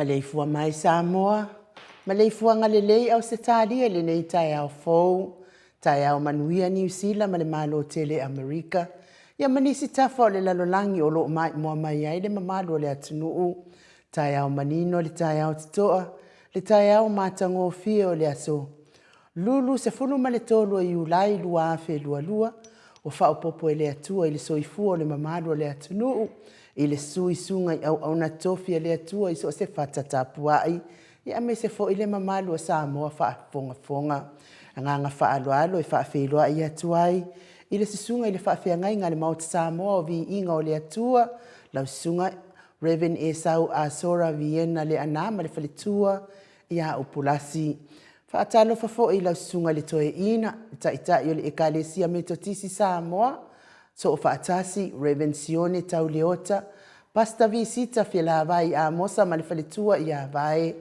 Maleifua mai Samoa, maleifuaga lelei Ausetalia i lenei taeao fou, taeao manuia Niu Sila ma le Malo tele Amerika, ia ma nisi tafa o le lalolagi o lo o maimoa mai ai le mamalu o le atunuu. Taeao manino le taeao totoa, le taeao matagofie o le aso Lulu 13 o Iulai 2022, ua faaopoopo e le Atua i le soifua o le mamalu o le atunuu, i le susu i susuga i auauna totofi a le Atua i so o se fata tapuai, ia aemaise foi le mamalu o Samoa faafogafoga. Agaga faaaloalo e faafeiloai atu ai i le susuga i le faafeagaiga a le Maota Samoa o Viiga o le Atua, lau susuga Rev. Esau Asora Viena Leaana ma le faletua ia Upulasi. Faatalofa foi i lau Susuga i le Toeaina, le Taitai o le Ekalesia Metotisi Samoa, Soofaatasi, Rev. Sione Tau Leota, Pastor Visita Felavai Amosa ma le faletua ia Vae,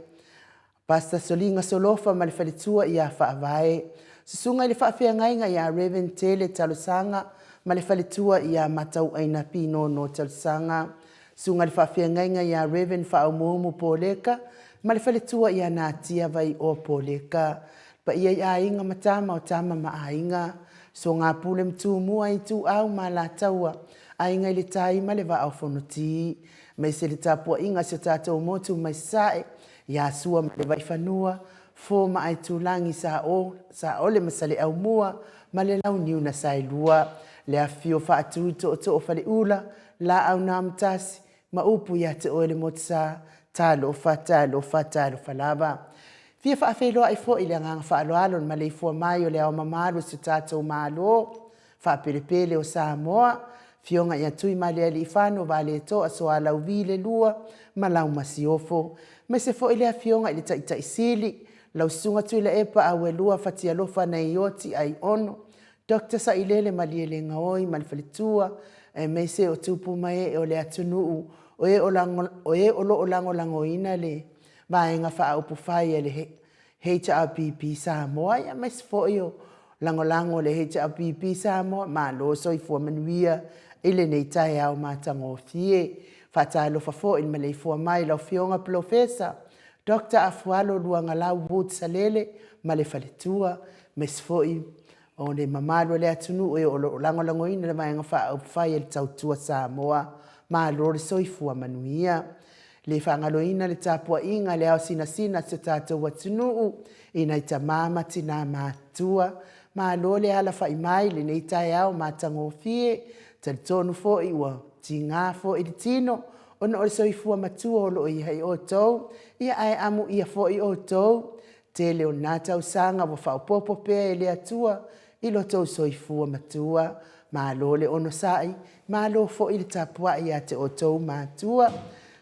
Pastor Soliga Solofa ma le faletua ia Faavae, Susuga i le Faafeagaiga ia Rev. Tele Talosaga ma le faletua ia Matauaina Pinono Talosaga, Susuga i le Faafeagaiga ia Rev. Faaumuumu Poleka ma le faletua ia Natia Vaioa Poleka. Le paia i aiga ma tama o tama ma aiga, Soga Pule ma Tumua, Ituau ma Alataua, Aiga i le Tai ma le Vaa o Fonoti, aemaise le tapuaiga a si o tatou motu mai Sasae, ia Sua ma le Vaifanua, Fo ma Aitulagi, Saole ma Saleaaumua ma le Launiu na Saelua, le afifio faatu tootoo o Faleula, Laau na Amotasi, ma upu ia te oe le Motusa, talofa, talofa, talofa lava. Fia faafeiloai foi i le agaga faaaloalo i le maleifua mai o le Ao Mamalu o si o tatou Malo faapelepele o Samoa, Afioga ia Tuimalealiifano Vaaletoa Sualauvi le Lua ma lau Masiofo, aemaise foi le Afioga i le Taitai Sili, lau Susuga Tuilaepa Auelua Fatialofa Naioti Aiono, Doctor Sailele Malielegaoi ma le faletua, aemaise o tupu ma ee o le atunuu o e o lo o lagolagoina le Vaega Faaupufai a le HRPP Samoa, aemaise foi o lagolago a le HRPP Samoa. Malo soifua manuia. i lenei taeao matagofie. Faatalofa foi i le maleifua mai lau Afioga Polofesa Doctor Afualo Luagalau Wood Salele ma le faletua, aemaise foi o le mamalu o le atunuu e o lo o lagolagoina le Vaega Faaupufai a le Tautua Samoa. Malo le soifua manuia. E le faagaloina le tapuaiga a le ao sinasina a si o tatou atunuu i nai tama ma tina matutua. Malo le alafai mai i lenei taeao matagofie. E talitonu foi ua tiga foi le tino ona o le soifua matua o lo o i ai outou, ia ae amuia foi outou. Tele o na tausaga ua faaopoopo pea e le Atua i lo outou soifua matua. Malo le onosai, malo foi le tapuai ia te outou matua.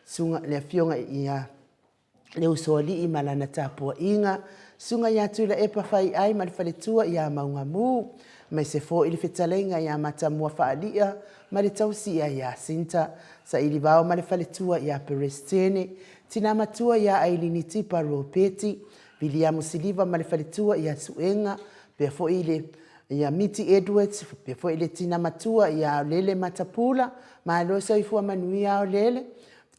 Susuga le Afioga ia Leusoalii ma lana tapuaiga, Susuga ia Tuilaepa Faiai ma le faletua ia Maugamu, aemaise foi le fetalaiga ia Matamua Faalia ma le tausi ia Iasinta, Sailivao ma le faletua ia Peresetene, Tina Matua ia Ailini Tipa Ropeti, Viliamu Siliva ma le faletua ia Suega, faapea foi le ia Miti Edwards, faapea foi le tina matua ia Aolele Matapula, malo soifua manuia Aolele,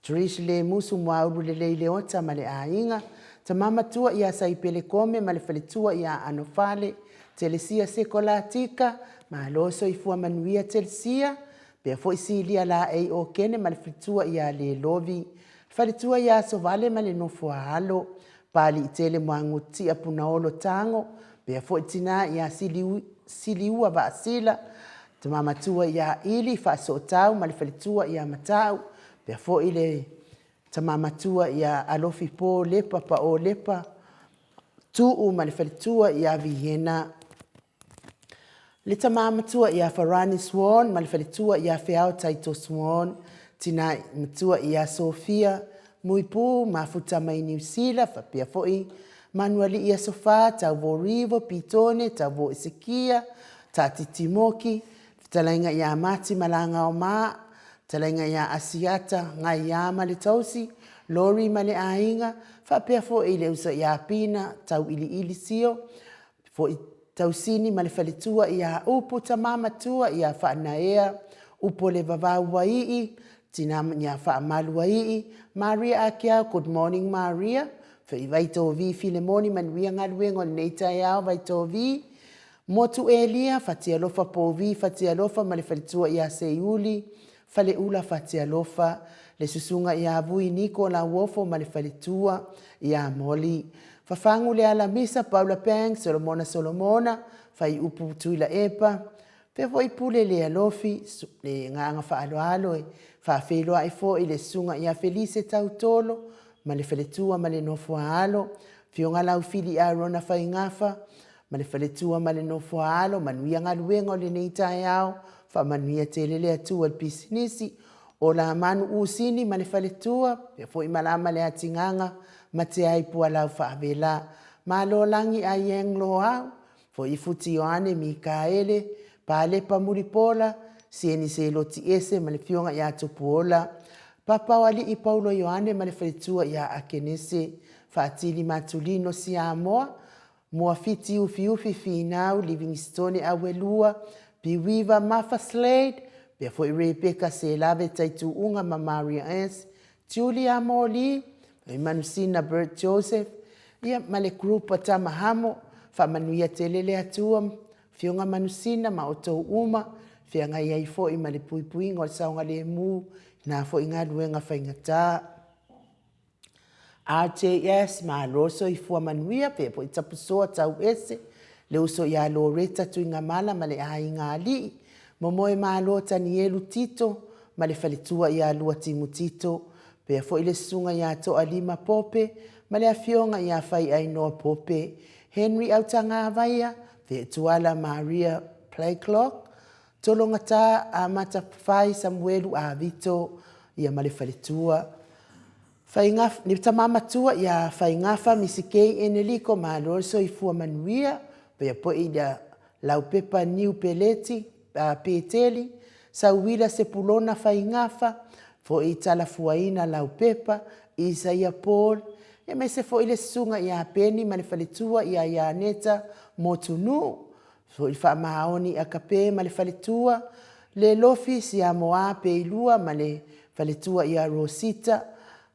Trish Lemusu Muaulu Lelei Leota ma le aiga, Tama Matua ia Saipele Kome ma le faletua ia Anofale, Telesia Sekolatika, malo soifua manuia Telesia, faapea foi Silia Laei Okene ma le faletua ia Lelovi, faletua ia Sovale ma le nofo a alo, Paliitele Muagututia Punaolo Tago, faapea foi tina ia Siliua Vaasila, tama matua ia Ili Faasootau ma le faletua ia Matau, faapea foi le tama matua ia Alofi Po Lepa Pao Lepa Tuu ma le faletua ia Viena. Le tama matua ia Farani Swan ma le faletua ia Feao Taito Swan, tina matua ia Sophia Muipu mafuta mai Niu Sila faapea foi Manualii Aso Fa, Tauvo Rivo, Pitone, Tauvo Esekia, Taatiti Moki, Fetalaiga ia Mati Malagaoma, Fetalaiga ia Asiata, Ngaia ma le Tausi, Lori ma le Aiga, faapea foi le uso ia Pina, Tauiliili Sio, foi Tausini ma le faletua ia Upu, tama matua ia Faanaea, Upolevavau Uaii, tina ia Faamalu Uaii, Maria Akeau, good morning Maria, foi Vaitovi Filemoni, manuia galuega o lenei taeao Vaitovi, Motu Elia, Fatialofa Povi, Fatialofa ma le faletua ia Seiuli, Faleula Fatialofa, le susuga ia Vui Niko Lauofo ma le faletua ia Moli. Fafagu le Alamisa, Paula Pang, Solomona Solomona, Faiupu Tuilaepa, faapea foi Pule Lealofi, le agaga faaaloalo e faafeiloai foi le susuga ia Felise Tautolo ma le faletua ma le nofo a alo, Afioga Laufili Arona Faigafa, ma le faletua ma le nofo a alo, manuia galuega o lenei taeao, faamanuia tele le Atua i le pisinisi, ola manu usini ma le faletua, pea foi malama le atigaga ma te ai pualau faavela. Malo lagi a Ieng Loau, foi Futi Ioane Mikaele, Palepa Mulipola, Sieni Seloti Ese ma le Fioga ia Tupuola, Papa o Alii Paulo Ioane ma le faletua ia Akenese, Faatili Matulino Siamoa, Muafiti Ufiufi Finau Livingstone Auelua, Piuiva Mafa Slade, pea foi Rebecca Selave Taituuga ma Maria S. Julia Moli, Manusina Bert Joseph, ia ma le group a Tama Hamo, faamanuia tele le Atua, Afioga Manusina ma outou uma, feagai ai foi ma le puipuiga o le saogalemu i na foi galuega faigata. RJS, Malo soifua manuia, pea foi Tapusoa Tauese, le uso ia Loretta Tuigamala ma le aiga alii, Momoe Malo Tanielu Tito ma le faletua ia Lua Timu Tito, pea foi le susuga ia Toalima Pope ma le afioga ia Faiainoa Pope, Henry Autagavaia, Fetuala Maria Playclock, Tologata Amata Fai Samuelu Avito, ia ma le faletua. Faiga, le tama matua ia Faigafa Misikei Eneliko malo le soifua manuia, pea foi ia Laupepa Niu Peleti, Peteli, Sauila Sepulona Faigafa, foi Talafuaina Laupepa, Isaia Paul, aemaise foi le susuga ia Peni ma le faletua ia Ianeta Motunuu, Foi le faamaoni a Kape ma le faletua, Lelofi Siamoa Peilua ma le faletua ia Rosita,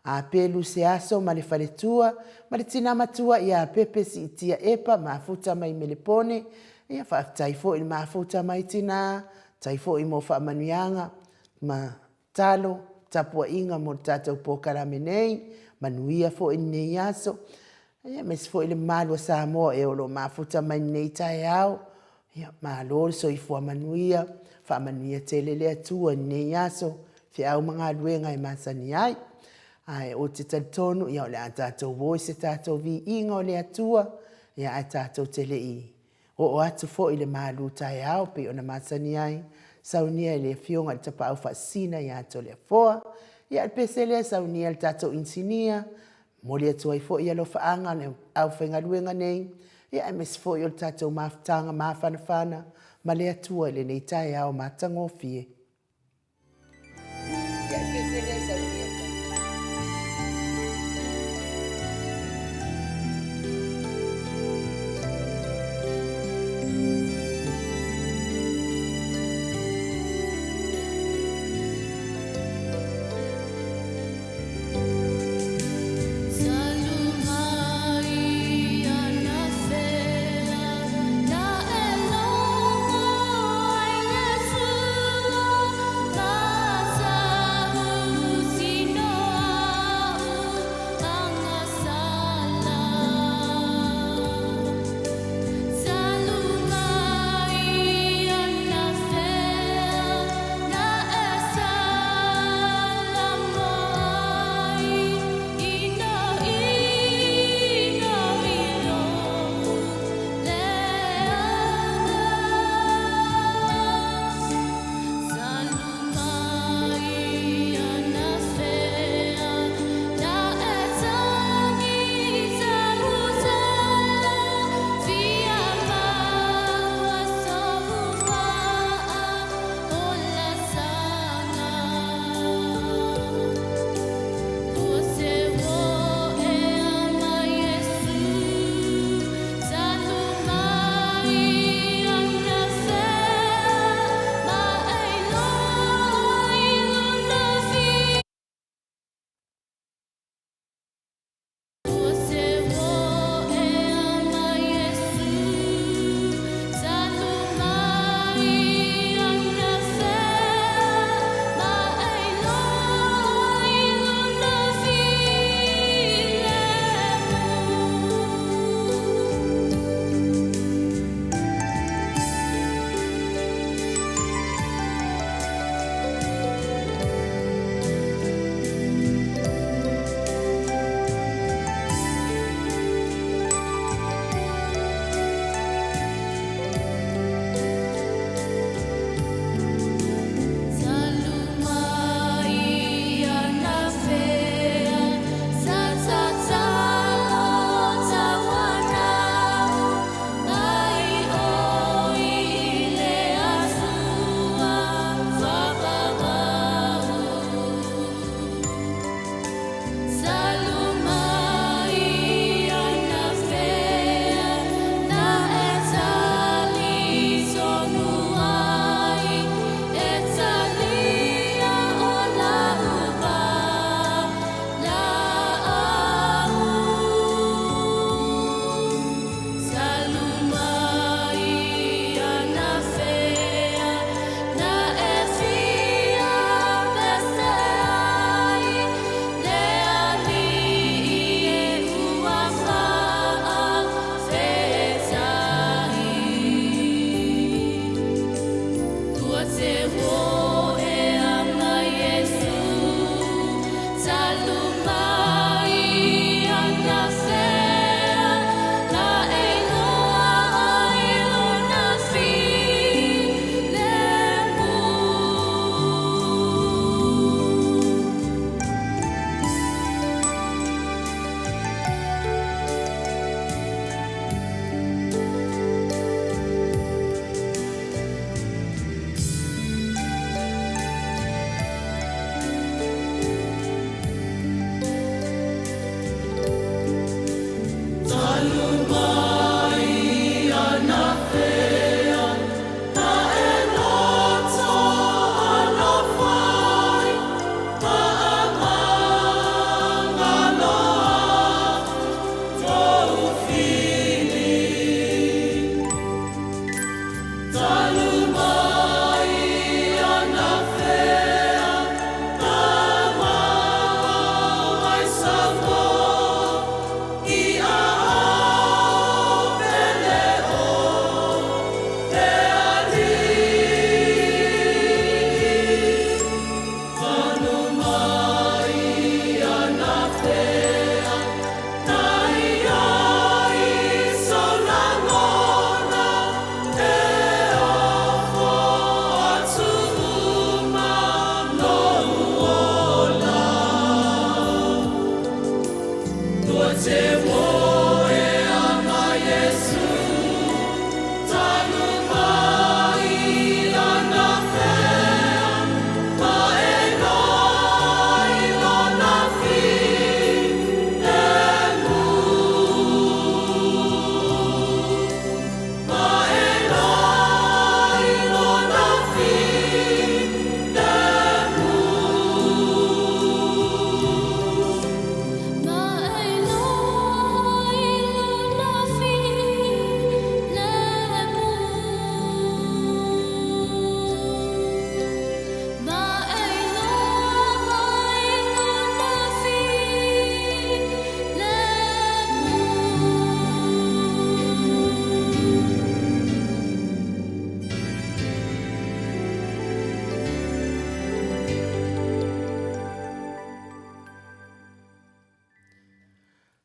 Apelu Seaso ma le faletua ma le tina matua ia Pepe Siitia Epa mafuta mai Melepone. Ia faafetai foi i le mafuta mai tina, tai foi mo faamanuiaga ma talo, tapuaiga mo le tatou polokalame nei. Manuia foi lenei aso. Ia aemaise foi le mamalu o Samoa e o lo o mafuta mai i lenei taeao. Ia, malo le soifua manuia, faamanuia tele le Atua i lenei aso, feau ma galuega e masani ai. Ae ou te talitonu ia o le a tatou o i se tatou viiga o le Atua, ia ae tatou te le i oo atu foi i le malu taeao pei ona masani ai, saunia e le Afioga i le Tapaau Faasisina ia Toleafoa. Ia o le pese lea saunia e le tatou inisinia, Momoli atu ai foi alofaaga a le aufaigaluega nei, ia aemaise foi o le tatou mafutaga mafanafana ma le Atua i lenei taeao matagofie. Ia,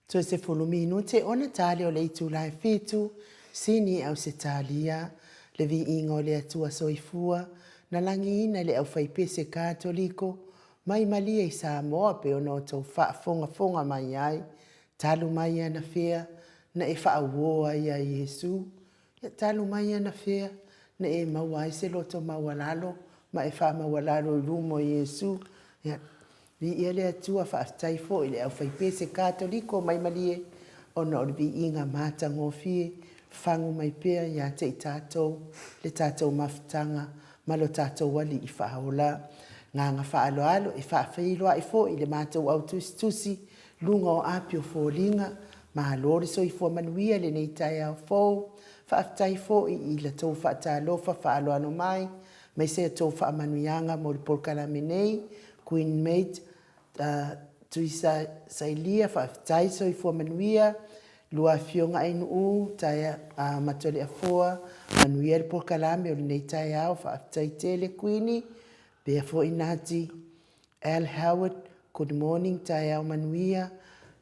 Toe 10 minute ona tali o le itula e 7, Sini Ausetalia, le viiga o le Atua Soifua, na lagiina e le aufaipese Katoliko mai malie i Samoa pei ona outou faafogafoga mai ai, talu mai anafea na e faauo ai ia Iesu, ia talu mai anafea na e maua ai se loto maualalo ma e faamaualalo i luma o Iesu. Ia, viia le Atua, faafetai foi i le aufaipese Katoliko mai malie ona o le viiga matagofie, fagu mai pea ia te i tatou le tatou mafutaga ma lo tatou Alii Faaola. Agaga faaaloalo e faafeiloai foi i le matou au tusitusi luga o api o foliga, malo le soifua manuia i lenei taeao fou. Faafetai foi i la tou faatalofa faaaloalo mai, aemaise a outou faamanuiaga mo le polokalame nei. Queen Mate Tuisa Sailia, faafetai soifua manuia. Lua Afioga Ainuu, Taea Matualeafoa, manuia le polokalame o lenei taeao, faafetai tele Kuini. Pea foi Nati Al Howard, good morning, taeao manuia.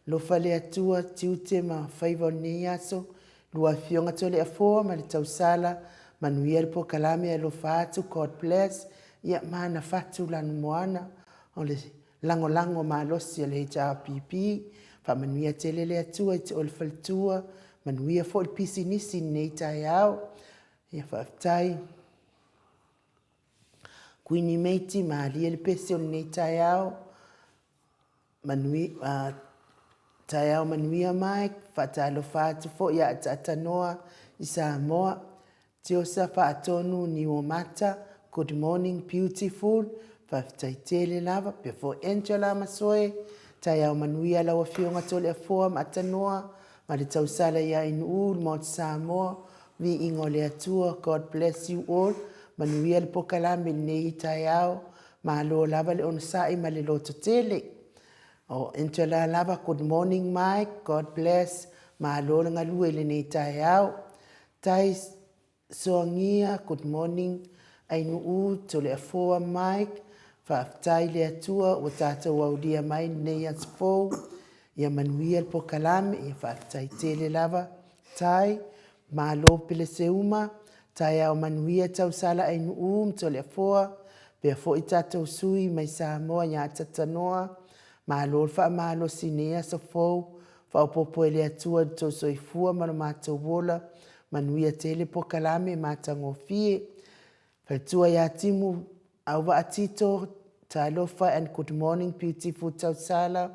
Alofa le Atua, tiute ma faiva o lenei aso. Lua Afioga Toleafoa ma le tausala, manuia le polokalame, alofa atu, God bless. Ia ma ana fatu lanumoana o le lagolago malosi a le HRPP. Faamanuia tele le Atua i te oe le faletua, manuia foi le pisinisi i lenei taeao. Ia faafetai. Kuini Meiti, malie le pese o lenei taeao. Manuia, taeao manuia Mike, faatalofa atu foi ia Ataatanoa i Samoa. Tiosa Faatonu Niuamata, good morning beautiful, faafetai tele lava. Pea foi Angela Masoe, taeao manuia lau Afioga Toleafoa ma Atanoa ma le tausala ia Ainuu, le Maota Samoa, viiga o le Atua, God bless you all, manuia le pokalame i lenei taeao, malo lava le onosai ma le lototele. O Angela lava, good morning Mike, God bless, malo le galue i lenei taeao. Tai Soagia, good morning, Ainuu, Toleafoa Mike, faafetai i le Atua ua tatou aulia mai lenei aso fou, ia manuia le pokalame, ia faafetai tele lava. Tai, malo Peleseuma, taeao manuia Tausala Ainuu ma Toleafoa, pea foi tatou sui mai Samoa ia Tatanoa, malo le faamalosi i lenei aso fou, faaopoopo e le Atua i lo outou soifua ma lo matou ola, manuia tele pokalame matagofie. Faletua ia Timu Auvaa Tito, talofa and good morning beautiful Tausala,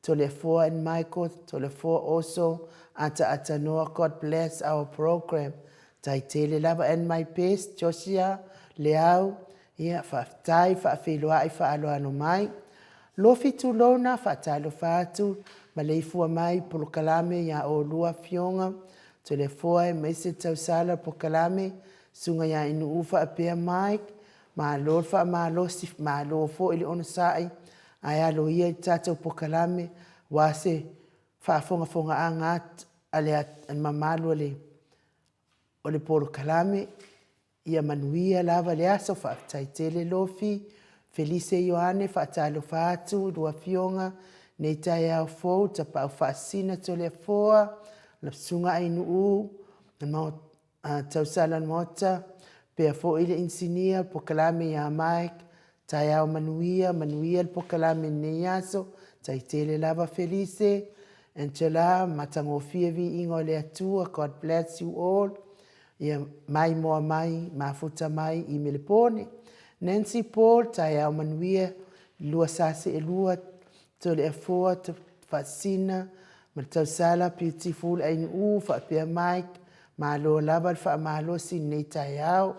Toleafoa and Michael, Toleafoa also, Ata Atanoa, God bless our program. Tai tele lava and my best, Josia, Leau, ia, faafetai, faafeiloai, faaloalo mai. Lofi tulouna, faatalofa atu, maleifua mai, polokalame ia oulua afioga, Toleafoa aemaise Tausala polokalame, Susuga ia Inuu faapea Mike, malo le faamalosi, malo foi le onosai, ae alo ia i le tatou polokalame aua se faafogafogaaga a le mamalu o le polokalame. Ia manuia lava le aso, faafetai tele Lofi. Felise Ioane, faatalofa atu i lua afioga, nei taeao fou, Tapaau Faasisina Toleafoa, lau Susuga Ainuu, Tausala Maota, pea foi le inisinia, polokalame ia Mike, taeao manuia, manuia le polokalame i lenei aso, tai tele lava Felise, Angela, matagofie viiga o le Atua, God bless you all. Ia maimoa mai, mafuta mai i Melepone. Nancy Paul, taeao manuia, lua sa seelua, Toleafoa, Faasisina, ma le Tausala, Beautiful, Ainuu, faapea Mike, malo lava le faamalosi i lenei taeao.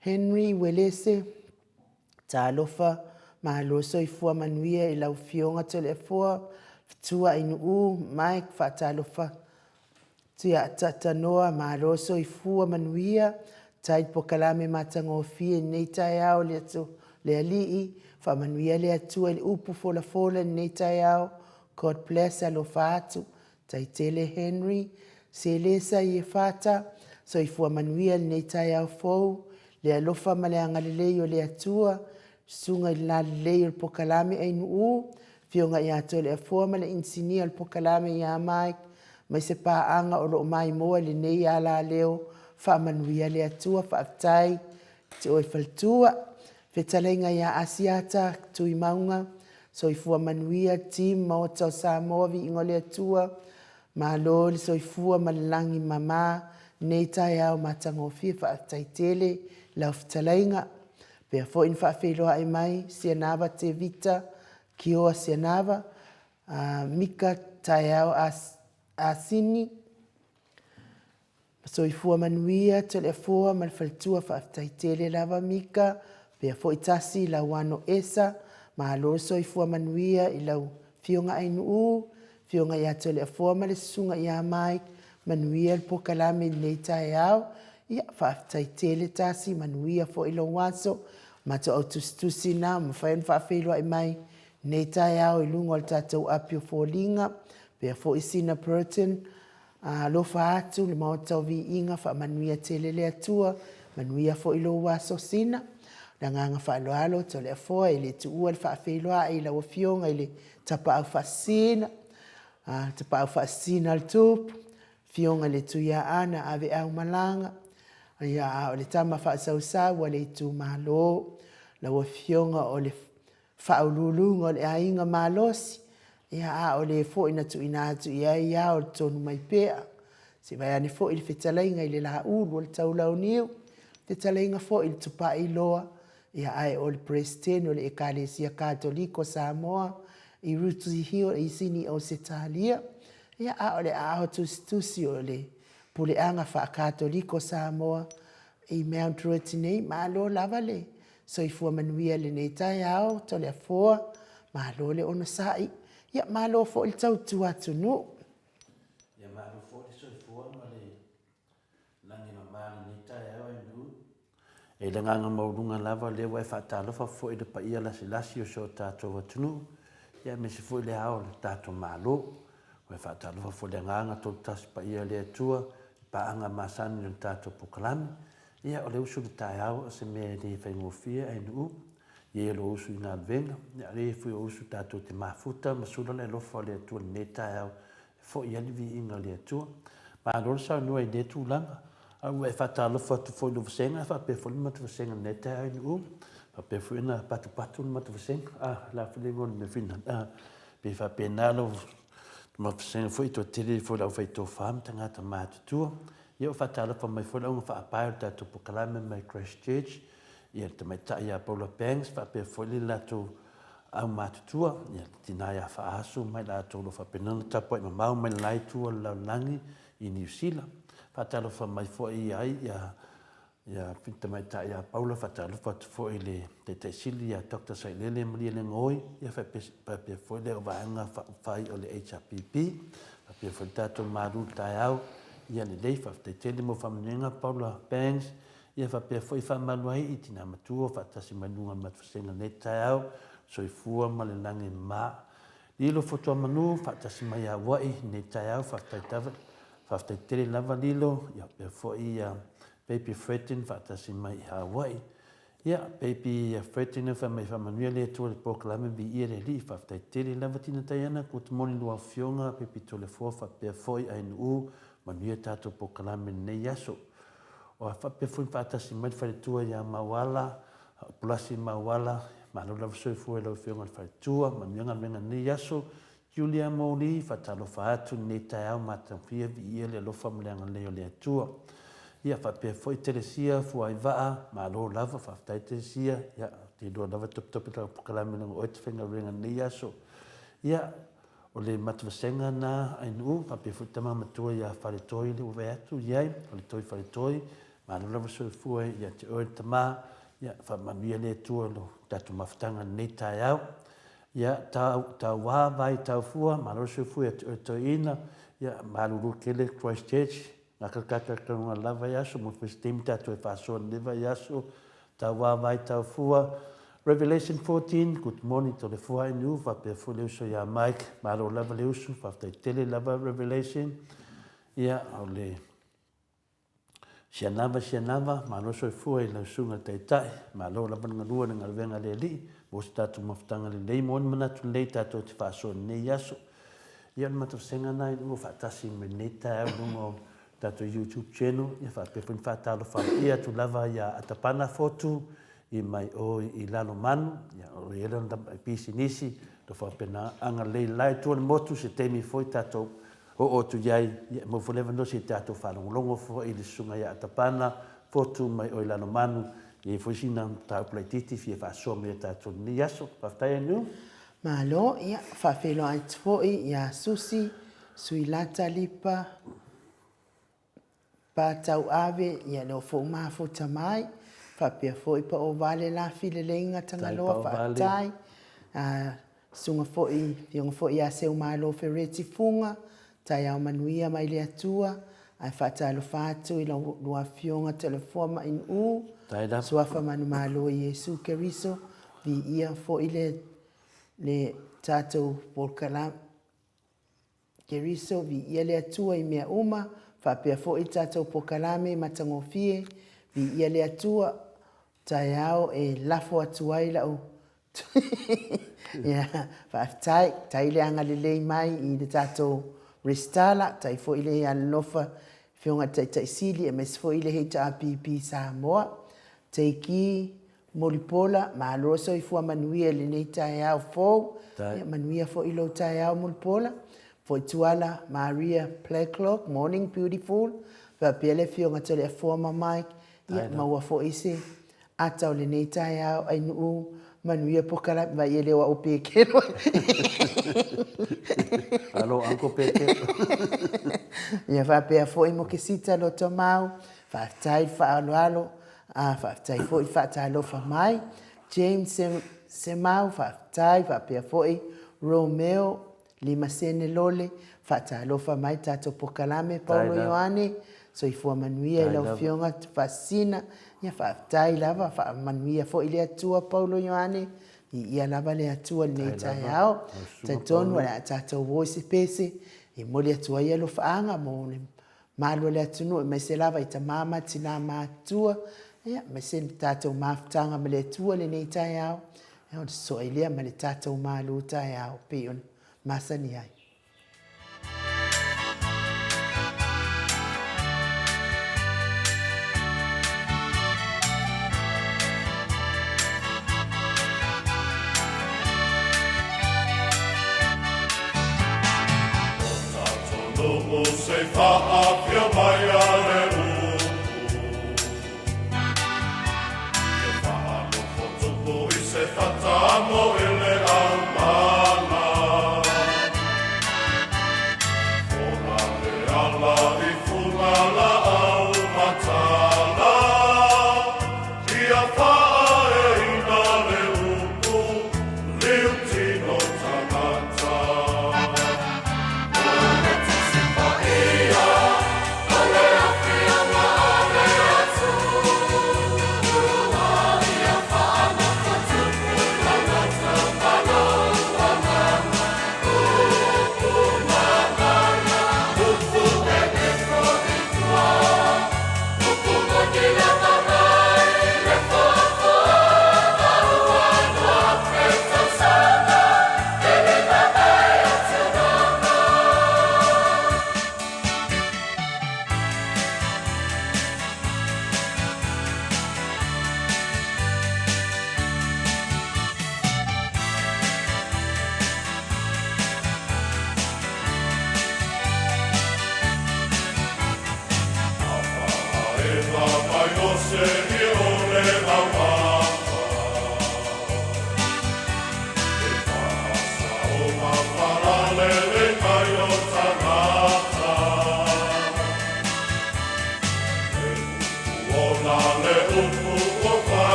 Henry Uelese, talofa, malo soifua manuia i lau Afioga Toleafoa, Fetua Ainuu, Mike, faatalofa Tuiatatanoa, malo soifua manuia, tai polokalame matagofie i lenei taeao le aso le Alii, faamanuia le Atua i le upu folafola i lenei taeao, God bless, alofa atu, tai tele Henry, Selesa Iefata, soifua manuia i lenei taeao fou, le alofa ma le agalelei o le Atua, susuga i le lalelei o le polokalame Ainuu, Afioga ia Toleafoa ma le Inisinia o le Pokalame ia Mike, mai se paaga o lo o maimoa i lenei alaleo, faamanuia le Atua. Faafetai te oe faletua. Fetalaiga ia Asiata Tuimauga, soifua manuia team Maota o Samoa, viiga o le Atua, malo le soifua ma le lagi mama nei taeao matagofie. Faafetai tele lau fetalaiga. Pea foi na faafeiloai mai Sianava Tevita, Kioa Sianava, Mika Taeao Asini, Soifua manuia Toleafoa ma le faletua faafetai tele lava Mika pea foi Tasi Lauano Esa malo le soifua manuia i lau Afioga Ainuu Afioga ia Toleafoa ma le Susuga ia Mike manuia le pokalame i lenei taeao ia faafetai tele Tasi manuia foi lou aso matou au tusitusi na mafai ona faafeiloai mai lenei taeao i luga o le tatou api o foliga pea foi Sina Burton Alofa atu le Maota o Viiga, faamanuia tele le Atua, manuia foi lou aso Sina. O le agaga faaaloalo Toleafoa e le tuua le faafeiloai i lau Afioga i le Tapaau Faasisina, le Tapaau Faasisina a le Tupu, Afioga i le Tuiaana Aveaumalaga, ia a o le tama faasausau a le itumalo, lau Afioga o le Faauluuluga o le aiga malosi, ia a o le foi na tuuina atu i ai ao le tonu mai pea. Se i vaeane foi le fetalaiga i le Laulu o le Taulauniu, fetalaiga foi i le Tupailoa, ia ae o le Peresetene o le Ekalesia Katoliko o Samoa i Roots Hill i Sini Ausetalia, ia a o le aao tusitusi o le Puleaga Faa-Katoliko o Samoa i Mount Druitt nei, malo lava le Soifua manuia i lenei taeao Toleafoa, malo le onosai, ia malo foi le tautua atunuu. Ia malo foi le soifua ma le lagi mama i lenei taeao e Lu. E le agaga maualuga lava lea ua e faatalofa foi i le paia lasilasi o si o tatou atunuu, ia aemaise foi le ao o le tatou Malo. Ua e faatalofa foi i le agaga tolotasi paia o le Atua i paaga masani o le tatou polokalame. Ia, o le usu i le taeao o se mea e le faigofie ae nuu i e o lo o usu i galuega, ia a le foi o usu tatou te mafuta ma sula le alofa o le Atua i lenei taeao e foi ai le viiga o le Atua. Malo le saunoa i lea tulaga. A ua e faatalofa atu foi i lou vasega ae faapea foi le matou vasega i lenei taeao i Nu'u, faapea foi ona patupatu le matou vasega, a, o le a foi le igoa o le mea foi lena, a, pei e faapena lau vasega foi, toatele foi le aufaitofa ma tagata matutua. Ia ua faatalofa mai foi le auga faapae o le tatou polokalame mai Christchurch, ia le tamaitai ia Paula Banks faapea foi le latou aumatutua, ia le tina ia Faaso ma i latou o lo o faapena ona tapuai mamao mai le la itu o le lalolagi i Niu Sila. Faatalofa mai foi ai ia Ia Tamaitai ia Paula, faatalofa atu foi i le Taitai Sili ia Doctor Sailele Malielegaoi, ia faapea foi le Vaega Faaupufai o le HRPP, faapea foi le tatou malu taeao, ia lelei, faafetai tele mo faamanuiaga Paula Bangs, ia faapea foi faamalu ai i tina matua faatasi mai luga o le matou vasega i lenei taeao, soifua ma le lagi e mama. Lilo Fotuamanu faatasi mai ia Aua'i i lenei taeao, faafetai tava, faafetai tele lava Lilo, ia faapea foi ia Baby Fredin faatasi mai i Hawaii. Ia, Baby Fredin fai mai faamanuia le Atua i le polokalame viia le Alii, faafetai tele lava Tina Taiana, good morning lua afioga, Baby Toleafoa faapea foi Ainuu, manuia tatou polokalame i lenei aso. Ua faapea foi faatasi mai le faletua ia Mauala, Pulasi Mauala, malo lava soifua i lau afioga i le faletua, manuia galuega i lenei aso, Julia Moli, Faatalofa atu i lenei taeao matagofie, viia le alofa ma le agalelei o le Atua. Ia, faapea foi Telesia Fuaivaa, malo lava, faafetai Telesia, ia, ou te iloa lava e topetope lau polokalame leaga o oe e te faigaluega i lenei aso. Ia, o le matou vasega lena Ainuu, faapea foi le tama matua ia Faletoi lea ua vaai atu i ai, Faletoi Faletoi, malo lava soifua ia te oe le tama, ia, faamanuia le Atua i lo tatou mafutaga i lenei taeao. Ia, tau, tauā vai taufua, malo le soifua ia te oe toeaina, ia, malulu tele Christchurch, gakatakataga lava i aso, mo le first taimi tatou e faasoa i lenei vaiaso, tauā vai taufua, Revelation 14, good morning Toleafoa NU, faapea foi le uso ia Mike, malo lava le uso, faafetai tele lava Revelation, ia, o le Sianava Sianava, malo soifua i lau susuga i le Taitai, malo lava le galue i le galuega a le Alii, Mo se tatou mafutaga lelei mo ni manatu lelei tatou te faasoa i lenei aso. Ia o le matou vasega lena i luga o faatasi mai lenei taeao i luga o tatou YouTube channel, ia faapea foi ona faatalofa aloaia atu lava ia Atapana Fotu i mai o i Lalomanu, ia o i ai lana pisinisi, lo faapena agalelei la i tua o le motu se taimi foi tatou oo atu i ai, ia e maua foi le avanoa se i tatou faalogologo foi i le susuga ia Atapana Fotu mai o i Lalomanu, e i ai foi sina mataupu laitiiti e fia faasoa mai ia tatou i lenei aso. Faafetai Aniu. Malo, ia, faafeiloai atu foi ia Susi, Suilata Lipa, Pa Tauave, ia lea foi ua mafuta mai, faapea foi Paovale Lafi Leleiga Tagaloa, faafetai. Susuga foi, Afioga foi ia Seumalo Fereti Fuga, taeao manuia mai le Atua, ae faatalofa atu i la lua Afioga Toleafoa Mainuu, Suafa Manumalo Iesu Keriso, viia foi le le tatou polokalame, Keriso, viia le Atua i mea uma, faapea foi le tatou polokalame matagofie, viia le Atua, taeao e lafo atu ai lau Ia, faafetai, tai le agalelei mai i le tatou resitala, tai foi le alolofa Afioga i le Taitai Sili aemaise foi le HRPP Samoa. Teiki Mulipola, malo soifua manuia i lenei taeao fou. Ia manuia foi lou taeao Mulipola. Foi Tuala Maria Blacklock, morning beautiful. Faapea le Afioga Toleafoa ma Mike. Ia maua foi se ata o lenei taeao Ainuu manuia pokalame vai e le o au pekelo. Alo uncle pekelo. Ia faapea foi mo Kesita Lotomau, faafetai le faaaloalo. A, faafetai foi faatalofa mai. James Semau, faafetai, faapea foi Romeo Limasene Lole, faatalofa mai tatou pokalame Paulo Ioane, soifua manuia i lau Afioga Faasisina, ia faafetai lava, faamanuia foi le Atua Paulo Ioane, viia lava le Atua i lenei taeao. Talitonu o le a tatou o i se pese e momoli atu ai alofaaga mo le Malu o le atunuu aemaise lava i tama ma tina matutua, ia, aemaise le tatou mafutaga ma le Atua i lenei taeao, ia, ona sosoe lea ma le tatou malu taeao pei ona masani ai.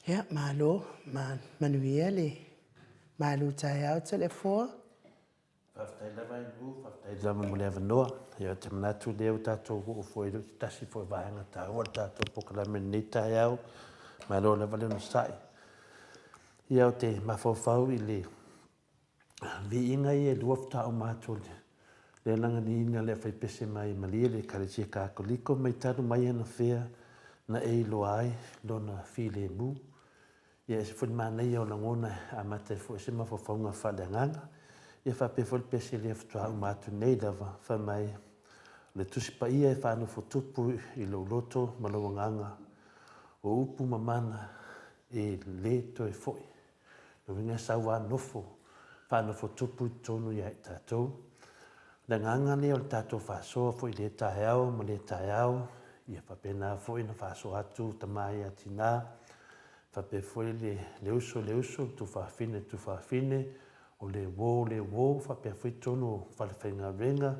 Ia, malo, ma manuia le malu taeao Toleafoa. Faafetai lava Elu, faafetai lava mo le avanoa. Ia, ou te manatu lea ua tatou oo foi i se tasi foi o vaega taua o le tatou polokalame i lenei taeao. Malo lava le onosai. Ia, ou te mafaufau i le viiga ia e lua faatoa uma atu o le laganiina o le aufaipese mai Malie i le Ekalesia Katoliko mai talu mai anafea na e iloa ai Lona filemu. Ia e ese foi le manaia o lagona e amata ai foi se mafaufauga faaleagaga. Ia faapea foi le pese lea faatoa uma atu nei lava, fai mai, O le Tusi Paia e faanofotupu i lou loto ma lou agaga, o upu mamana e le toe foi. Lona uiga e sau lava nofo, faanofotupu i totonu ia i tatou. O le agaga lea o le tatou faasoa foi i lea taeao ma lea taeao, ia faapena foi ona faasoa atu tama ia tina, faapea foi le uso i le uso, le tuafafine i le tuafafine, o le uo i le uo, faapea foi totonu o falefaigaluega,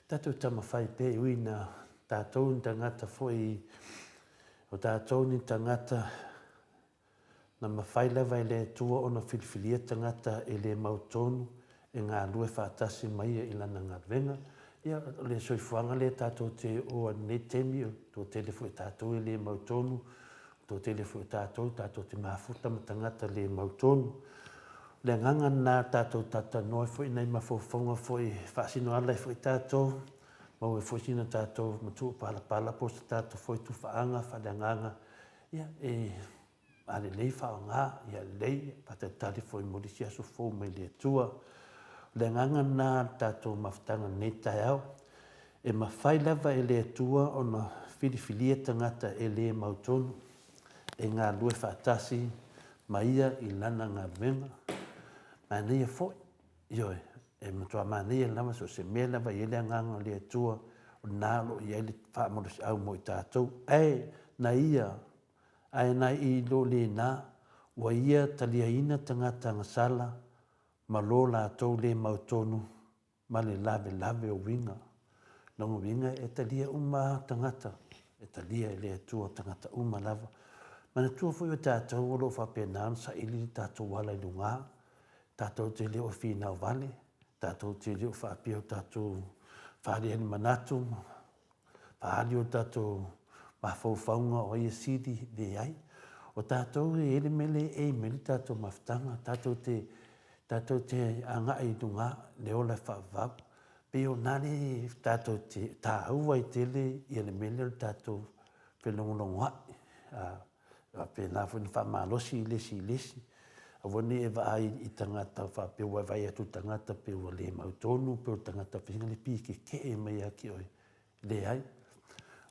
tatou taumafai pea e ui ina tatou ni tagata foi, o tatou ni tagata Na mafai lava e le Atua ona filifilia tagata e le mautonu e galue faatasi ma Ia i Lana galuega. Ia, o le soifuaga lea tatou te oo ai i lenei taimi, o le toatele foi o tatou e le mautonu, o le toatele foi o tatou, tatou te mafuta ma tagata le mautonu. O le agaga lena tatou talatalanoa ai foi i nai mafaufauga foi e faasino ala ai foi tatou, maua ai foi sina tatou matuapalapala po o se tatou foi tufaaga faaleagaga Ia, e a lelei faaaoga, ia lelei, faatalitali foi mo le isi aso fou mai le Atua. O le agaga lena o le tatou mafutaga i lenei taeao. E mafai lava e le Atua ona filifilia tagata e le mautonu e galulue faatasi ma Ia i Lana galuega. Manaia foi, ioe, e matua manaia lava so o se mea lava e i ai le agaga o le Atua, o lena o lo o i ai le faamalosiau mo i tatou. Ae na ia, ae na i lo lena, ua ia taliaina tagata agasala ma lo latou le mautonu ma le lavelave o uiga. Lona uiga e talia uma lava tagata, e talia e le Atua tagata uma lava. Manatua foi o tatou o lo o faapena ona saili le tatou ala i luga, tatou te le o finau vale, tatou te le o faapea o tatou faaaliali manatu ma faaali o tatou mafaufauga o ai e sili, leai. O tatou e i ai le mea lea e aim ai le tatou mafutaga, tatou te, tatou te agai i luga le ola e faavavau. Pei o lena le tatou te taua ai tele ia le mea lea o le tatou felogologoai. Faapena foi ona faamalosi le isi i le isi. Aua ne i e vaai i tagata faapea ua e vaai atu i le tagata pei ua le mautonu, pei o le tagata foi lea e pikekee mai ia te oe. Leai.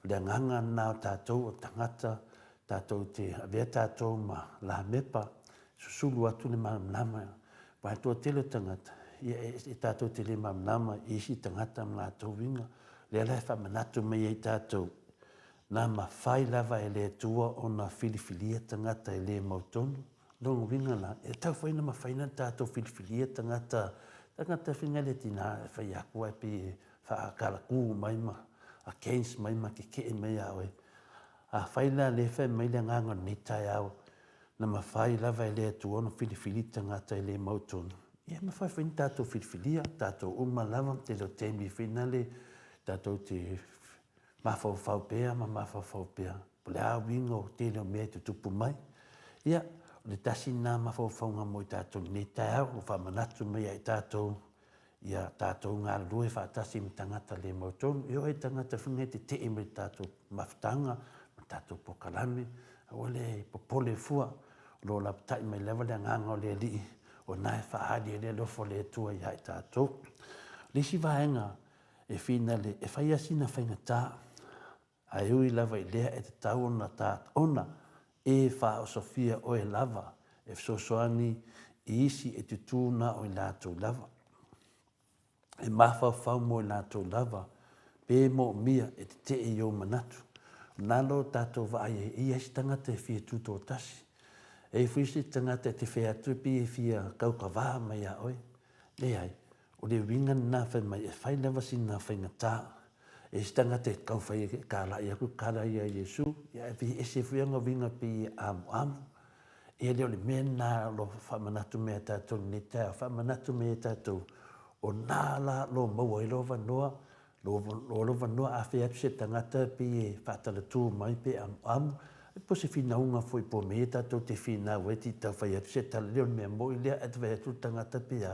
O le agaga lena o tatou o tagata, tatou te avea tatou ma lamepa, susulu atu le malamalama. Aua e toatele o tagata, ia e tatou te le malamalama i isi tagata ma latou uiga. O lea la e faamanatu mai ai tatou, Na mafai lava e le Atua ona filifilia tagata e le mautonu. Lona uiga la, e tatau foi ona mafai ona tatou filifilia tagata, tagata foi na le tina e fai atu ae pei e faakalakū mai ma against mai ma kekeʻe mai ia oe. Afai la lea e fai mai le agaga o lenei taeao, na mafai lava e le Atua ona filifili tagata e le mautonu, ia e mafai foi ona tatou filifilia, tatou uma lava, tele o taimi foi nale tatou te mafaufau pea ma mafaufau pea, po o le a uiga o tele o mea e tutupu mai. Ia, o le tasi lena mafaufauga mo i tatou i lenei taeao, ua faamanatu mai ia i tatou, ia tatou galulue faatasi ma tagata le mautonu. E oo i tagata foi nei e tetee mai i le tatou mafutaga ma le tatou polokalame, aua le popole fua, o lo o lapatai mai lava le agaga o le Alii, o lena e faaali ai le alofa o le Atua ia i tatou. O le isi vaega E finale, e fai lava sina faigata, ae ui lava i lea e tatau ona ta ona e faaosofia oe lava e fesoasoani i isi e tutū na o i latou lava. E mafaufau mo i latou lava, pe moomia e tetee i ou manatu. Na lo tatou vaai ai, e i ai se tagata e fia tutoatasi. E i ai foi se tagata e te fai atu e pei e fia kaukavā mai ia oe. Leai, O le uiga lena fai mai e fai lava sina faigata. E isi tagata e tau fai e kalai atu kala ia Iesu, ia ae fia ese foi ana uiga pei e amoamo. Ia lea o le mea lena o lo o faamanatu mai ia tatou i lenei taeao, faamanatu mai ia tatou, o na la o lo o maua ai lou avanoa, lou avanoa a fai atu se tagata pei e faatalatu mai pe amuamu, po o se finauga foi po o mea ia tatou te finau ai, te tau fai atu se tala, lea o le mea moni lea, ae te vaai atu le tagata pei a,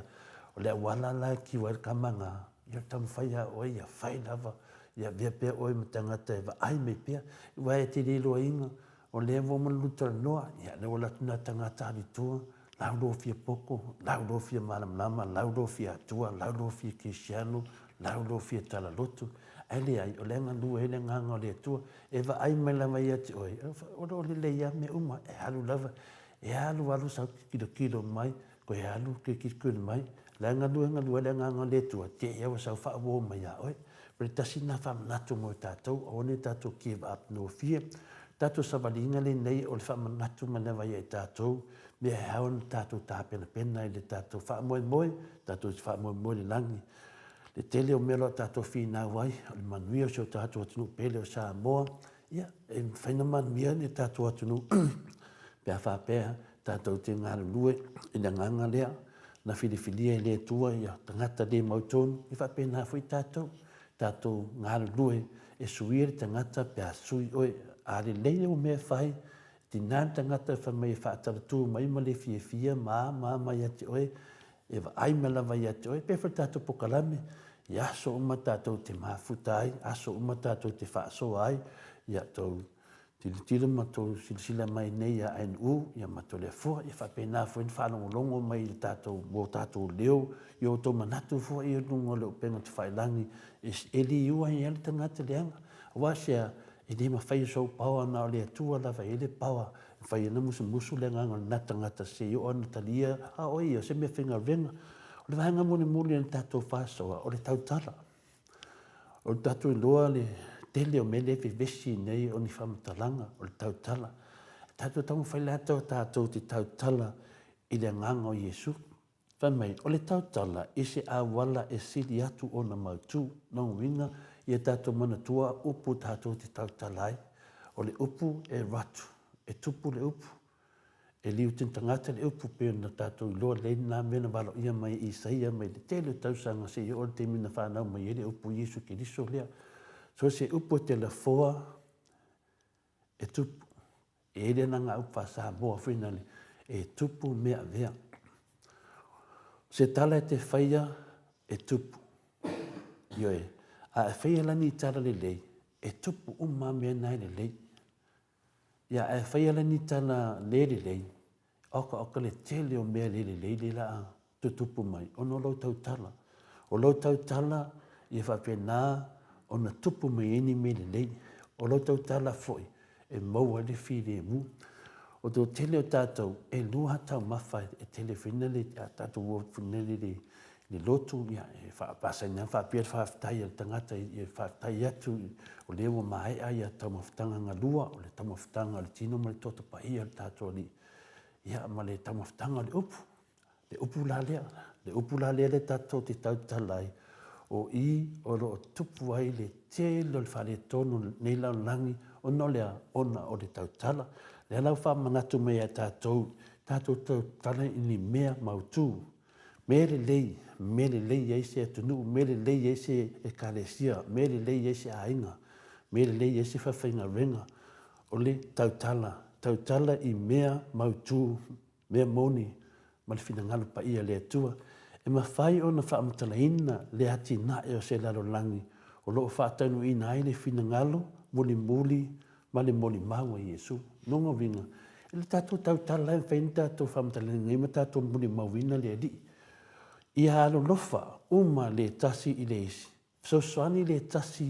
o le auala la e tiu ai le tama lena, ia taumafai lava oe ia fai lava, ia avea pea oe ma tagata e vaai mai pea, aua e te le iloaina, o lea ua uma ona talanoa, ia lea ua alu atu lena tagata alu i tua, lau lo fia poto, lau lo fia malamalama, lau lo fia atua, lau lo fia kerisiano, lau lo fia talalotu, ae leai, o lea e galue ai le Agaga o le Atua, e vaai mai lava ia te oe, o lo o lelei lava mea uma, e alu lava, e alu alu sau tilotilo mai, toe alu toe tilotilo mai, la e galue galue ai le Agaga o le Atua, te i lava ua sau faauo mai ia oe. O le tasi lena faamanatu mo i tatou, aua ne i tatou give up gofie. O tatou savaliga lenei o le faamanatu mai lava ia i tatou, mea e ao ona tatou tapenapena i le tatou faamoemoe, tatou te faamoemoe i le lagi. Le tele o mea o lo o tatou finau ai, o le manuia o si o tatou atunuu pele o Samoa, ia, e mafai ona manuia le tatou atunuu pe a faapea tatou te galulue i le agaga lea na filifilia e le Atua ia tagata le mautonu, e faapena foi tatou, tatou galulue e suia le tagata pe a sui oe. A lelei au mea e fai, e tiga le tagata e fai mai e faatalatu mai ma le fiafia ma a ma a ma ia te oe, e vaai mai lava ia te oe. Pei foi le tatou polokalame, i aso uma tatou te mafuta ai, aso uma tatou te faasoa ai, ia tou tilotilo ma tou silasila mai nei ia NU, ia ma Toleafoa, ia faapena foi ona faalogologo mai i le tatou, mo tatou leo, i o outou manatu foi i luga o le upega tafailagi e liu ai lava le tagata leaga. Aua se a? E le mafai e sou power na o le Atua lava e i ai le power e mafai ai ona musumusu le agaga o lena tagata se i oo ina talia, a o ia o se mea faigaluega. O le vaega mulimuli o le tatou faasoa, o le tautala. O le tatou iloa le tele o mea lea e vevesi nei o ni faamatalaga, o le tautala. E tatou taumafai la tatou te tautala i le agaga o Iesu. Fai mai, o le tautala i se auala e sili atu ona mautu. Lona uiga, ia tatou manatua upu tatou te tautala ai. O le upu e ratu, e tupu le upu, e liu tagata le upu pei ona tatou iloa lelei lena mea na valoia mai e Isaia mai le tele o tausaga seia oo i le taimi na fanau mai ai le upu Iesu Keriso lea. So se upu e te lafoa e tupu. E i ai le agaga upu faa-Samoa foi lea, e tupu mea avea. O se tala e te faia, e tupu. Ioe. A e faia la ni tala lelei, e tupu uma mea na e lelei. Ia, a e faia la ni tala le lelei, oka oka le tele o mea le lelei lea la a tutupu mai, ona o lou tautala. O lou tautala ia faapena ona tupu mai ai ni mea lelei. O lou tautala foi e maua ai le filemu. O le toatele o tatou, e lua taumafa e tele foi na le, a tatou o foi na le le lotu, ia, e faapasani lava faapea le faafetai a le tagata e faafetai atu o lea ua maea ia taumafataga galua, o le taumafataga o le tino ma le toto paia o le tatou Alii, ia, ma le taumafataga o le upu. Le upu la lea, le upu la lea lea tatou te tautala ai, o i o lo o tupu ai le tele o le faaletonu o lenei lalolagi, ona o le a? Ona o le tautala. O lea la ua faamanatu mai ia tatou, tatou tautala i ni mea mautu, mea lelei, mea lelei ai se atunuu, mea lelei ai se ekalesia, mea lelei ai se aiga, mea lelei ai se faafaigaluega, o le tautala, tautala i mea mautu, mea moni ma le finagalo paia o le Atua, e mafai ona faamatalaina le atinae o se lalolagi o lo o faataunuuina ai le finagalo mulimuli ma le molimau a Iesu. Lona uiga, i le tatou tautala e mafai ona tatou faamatalaina ai ma tatou molimauina le Alii. Ia alolofa uma le tasi i le isi, fesoasoani le tasi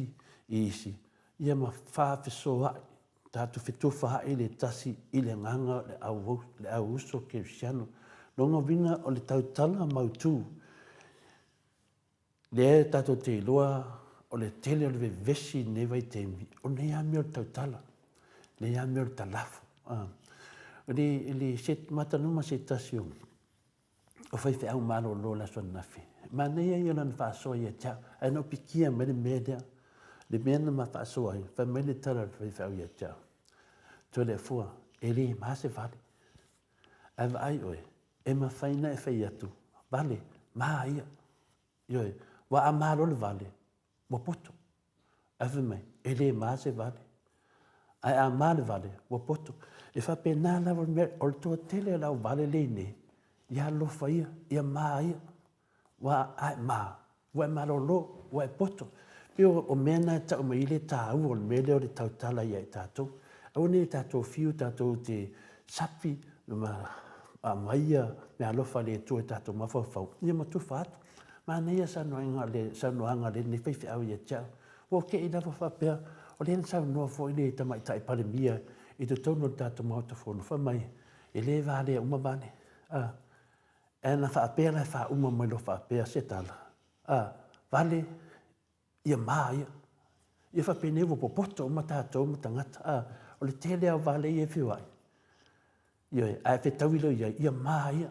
i isi, ia ma faafesoaai, tatou fetufaai le tasi i le agaga o le au uso kerisiano. Lona uiga o le tautala mautu, lea tatou te iloa o le tele o le vevesi i lenei vaitaimi, o lenei lava mea o le tautala, lenei lava mea o le talafo. O le se mataluma ma se tasi o faifeau malolo i le aso ananafi, manaia ia o lana faasoa ia te au, ae na ou pikia mai le mea lea, le mea na ma faasoa ai, fai mai le tala a le faifeau ia te au, Toleafoa, e le ma se vale. Ae vaai oe, e mafai na e fai atu, vale, ma ia. Ioe, ua a ma loa le vale, ua poto. Ae fai mai, e le ma se vale. Ae a ma le vale, ua poto. E faapena lava le mea, o le toatele o le au vale lea i inei, ia alofa ia, ia ma ia. Ua a e ma, ua e malolo, ua e poto. Pei o mea na e tau mai ai le taua o le mea lea o le tautala ia i tatou. Aua ne i tatou fiu tatou te sapi ma aumai meaalofa a le Atua i tatou mafaufau, ia ma tufa atu. Manaia saunoaga le saunoaga a lenei faifeau ia te au. Ua ou te'i lava faapea, o lea na saunoa foi le Tamaitai Palemia i totonu o le tatou Maota Fono, fai mai, e le valea uma vale. A, e ana faapea la e faauma mai loa faapea se tala, a, vale, ia ma ia. Ia faapenei ua popoto uma tatou ma tagata, a, o le tele lava o vale ia e feoai, ioe, a e fetaui loa i ai, ia ma ia.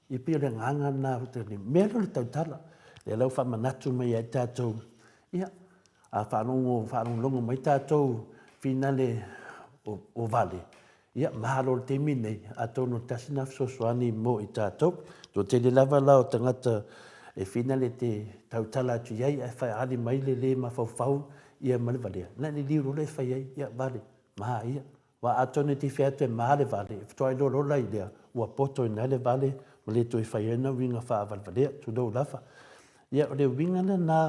E pei o le agaga lena, o le mea lea o le tautala, lea la ua faamanatu mai ai tatou, ia, a faalogo faalogologo mai tatou finale o vale, Ia, mahalo i le taimi lenei, atonu o le tasi lena fesoasoani mo i tatou. Toatele lava la o tagata e finale te tautala atu i ai ae faaali mai le le mafaufau ia ma le valea, na le liu loa lea e fai ai, ia vale, ma ia. Aua atonu e te fai atu e ma le vale, faatoa iloa loa la i lea, ua poto i ina le vale ma le toe fai ai ona uiga faavalevalea, tulou lava. Ia, o le uiga lena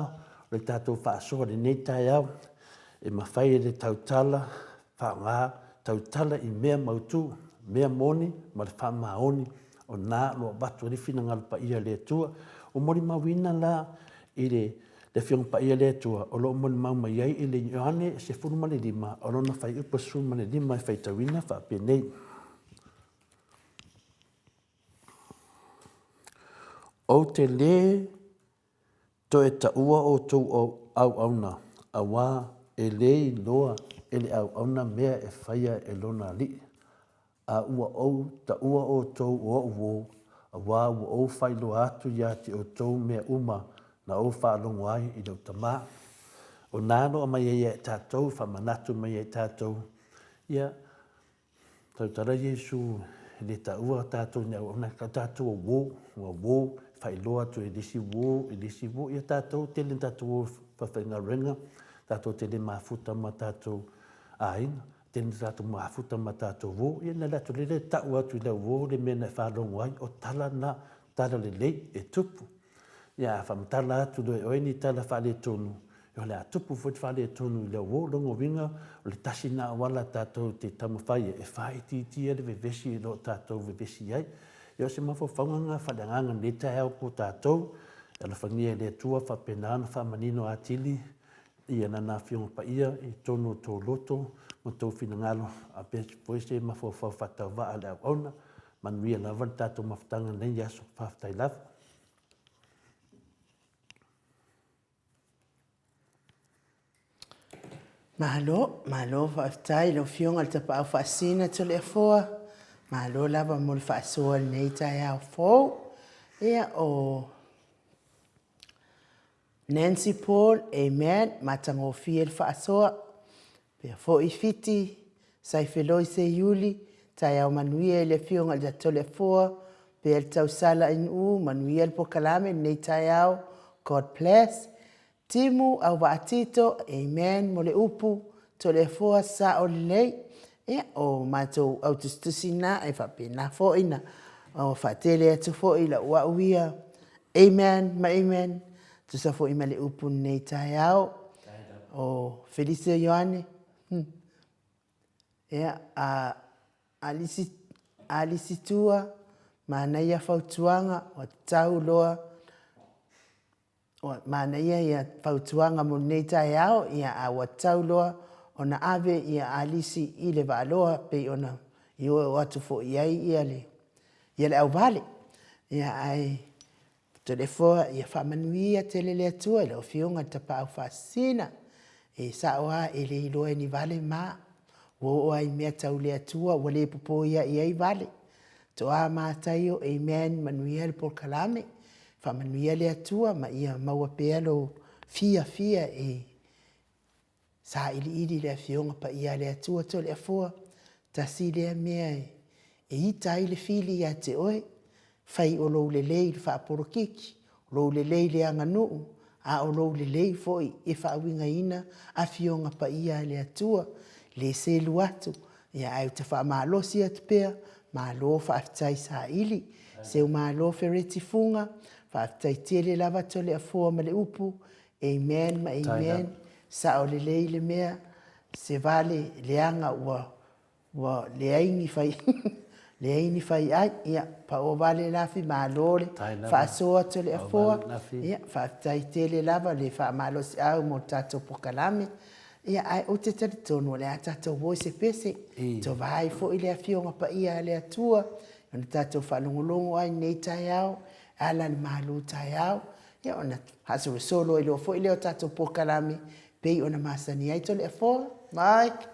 o le tatou faasoa i lenei taeao, e mafai e le tautala Faaaoga tautala i mea mautu, mea moni ma le faamaoni o na o lo o avatu ai le finagalo paia o le Atua. Ua molimauina la i le Afioga Paia a le Atua o lo o molimau mai ai i le Ioane 15 o lona fuaiupu 15 e faitauina faapenei. Ou te lē Toe taua outou auauna, auā e lē iloa e le auauna mea e faia e lona alii, a ua ou taua outou o oʻu uō, auā ua ou faailoa atu iā te outou mea uma na ou faalogo ai i lou Tamā. O nā lo aumai ai ia e tatou, faamanatu mai ai ia tatou, ia, Tautala Iesu e le taua tatou i ni auauna, o tatou o uo, ua uo, faailoa atu e le isi uo, i le isi uo, ia tatou tele ina tatou o e faafaigaluega, tatou te le mafuta ma tatou aiga, tele ina tatou mafuta ma tatou uo, ia ona alu atu lea tau atu i lau uo le mea na e faalogo ai, o tala na, tala lelei e tupu. Ia a faamatala atu loa e oe ni tala faaletonu, ia o le a tupu foi le faaletonu i lau uo. O lona uiga, o le tasi lena auala tatou te taumafai ai e faaitiitia le vevesi o lo o tatou vevesi ai. Ia o se mafaufauga lena faaleagaga i lenei taeao mo tatou, e alofagia e le Atua faapena ona faamanino atili ia Lana Afioga Paia i totonu o tou loto ma tou finagalo, faapea foi se mafaufau faatauvaa a le auauna. Manuia lava le tatou mafutaga i lenei aso. Faafetai lava. Malo, malo faafetai i lau Afioga i le Tapaau Faasisina Toleafoa. Malo lava mo le faasoa i lenei taeao fou. Ia, o Nancy Paul, amen, matagofie le faasoa. Pea foi Fiti, Saifeloi Seiuli, taeao manuia i le Afioga i le Toleafoa, pea le tausala i Nu'u, manuia le polokalame i lenei taeao, God bless. Timu Auvaa Tito, amen mo le upu, Toleafoa sao lelei. Ia, o matou au tusitusi na e faapena foi na faatele atu foi i lau au ia Amen ma amen. Tusa foi ma le upu lenei taeao. O Felicia Ioane. Hmm. Ia, a Alisi, Alisi Tua, manaia fautuaga, ua tatau loa, ua manaia ia fautuaga mo lenei taeao, ia a ua tatau loa ona ave ia Alisi i le Vaaloa pei ona i oo atu foi i ai ia le ia le auvale. Ia ae Toleafoa, ia faamanuia tele le Atua i lau Afioga i le Tapaau Faasisina. E sao lava e le iloa e ni vale ma. Ua oo lava i mea tau le Atua ua le popoia i ai vale. Toa Mataio, Amen, manuia le polokalame. Faamanuia le Atua ma ia maua pea lou fiafia e sailiili i le Afioga Paia a le Atua Toleafoa. Tasi lea mea e. E ita ai le fili ia te oe, fai o lou lelei i le faapolokiki, o lou lelei i le aganuu, a o lou lelei foi e faauigaina Afioga Paia a le Atua. E le selu atu, ia ae ou te faamalosi atu pea, malo faafetai saili. Seu malo Fereti Fuga, faafetai tele lava Toleafoa ma le upu, amen ma amen, sao lelei le mea, se vale leaga ua Ua leai ni fai leai ni fai ai. Ia, paoa vale Lafi, malo le faasoa Toleafoa. Ia, faafetai tele lava le faamalosiau mo le tatou polokalame. Ia, ae ou te talitonu o le a tatou o i se pese. Tova ai foi le Afioga Paia a le Atua ona tatou faalogologo ai i lenei taeao e ala i le malu taeao. Ia, ona faasolosolo ai loa foi lea o tatou polokalame pei ona masani ai Toleafoa. Mike.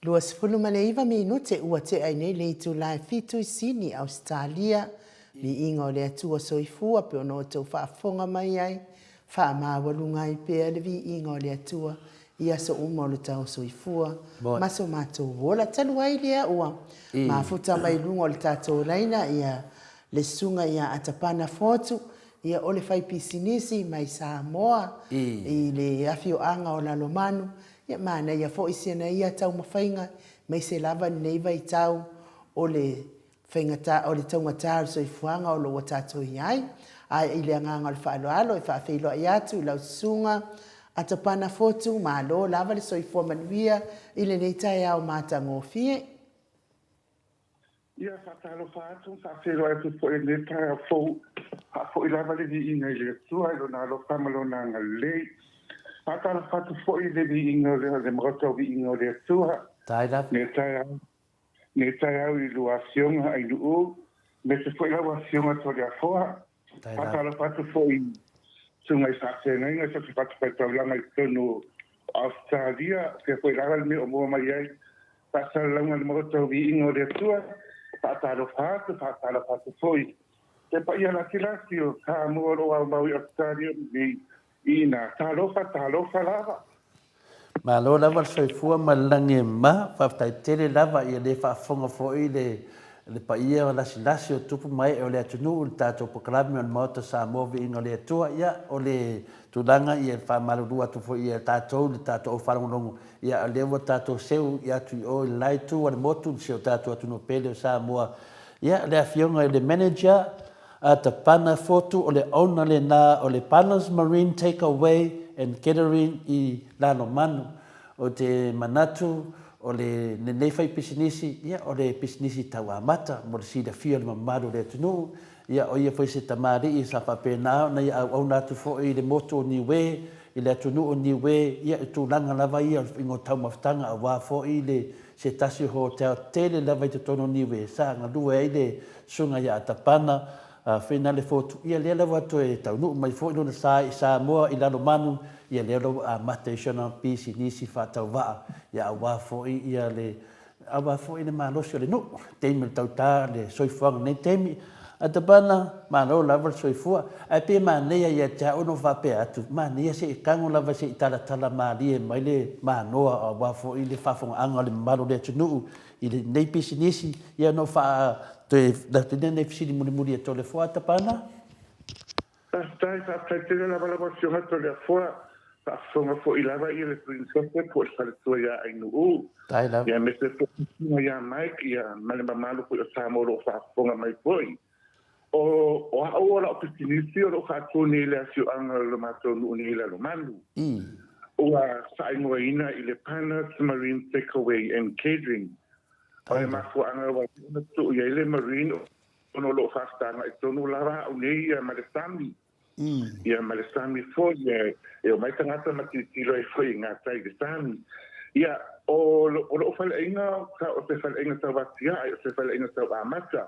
29 minute ua tea ai nei le itula e fitu i Sini, Ausetalia. Viiga o le Atua Soifua pe ona outou faafofoga mai ai, faamaualuga ai pea le viiga o le Atua i aso uma o lo tau soifua ma so matou ola. Talu ai lea ua mafuta mai luga o le tatou laina ia le susuga ia Atapana Fotu, ia o le faipisinisi mai Samoa i le afioaga o Lalomanu, Ia manaia foi si ana ia taumafaiga, aemaise lava lenei vaitau o le faigata, o le taugata o le soifuaga o lo o ua tatou i ai. Ae i le agaga o le faaaloalo e faafeiloai atu i lau susuga Atapana Fotu, malo lava le soifua manuia i lenei taeao matagofie. Ia, faatalofa atu ma faafeiloai atu foi i lenei taeao fou. Faafoi lava le viiga i le Atua i Lona alofa ma Lona agalelei. Faatalofa atu foi i le viiga o le Maota o Viiga o le Atua. Tai lava. Nei taeao, nei taeao i lua afioga Ainuu, aemaise foi lau afioga Toleafoa. Faatalofa atu foi i susuga i faafeagaiga i so o se fatafaitaulaga i totonu o Ausetalia, o fea foi lava le mea o maua mai ai faasalalauga i le Maota o Viiga o le Atua. Faatalofa atu, faatalofa atu foi i le paia latilati o Samoa o lo o aumau i Ausetalia nei Ina, talofa, talofa lava. Malo lava le soifua ma le lagi e mama, faafetai tele lava ia le faafofoga foi le le paia lasilasi o tupu ma ee o le atunuu i le tatou polokalame o le Maota Samoa Viiga o le Atua. Ia o le tulaga ia e faamalulu atu foi ia tatou le tatou au faalogologo, ia o lea ua tatou seu atu i o i le la itu a le motu i si o tatou atunuu pele o Samoa. Ia le afioga i le Manager A Tapana Fotu o le owner lena o le Pana's Marine Takeaway and Catering i Lalomanu. Ou te manatu o le lenei faipisinisi, ia o le pisinisi tau amata mo le silafia o le mamalu o le atunuu. Ia o ia foi se tamalii sa faapena ona ia auauna atu foi i le motu o Niue, i le atunuu o Niue, ia i tulaga lava ia o le faiga o taumafataga aua foi le se tasi o hotel tele lava i totonu o Niue sa galue ai le Susuga ia Atapana Finale Fotu, ia lea la ua toe taunuu mai foi lona sa i Samoa i Lalomanu, ia lea la ua amata ai si ona pisinisi faatauvaa, ia aua foi ia le aua foi le malosi o le nuu, taimi o le tauta le soifuaga i lenei taimi. Atapana, malo lava le soifua, ae pei e manaia ia te au ona ou faapea atu, manaia se i tago lava se i talatala malie mai le manoa aua foi le faafofogaaga a le mamalu o le atunuu i lenei pisinisi, ia ona ou faa toe atu lea nei fesili mulimuli e Toleafoa Tapana. Faafetai, faafetai tele lava lau Afioga Toleafoa. Faafofoga foi lava ia le Prinsese po o le faletua ia Ainuu. Tai lava. Ia aemaise foi le susuga ia Mike ia ma le mamalu foi o Samoa o lo o faafofoga mai foi. O, o au o lau pisinisi o lo o faatu nei i le afioaga o le matou nuu nei i Lalomanu. Ua faaigoaina i le Panas Marine Takeaway and Catering. O le mafuaaga ua ona tuu i ai le marine ona o lo o faafetagai tonu lava au nei ia ma le sami. Ia ma le sami foi e omai tagata ma tilotilo ai foi i gatai i le sami. Ia, o lou faleaiga o se faleaiga tau atiae, o se faleaiga tau amata.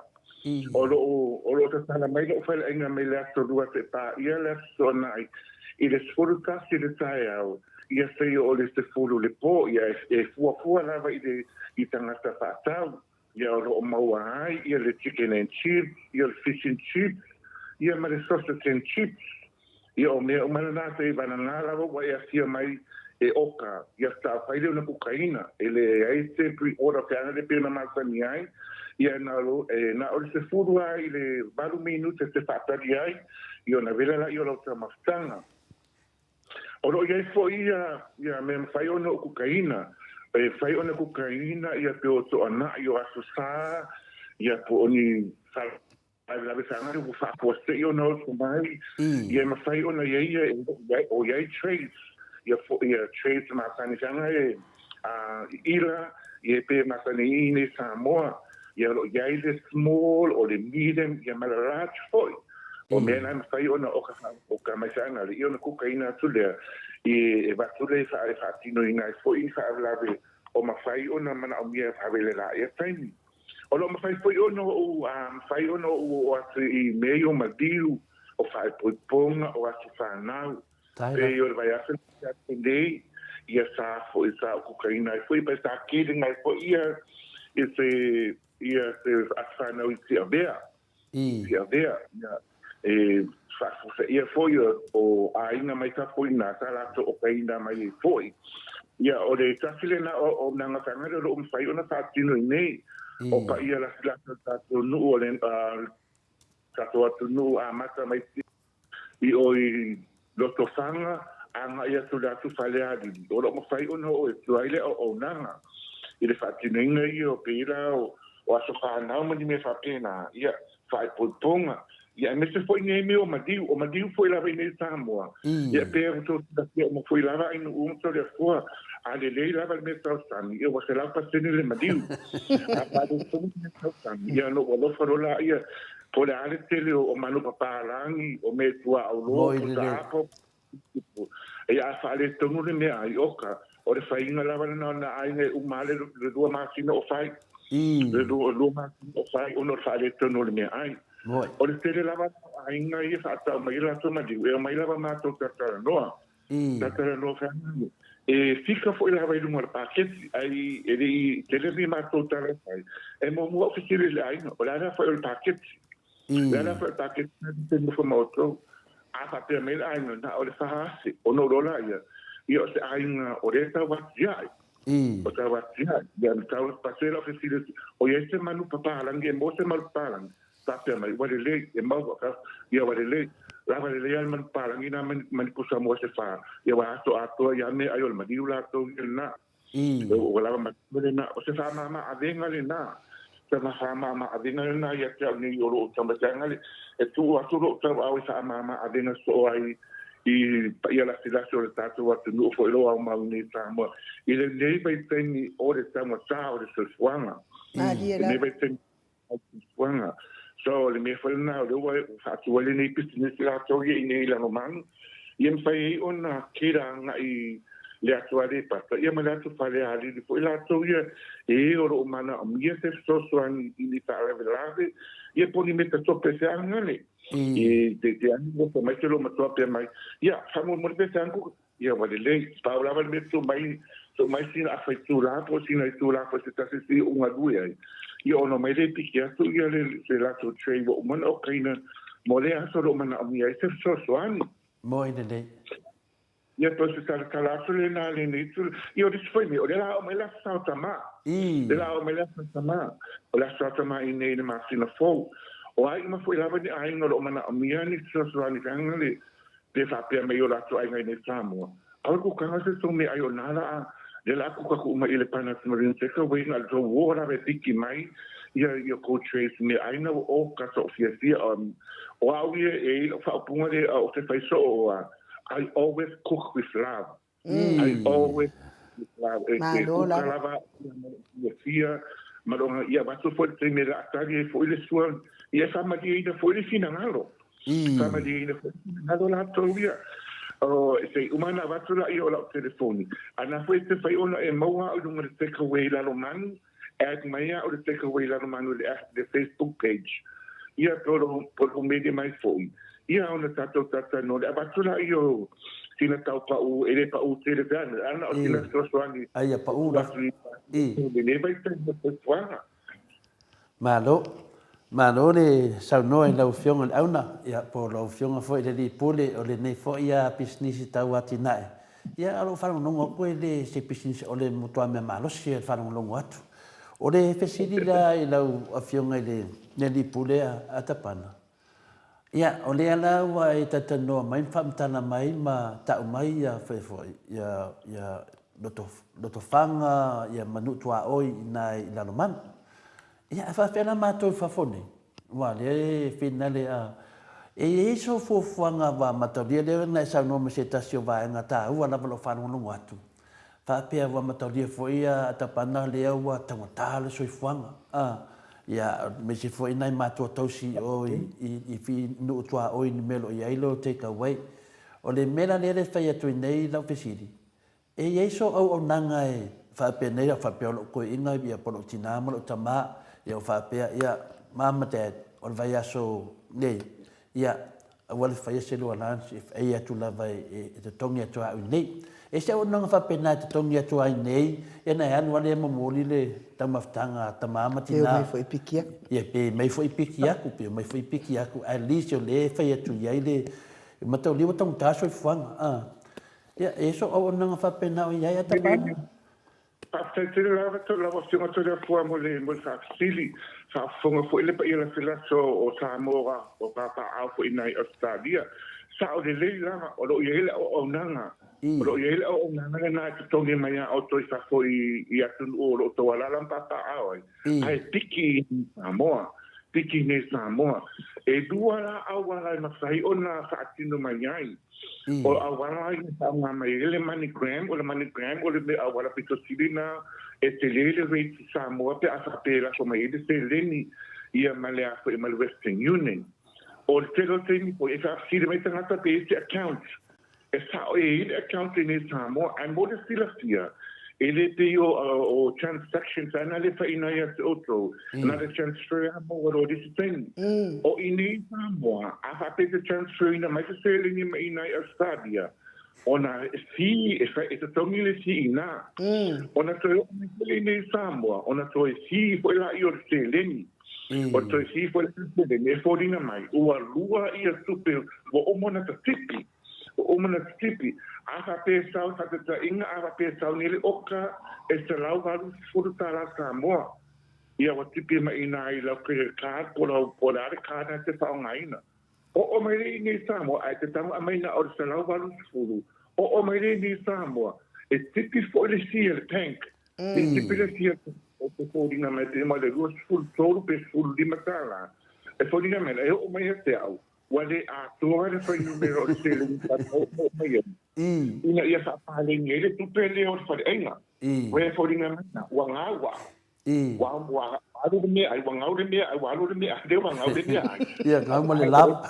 O lo o tatala mai lou faleaiga mai le Aso Lua seia paia le Aso Toonai i le 11 i le taeao, ia seia oo i le 10 le po, ia e fuafua lava i le i tagata faatau. Ia o lo o maua ai ia le chicken and chips, ia le fish and chips, ia ma le sausage and chips. Ia o mea uma na se i vagana lava ua e afio mai e oka, ia faatoa fai lea ona kukaina. E leai se pre-order feaga lea pei ona masani ai, ia na o e na o le 10 lava i le 8 minute e te faatali ai, ia ona vela laia o lau taumafataga. O lo o i ai foi ia, ia mea e mafai ona ou kukaina. E mafai ona kukaina ia pe o toanai o aso sa, ia po o ni faalavelave sa ua faafuasei ona oso mai, ia e mafai ona i ai ia, o i ai trays, ia fo, ia trays masani feaga e, a, ila, ia pe masani i inei Samoa, ia o lo o i ai le small, o le medium, ia ma le large foi. O mea na e mafai ona oka oka mai feaga ona kukaina atu lea i e avatu lea e faatinoina ai foi ni faalavelave o mafai ona manaomia e faavele ia taimi. O lo o mafai foi ona ou mafai ona ou oo atu i mea ia o maliu, o faaipoipoga, o aso fanau. Pei o le vaiaso na tea atu nei, Ia sa foi sa okukaina ai foi, pa sa kelinga ai foi ia i se ia se aso fanau i Tiavea. Tiavea, ia e faafofoia foi o aiga mai fafo i ina sa latou okaina mai ai foi. Ia o le tasi lena o auaunaga faigale o lo o mafai ona faatino i nei, o paia lasilasi o le tatou nuu o le tatou atunuu amata mai i o i Lotofaga agai atu i le atu Falealili, o lo o mafai ona oo e tua ai le auaunaga i le faatinoina ia o pei la o aso fanau ma ni mea faapena, ia, faaipoipoga, ia aemaise foi nei mea o maliu, o maliu foi lava i nei i Samoa, ia pei ona outou silafia uma foi lava ai nuu uma Toleafoa, a lelei lava le mea tausami, ia ua 100% le maliu. A faaletonu le mea tausami, ia ona ua alofa loa laia, Po o le a le tele o manu papalagi, o mea tuaaulo, Moi o lelei. taapo, ia a faaletonu le meaai, oka, o le faiga lava lena o nā aiga e uma lava le lua masina o fai, le lua masina o fai ona o le faaletonu o le meaai. Moi. O le tele lava o aiga ia e faatau mai ai latou maliu, e omai lava matou talatalanoa. Talatalanoa feagai. E fika foi lava i luga o le paketi, ai e le i tele ni matou tala e fai. E muamua ou fesili i le aiga, o le a le aofai o le paketi? O le a le aofai o le paketi na te nofo ma outou? A faapea mai le aiga, na o le 4,000, ona ou iloa laia, ia o se aiga o lea e tau atiae. O tau atiae. Ia na tau pasē lau fesili atu, o i ai se manu papalagi, e maua se manu papalagi? Faapea mai, ua lelei, e maua ka, ia ua lelei. Lava lelei lava le manu papalagi na ma ni pusa moa se fa, ia ua aso atoa ia mea ai o le maliu latou ia lena. Ua lava matua lena. O se faamama avega lena. Se faamama avega lena ia te au nei o lou taumateaga e tuu atu lou tauau e faamama avega soo ai i paia lasilasi o le tatou atunuu foi lo aumau nei Samoa i lenei vaitaimi o le taugata o le soifuaga. Malie Lenei lava. vaitaimi Fuafuaga. So, o le mea foi lena o lea ua faatu ai lenei pisinisi latou ia i nei i Lalomanu, ia mafai ai ona kila agai i le atu Aleipata, ia ma le atu Falealili foi latou ia e o lo o manaomia se fesoasoani i ni faalavelave, ia po o ni metatope e feagale. I te te anu ua mai te lo matua pea mai, ia, faamolemole pe feagu Ia ua lelei. Pau lava le mea tuu mai, tuu mai sina afa itula po o sina itula foi se tasi se i ou galue ai. Ia ona omai lea e piki atu ia le se latou tray ua uma ona okaina mo lea aso o lo o manaomia ai se fesoasoani. Moe lelei. Ia toe se talatala atu lena a lenei itu. Ia o le isi foi mea, o lea la a oo mai le Aso Saotama. O lea la a oo mai le Aso Saotama. O le Aso Saotama i nei i le masina fou. O a uma foi lava ni aiga o lo o manaomia ni fesoasoani feaga le Pe faapea mai o latou aiga i nei Samoa, aua le kukaga se tou meaai o na laa, lea laa kuka kuʻu mai i le pana atu ma le take away na o le tou uo lava e piki mai ia ia kou trays meaai na ua oka sa ou fiafia o au ia e i lau faaupuga lea ou te fai soo o a I always cook with love. I always cook with love. E te Malo kuka lava. lava ia ma lou fiafia ma lou aga ia avatu foi le taimi e laatali ai foi le sua ia e faamalieina foi le finagalo. Faamalieina foi le finagalo latou ia. O, se i uma ona avatu laia o lau telefoni, a na foi e te fai ona e maua au i luga o le take away Lalomanu, add mai au i le take away Lalomanu i le app, le Facebook page. Ia, po o lou mele mai foi. Ia, ona tatou talatalanoa lea, avatu laia o sina tau pau, e le pau tele feaga, a na o sina fesoasoani Aia e pau tuu la. atu i lenei vaitaimi o le soifuaga. Malo. Malo le saunoa i lau Afioga i le Auna, ia, po o lau Afioga foi i le Alii Pule o lenei foi pisinisi tau atinae. Ia, o lou faalogologo atu e le se pisinisi o le matua mea malosi e faalogologo atu. O le fesili la i lau Afioga i le Alii Pule a Tapana, Ia, o lea la ua e talatalanoa mai ma faamatala mai ma tau mai ia fai foi, ia, ia Loto, Lotofaga, ia ma nuu tuaoi i ina i Lalomanu. Ia, ae faapefea la matou i fafo nei? Aua o lea e finale a, e i ai sou fuafuaga ua mataulia lea na e saunoa mai se tasi o vaega taua lava o lau faalogologo atu, Faapea ua mataulia foi a Tapana lea ua taugata le soifuaga a, ia aemaise foi nai matua tausi i o i i nuu tuaoi i le mea o lo o i ai lo take away. O le mea la lea e fai atu ai nei lau fesili, e i ai so auaunaga e faapea nei au faapea o lou toeaina ia po o lou tina ma lou tama ia ua faapea ia mom ma dad o le vaiaso nei ia. Aua le faia se lua lunch e ei atu lava e totogi atu a au nei. E se auaunaga faapena e totogi atu ai nei, ia na e alu lava lea e momoli le taumafataga a tama ma tina. Pe omai foi piki aku. Ia, pe omai foi piki aku, pe omai foi piki aku. At least o lea e fai atu i ai le mataulia ua taugata soifuaga. Ia, e so auaunaga faapena o i ai a tama. Faafetai tele lava to lau Afioga Toleafoa mo le mo le faafesili. Faafofoga foi le paia lafilaso o Samoa o papaaao foi i nai Ausetalia. Sao lelei lava, o lo o i ai le auaunaga, o lo o i ai le auaunaga lena e totogi mai a outou i fafo i i atunuu o lo o outou alaala ma papaaao ai, ae piki i Samoa, piki i nei Samoa. E lua la auala e mafai ona faatino mai ai. O auala ia e faaaoga mai ai le MoneyGram, o le MoneyGram o le mea auala pito sili na e tele le rate i Samoa pe a faapea e lafo mai ai le seleni ia ma le a foi ma le Western Union. O le tele o taimi foi e faafesili mai tagata pe i ai se account. E sao e i ai le account i nei Samoa ae mo le silafia e le pei o o transactions a na le faina ia te outou, na le transfer a maua loa i le isi taimi. O i nei i Samoa, a faapea e te transfer ina mai se seleni mai i nai Australia, ona e fee, e fai, e totogi le fee i ina. Ona toe oo mai foi lea i nei i Samoa, ona toe fee foi laia o le seleni. O le toe fee foi lea o le seleni e foliga mai ua lua ia tupe ua uma ona tatipi. O uma na titipi, a faapea e sau faataitaiga, a faapea e sau nei le oka e $180 tala Samoa, ia ua tipi mai i ina i lau credit card po lau po o le a le card na e te faaaogaina. Oo mai lea i inei i Samoa ae te tago aumai na o le $180, oo mai lea i inei i Samoa, e tipi foi le fee a le bank, e tipi le fee a le bank e foliga mai pe ma le 23 pe 15 tala, e foliga mai e oo mai ia te au, Ua le atoa le fuainumera o le seleni sa oo mai ai ina ia faapaleni ai le tupe lea o le faleaiga. Ua e foliga mai na, ua gau au. Ua, ua alu le meaai, ua gau le meaai, ua alu le meaai, lea ua gau le meaai. Ia, gau ma le lava.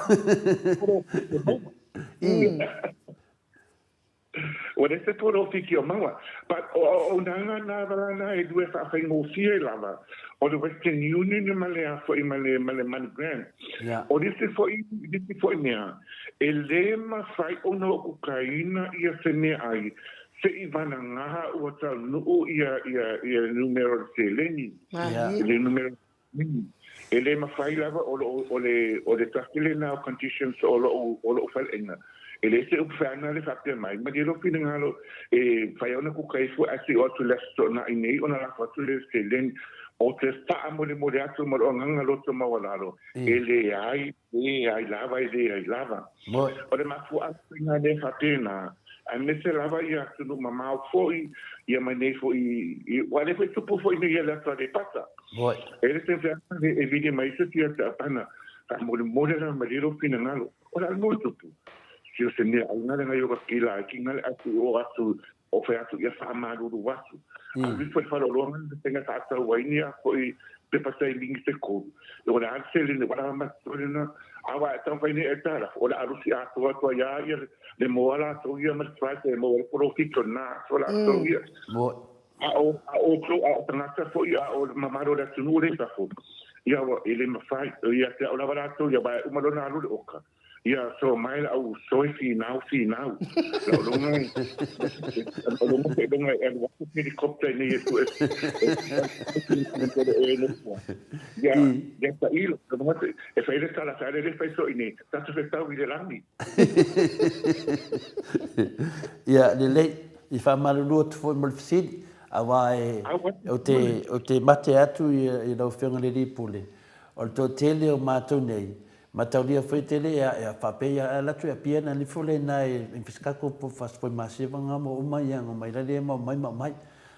Ua leai se polofiki o maua. But o auaunaga na vala na e lua e faafaigofie lava, o le Western Union ma le a foi ma le ma le MoneyGram. O le isi foi le isi foi mea, e le mafai ona okukaina ia se meaai seʻi vanagā ua taunuu ia ia ia le numera o le seleni. Le numera E le mafai lava o loo o le o le tasi lena o conditions o lou o lou faleaiga. E leai se upu feaga le faapea mai, malie lou finagalo e fai ona kuka ifo ae se i oo atu i le Aso Toonai nei ona lafo atu lea i le seleni. O te faamolemole atu ma lou agaga loto maualalo, e leai, leai lava, e leai lava. O le mafuaaga foi na lea faapena, aemaise lava ia atunuu mamao foi, ia mai nei foi i, aua lea foi tupu foi nei ia le atu Aleipata. E le te feaga e vili mai se sia te apana, faamolemole lava malie lou finagalo. O le a le mea ua tupu? Se o se mea ai ngale ngai o ka kila ai ki ngale atu o atu o fai atu ia faamalulu atu. Alu ifo i le faleoloa ngale le faiga faatau ai ni a foi pepa sailingi se kolu. O le a le seleni ua lava ma totoe lena. A ua e taumafai nei e tala, o le a lusi atoa atu ai a ia le moa latou ia ma le price e maua ai le polofiti o lena aso latou ia. A o a outou, a o tagata foi, a o le mamalu o le atunuu lea i fafo, ia ua e le mafai, ia te au lava latou ia, aua e uma loa ona alu le oka, ia so mai la au soe finau finau. Lau loga e, lau loga seiloga e alu atu se helicopter ina ia sue e nofo ai. Ia, ia tailo, e fai le tala, sa le le fai so i nei, tatou fetau i le lagi. Ia, lelei, i faamalulu atu foi mo le fesili, aua e, ou te, ou te mate atu i lau Afioga i le Alii Pule, o le toatele o matou nei, mataulia foi tele e, e faapea ia alu atu e Apia na nifo le na e Fisikako po Fasifoi Masiva nga mo uma ia nga mai lale ma mai ma mai.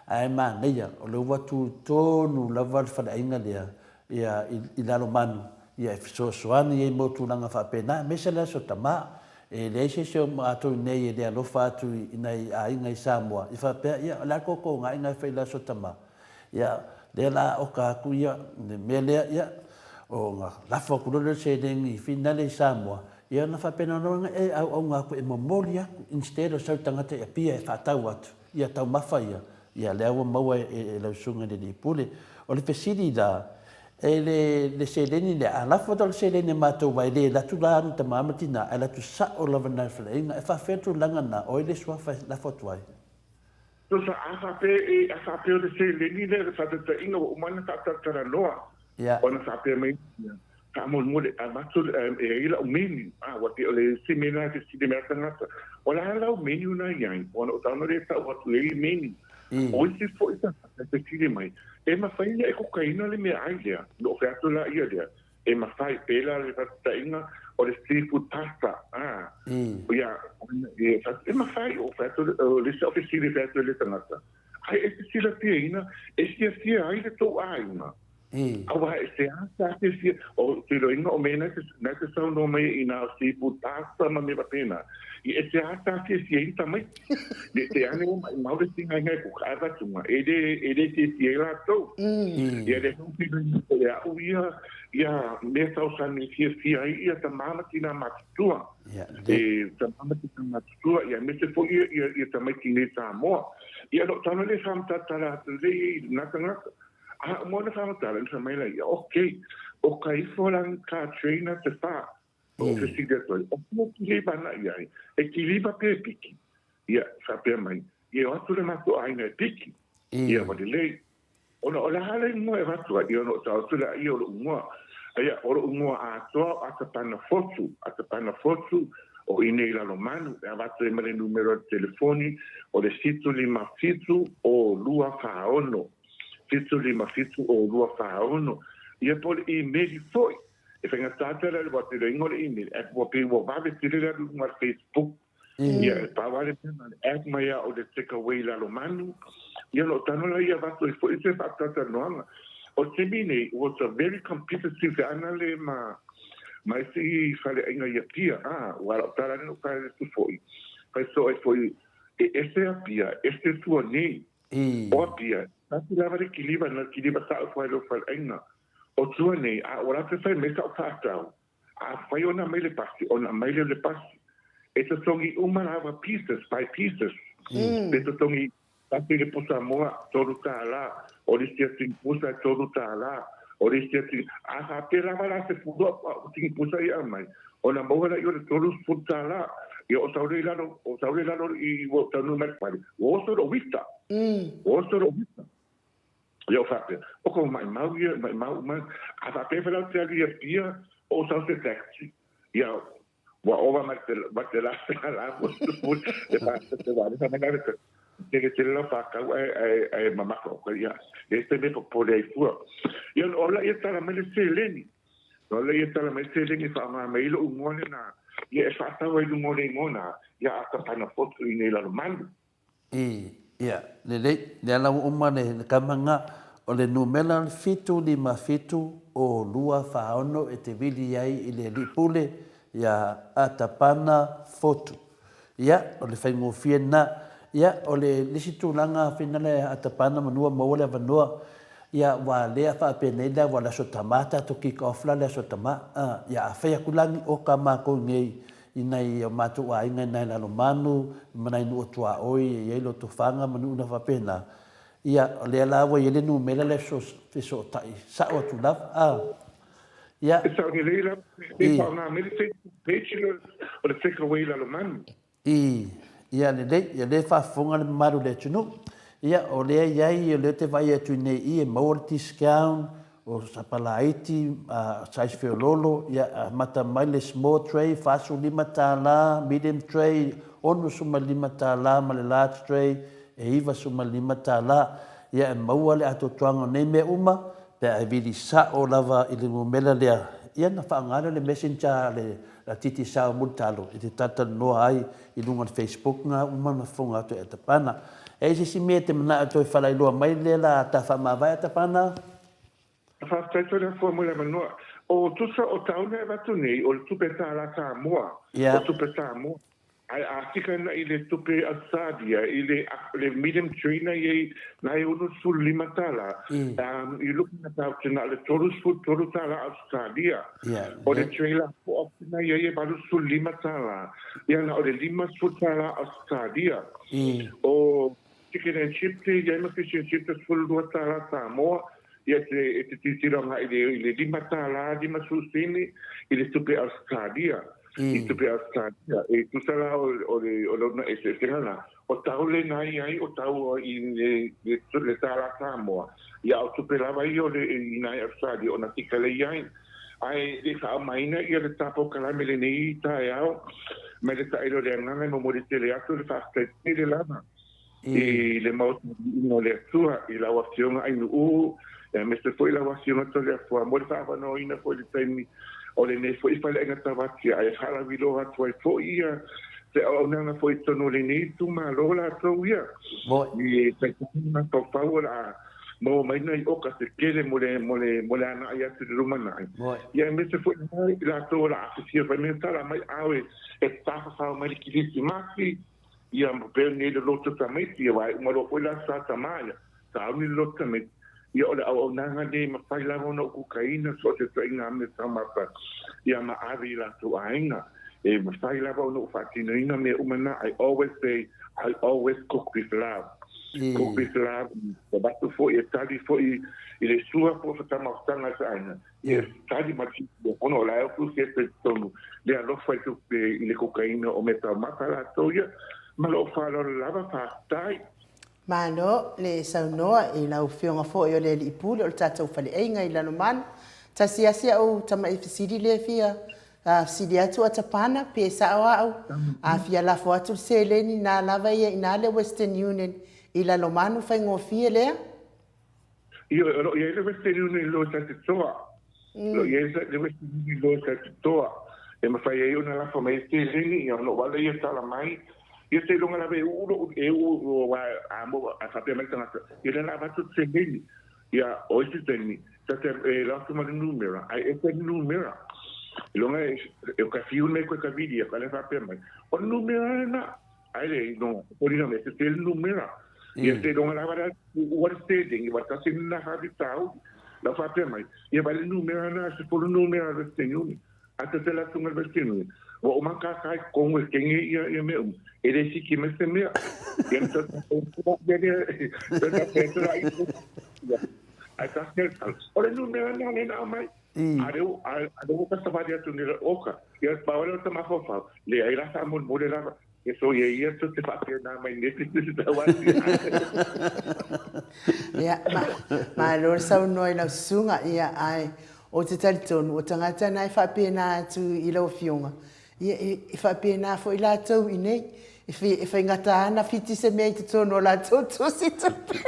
Ae manaia, o le ua tu tonu lava le faleaiga lea ia i, i Lalomanu, ia e fesoasoani ai mo tulaga faapena, aemaise le Aso Tama. E leai se isi o matou nei e le alofa atu i nai aiga i Samoa, i faapea, ia, o le a le kōkōgaiga e fai i le Aso Tama? Ia, lea la oka atu ia, le mea lea, ia, ona lafo atu loa lea o le seleni i finale i Samoa, ia ona faapena loa e auauna atu e momoli atu, instead o sau tagata i Apia e faatau atu, ia taumafa ia, ia lea ua maua e lau susuga i le Alii Pule. O le fesili la, E le, le seleni lea, a lafo atu le seleni a matou aua e le alu atu la ni tama ma tina, ae alu atu sao lava i na i le faleaiga. E faafefea le tulaga lena, o ai le suafa e lafo atu ai? Tusa, a faapea e, a faapea o le seleni lea, le faataitaiga ua uma ona faatalatalanoa, ona faapea mai lea, faamolemole, avatu, e i ai lau menu, a, ua pei o le isi mea lena e fesili mai ai le tagata, o le a lau menu na i ai? Ona ou tago lea e tau atu i ai le menu. O isi foi tagata e fesili mai, e mafai ona e kukaina le meaai lea? Ona ou fai atu laia lea, e mafai, pēlā le faataitaiga o le seafood pasta, a, ia, e mafai, ou fai atu, o le isi au fesili e fai atu i le tagata, ai e te silafiaina, e fiafia ai le tou aiga. Aua e seasea fiafia, o te iloaina o mea na e te saunoa mai ai inā o seafood pasta ma mea faapena, ia e seasea fiafia ai ni tamaiti. Ne i te ane ua maʻimau le tigaina e kuka avatuga, e le, e le fiafia ai latou. Ia le hoki e a'u ia, ia mea tausami e fiafia ai ia tamā ma tinā matutua. E tamā ma tinā matutua, ia aemaise foi ia, ia, ia tamaiti nei Samoa. Ia lou tala lea e faamatala atu lelei ai i lena tagata. A uma ona faamatala, ona fai mai lea, Ok, o ka ifo la ka trainer te wha, o fesili atu ai, o fea kiliva na i ai? E kiliva pe piki? Ia, faapea mai, ia o atu le matou aiga e piki. Ia, ua lelei. Ona o le aha le ingoa e avatu ai? Ia, ona ou tau atu lea, ia o lou ingoa. Ia, o lou ingoa atoa o Atapana Fotu, Atapana Fotu, o i nei Lalomanu, e avatu ai ma le numera o le telefoni, o le 757 o 246. 757 o 246. Ia po o le imeli foi. E faigata tele le wā te ingoa o le imeli, ae ua pei ua vave tele le alu i luga o le Facebook. Ia, e pau lava le mea na o le add mai lava o le take away Lalomanu. Ia ona ou tago lea avatu ai foi se faatalatalanoaga. O le taimi nei, was a very competitive ana le ma ma isi faleaiga i Apia, a, ua ala o tala ane lou tae atu foi, fai soo ai foi, e ese Apia, ese tua nei. O Apia, tasi lava le kiliva, na le kiliva sa'o ifo ai lou faleaiga. O tua nei, a ua latou fai mai sa'o faatau, afai ona aumai le pasi, ona aumai lea o le pasi. E totogi uma lava pieces by pieces. Pe totogi tasi le pusa moa, $3, o le isi atu i pusa e $3, o le isi atu i, a faapea lava la se pulu a tini pusa ia aumai, ona maua laia o le $30. Ia o sau lea i lalo, o sau lea i lalo i ua taunuu mai le fale, ua oso lou ita. Ua oso lou ita. Ia o faapea, o kou maʻimau ia, maʻimau uma, a faapea foi la ou te alu i Apia, o sau se taxi, ia ua ova ma te ma te la la le pa te wa le fa mai le tele tele lau whakau ai ai ai mamaka o ka ia e te me popole ai fua ia o la ia tala mai le seleni o la ia tala mai le seleni whaanga mai lo ingoa lena ia e whaatau ai lunga o le ingoa na ia a tapana fotu i nei lalo malu. I, ia, lelei, lea la ua uma le kama nga, o le numera le 7 5 7 o 2 4 6 e te vili ai i le alii pule ia Atapana Fotu. Ia, o le faigofie lena. Ia, o le isi tulaga finale Atapana manu ua maua le avanoa, ia, ua lea faapenei lea ua le Aso Tama tatou kick off la le Aso Tama. A, ia, a fai atu la ni oka makou nei i nai o matou aiga i nai Lalomanu ma nai nuu o tuaoi e i ai Lotofaga ma nuu na faapena, ia, o lea la ua i ai le numera lea e fesootai sao atu lava, a, ia. E sao lelei lava e faaaoga mai le Facebook page lea o le Take Away Lalomanu. I, ia lelei, ia lea e faafofoga le mamalu o le atunuu, ia, o lea e i ai, o lea ou te vaai atu i nei i i e maua le discount, O Sapalaiti, size feololo, ia amata mai le small tray $45, medium tray $65 ma le large tray e $95. Ia e maua le atoatoaga o nei mea uma pe a e vili sao lava i le numera lea, ia ona faaaoga lea o le messenger a le Digicel Mulitalo e te talatalanoa ai i luga o le Facebook na uma ona fofoga atu e Atapana. E i ai se isi mea e te manao e toe falailoa mai lea la ta faamavae Atapana? Faafetai tele afua mo le avanoa. O tusa o tauna e avatu nei o le tupe tālā Samoa, o tupe Samoa. Ae a tika na i le tupe Australia i le le medium tree na i ai na e 65 tālā, you looking about na o le 33 tālā Australia. O le tray la po atu na i ai e 85 tālā, ia na o le 50 tālā Australia. O chicken and chips e i ai ma fish and chips e 12 tālā Samoa. Ia e te tilotilo agai i le $5 50 sene i le tupe Ausetalia. I tupe Ausetalia. E tusa la o le lona eseesega la. O tau lena i ai o tau i le tālā Samoa. Ia o tupe lava ia o le i nai Ausetalia ona tikale i ai. Ae le faaomaina ia le ta polokalame lenei taeao mai le taelo o le agaga e momoli tele atu le faafetai tele lava i le maota o le Atua i lau Afioga Ainuu, aemaise foi lau Afioga Toleafoa mo le faaavanoaina foi i le taimi o lenei foi faleaiga tauatia ae faalauiloa atu ai foi ia se auaunaga foi i totonu o lenei itumalo latou ia i taitaiga mafaufau o le a maua mai nai oka se tele mo le mo le mo le agai atu i le lumanai. Ia aemaise foi i latou o le a afifio fai mai tala mai ao e tafafao mai le Kirisimasi ia ma pea nei le loto tamaiti ia aua e uma loa foi le Aso Sa Tama ia sauni le loto tamaiti ia o le auaunaga nei e mafai lava ona ou kukaina so o se tuaiga mea taumafa ia ma ave i latou aiga e mafai lava ona ou faatinoina mea uma na. I always say I always cook with love. Cook with love e avatu foi e tali foi i le sua po o se tamaofataga a se aiga. Ia tali ma le ona o la e ofu se tonu le alofa i tupe i le kokaina o mea taumafa latou ia. Ma lou faaaloalo lava, faafetai. Malo le saunoa i lau Afioga foi o le Alii Pule o le tatou Faleaiga i Lalomanu. Tasi lava si au tamai fesili lea e fia fesili atu a Tapana, pe sao au a fia lafo atu le seleni na lava ia ina le Western Union i Lalomanu faigofie lea? Ioe, o lo o i ai le Western Union i lo Satitoa. O lo o i ai le Western Union i lo Satitoa. E mafai ai ona lafo mai e seleni, ia ona ou ala ia tala mai. Ia seiloga lava e uu lou, e uu, aua a maua, a faapea mai le tagata, ia lea o le a avatu le seleni. Ia, o isi taimi, ta te e lau atu ma le numera, ae ese le numera. Iloga e, e ka fiu nei koe ka vili, ia ka lea faapea mai, o le numera lena. Ai le no, foliga mai se tele numera. Ia seiloga lava la ua le seleni, ua tasi lena faafitauli. Lau faapea mai, ia vai le numera na se fulu numera le Western Union. A tatala atu le Western Union. Ua uma kākā i totonu e kenge ia ia mea uma. E le siki mai se mea. Ia na tau ia lea, tau atu la i ia. Ai tasi le tala. O le numera na le na aumai. A lea a lea ua kasavali atu nei oka. Ia pau lea o te mafaufau. Leai la faamolemole lava. E so ia ia tu te faapena mai nei te tau atu. Ia, malo le saunoa i lau susuga, ia, ae ou te talitonu, o tagata na e faapena atu i lau Afioga, ia, e faapena foi latou i nei, e faigata lava ona fiti se mea i totonu o latou tusi tupe.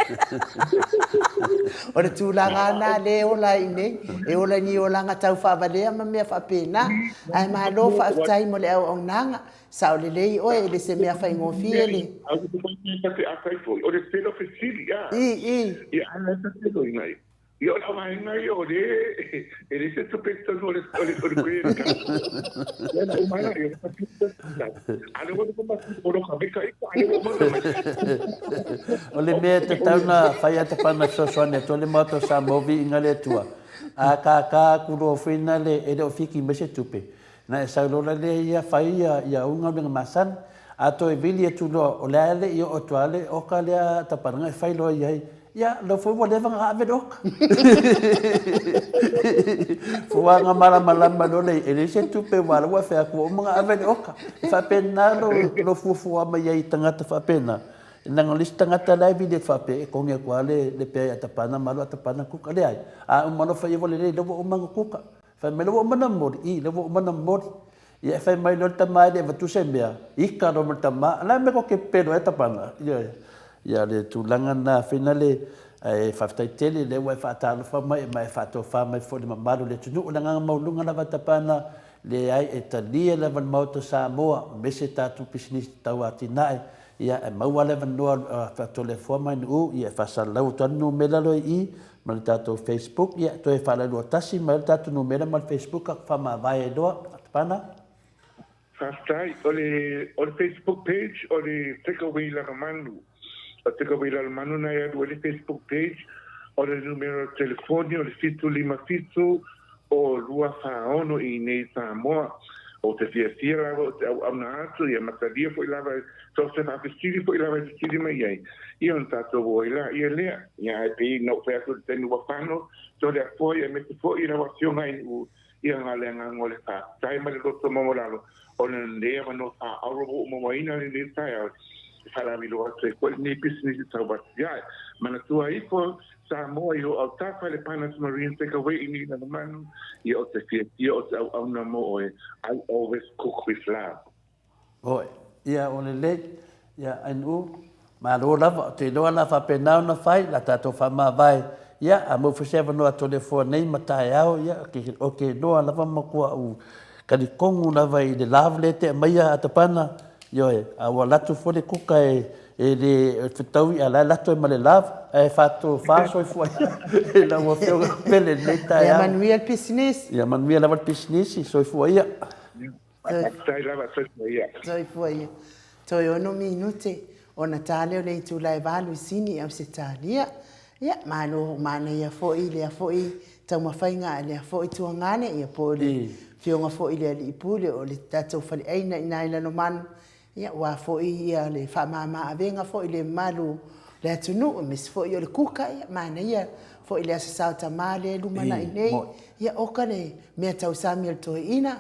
O le tulaga lava lena lea e ola ai i nei, e ola i ni olaga tau faavalea ma mea faapena. Ae malo faafetai mo le auaunaga. Sao lelei oe, e le se mea faigofie le. O le tele o fesili, a. I, i. Ia, a e ta te loiga ia. Ia, o le vaega ia o le, e le se tupe i totonu o le, o le, o le credit card. Ia, na uma la, ia, a le ua uma o lo ka meka ika, a le ua uma na mai. O le mea e tatau na fai a tapana fesoasoani atu ai le Maota o Samoa viiga le Atua. A kākā aku loa foi nale e le o fiki mai se tupe, Na e sau loa lea ia fai ia ia ou galuega masani, a toe vili atu loa o le a le i oo atu a le oka lea tapanaga e fai loa i ai, ia lau foi ua leva na ave le oka. Fuaga malamalama loa le e leai se tupe ua ala ua fai atu ua uma na ave le oka. E faapena lo lo fuafua mai ai i tagata faapena. Leaga o le isi tagata la e vili atu faapea e togi atu lava le le pea ia Tapana ma alu a Tapana kuka. Leai, a uma loa fai ia ua lelei lea ua uma na kuka. Fai mai, Lea ua uma ona momoli? I, lea ua uma ona momoli. Ia, e fai mai loa le tama e le avatu se mea, ika loa ma le tama, o le a le mea koa ke pepelo ai Tapana? Ioe. Ia, o le tulaga lena finale, ae faafetai tele lea ua e faatalofa mai ma e faatofa mai foi i le mamalu o le atunuu. O le agaga maualuga lava Tapana, leai, e talia lava le Maota o Samoa, aemaise tatou pisinisi tau atinae, ia, e maua le avanoa faatoleafoa mai Nu'u, ia, e faasalalau atu ai le numera loa i i, ma le tatou Facebook, ia toe faalalua tasi mai le tatou numera ma le Facebook aku faamavae ai loa, Tapana. Faafetai. O le, o le Facebook page o le Takeaway Lalomanu. O Takeaway Lalomanu na e alu ai le Facebook page. O le numera o telefoni o le 757 o 246 i inei i Samoa. Ou te fiafia lava ou te auauna atu, ia ma talia foi lava so o se faafesili foi lava e fesili mai ai, ia ona tatou o ai laia lea. Ia ae pei na ou fai atu i le taimi ua fano, Toleafoa ia aemaise foi lau Afioga i Nu'u, ia na o le agaga o le faafetai ma le loto maualalo ona lenei avanoa faaauro ua ou mauaina lenei taeao e faalauiloa atu ai foi lenei pisinisi tauatiae. Manatua ifo Samoa i o autafa i le Pilots Marine Takeaway i Niulalomanu, ia o te fiafia o te auauna mo oe, I always cook with love. Oe, ia o lelei, ia NU, malo lava, ou te iloa la faapena ona fai, la tatou faamavae, ia a maua foi se avanoa a Toleafoa nei ma taeao, ia ou te iloa lava matua ou talitonu lava i le love lea e te aumaia Atapana, ioe, a ua alu atu foi le kuka e E le fetaui a la e lato ai ma le love ae faatofa soifua ia i lau afioga pele i lenei taeao. Ia manuia le pisinisi. Ia manuia lava le pisinisi, soifua ia. Faafetai lava, soifua ia. Soifua ia. Toe ono minute ona ta lea o le itula e valu i Sini, Ausetalia. Ia, malo manaia foi lea foi taumafaiga a lea foi tuagane, ia po o le afioga foi i le Alii Pule o le tatou faleaiga i ina i Lalomanu, Ia, aua foi ia le faamama avega foi i le mamalu o le atunuu, aemaise foi o le kuka, ia, manaia foi le Aso Sa o Tama lea e lumanai nei. Ia, oka le mea tausami a le toeaina,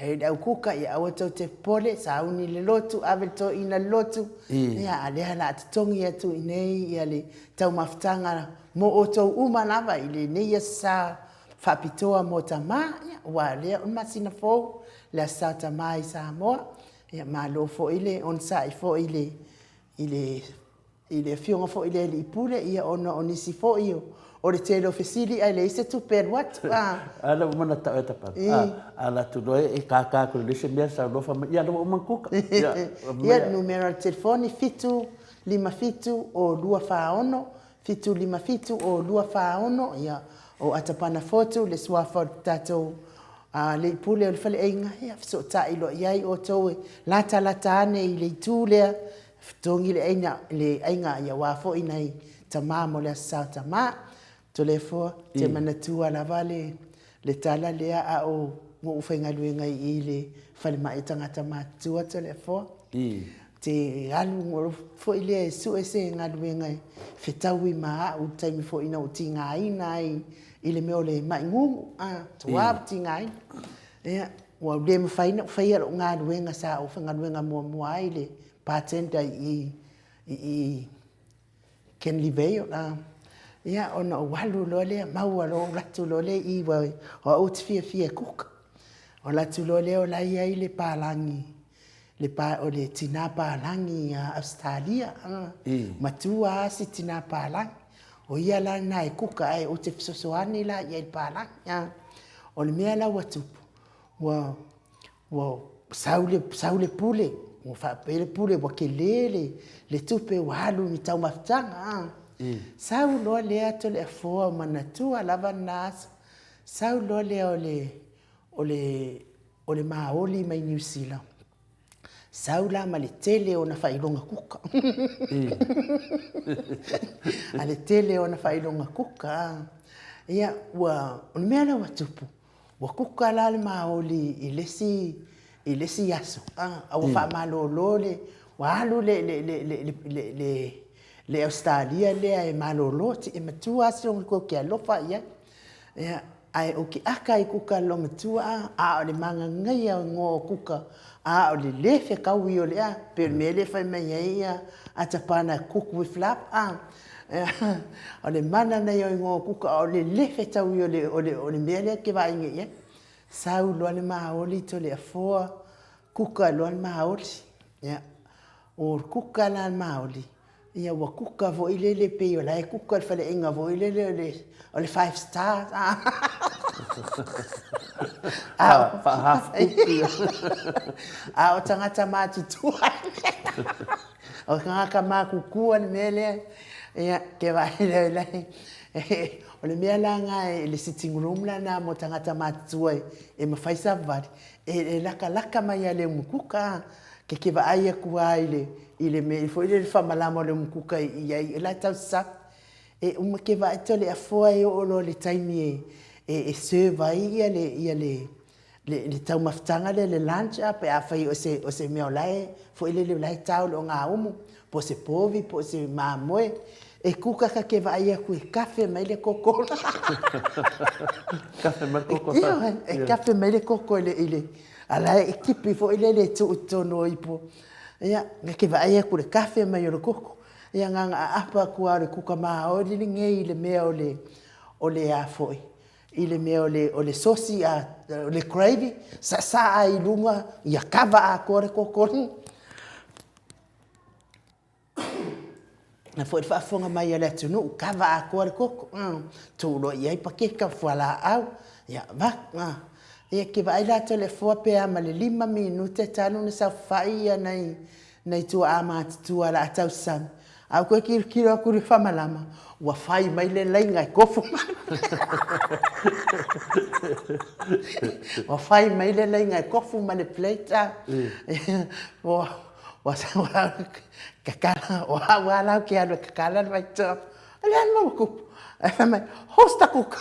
e le au kuka, ia aua tou te popole, sauni le lotu, ave le toeaina i le lotu, ia, a lea o le a totogi atu i inei ia le taumafataga mo outou uma lava i lenei Aso Sa faapitoa mo tama, ia, aua o lea o le masina fou le Aso Sa o Tama i Samoa. Ia malo foi le onosai foi i le i le i le afioga foi i le alii pule ia ona o nisi foi o, o le tele o fesili ae leai se tupe e alu atu. A. A la ua mana tau e tapa. A a la tu loe e kaka ko le se mea sa lofa mai. Ia la ua uma kuka. Ia ia numera o le telefoni 7 5 7 o 2 4 6 7 5 7 o 2 4 6 ia o Atapana Fotu le suafa o le tatou A le pule o le faleaiga, ia fesootai loa i ai outou e latalata ane i le itu lea, totogi le aiga, le aiga ia aua foi nai tama mo le Aso Sa o Tama. Toleafoa, te manatua lava le, le tala lea a o ou faigaluega i i le falemai o tagata matutua Toleafoa. Te alu foi lea e sue se galuega e fetaui ma au i le taimi foi na ou tigaina ai i le mea o le mai gugu, a, tua ua tigaina. Ia, ua le mafai ona ou faia lou galuega sa ou faigaluega muamua ai le bartender i i i Kenley Vale, a. Ia, ona ou alu loa lea, maua loa, ou alu atu loa lea i i, aua o au ou te fiafia e kuka. Ou alu atu loa lea o la e i ai le palagi le pa, o le tina palagi a Ausetalia, a, matua lava si tina palagi. O ia la lena e kuka ae ou te fesoasoani la i ai i le palagi, a. O le mea la ua tupu, ua, ua sau le, sau le pule, ua faapea le pule ua tele le, le tupe ua alu i ni taumafataga, a. Sau loa lea Toleafoa manatua lava lena aso, sau loa lea o le, o le, o le Maoli mai Niu Sila, sau la ma le tele o ona faailoga kuka. A le tele o ona faailoga kuka, ia, ua, o le mea la ua tupu, ua kuka la le Maoli i le isi, i le isi aso, a, a ua faamalolo le, ua alu le, le, le, le, le, le, le Ausetalia lea e malolo, e matua lava si ona tou te alofa i ai. Ia, ae ou te aka i kuka loomatua a, a o le magagaia o igoa o kuka, a o le le fetaui o le a, pei o le mea lea e fai mai ai ia Atapana cook with love a. O le mana nei o igoa o kuka, a o le le fetaui o le, o le, o le mea lea e te vaai nei i ai. Sau loa le maoli Toleafoa, kuka loa le maoli. Ia, o le kuka la le maoli, Ia ua kuka foi lele pei o la e kuka le faleaiga foi lele o le o le five star. Faa-half cook ia. A o tagata matutua. O tagata matutua le mea lea. Ia, ke vaai lea la o le mea la na i le sitting room la na mo tagata matutua e mafai savavali, e lakalaka mai lava i le umukuka. Ke ke vaai aku lava i le, i le mea foi lele faamalama o le umukuka i ai, o la e tausasaga. E uma ke vaai Toleafoa e oo loa i le taimi e, e, e serve ai ia le, ia le, le taumafataga lea le lunch a pe afai o se o se mea o la e foi lele o la e tao i le ogaumu po o se povi po o se mamoe e kuka ka ke vaai atu e kafe mai le koko. Kafe mai le koko. Ioe, e kafe mai le koko i le i le a la e tipi foi lele e tuu i totonu o ipu. Ia, na ke vaai atu i le kafe mai o le koko. Ia na ona aapa atu lava o le kuka maoli lenei i le mea o le o le a foi i le mea o le o le sosi a o le gravy saasaa ai i luga ia kava atoa le koko. Na foi le faafofoga mai a le atunuu, kava atoa le koko, tuu loa i ai pakeka fualaau, ia avatu. Ia e te vaai la Toleafoa pe a ma le 5 minute talu ona saofafai ia nai nai tuaa matutua o le a tausami, ae ou toe tilotilo atu i le famalama, ua fai mai le laina e tofu ma ua fai mai le laina e tofu ma le plate a. Ua tatala, o au lava la ou te alu e tatala le faitotoa. O le a le mea ua tupu? Ae fai mai, hosta kuka.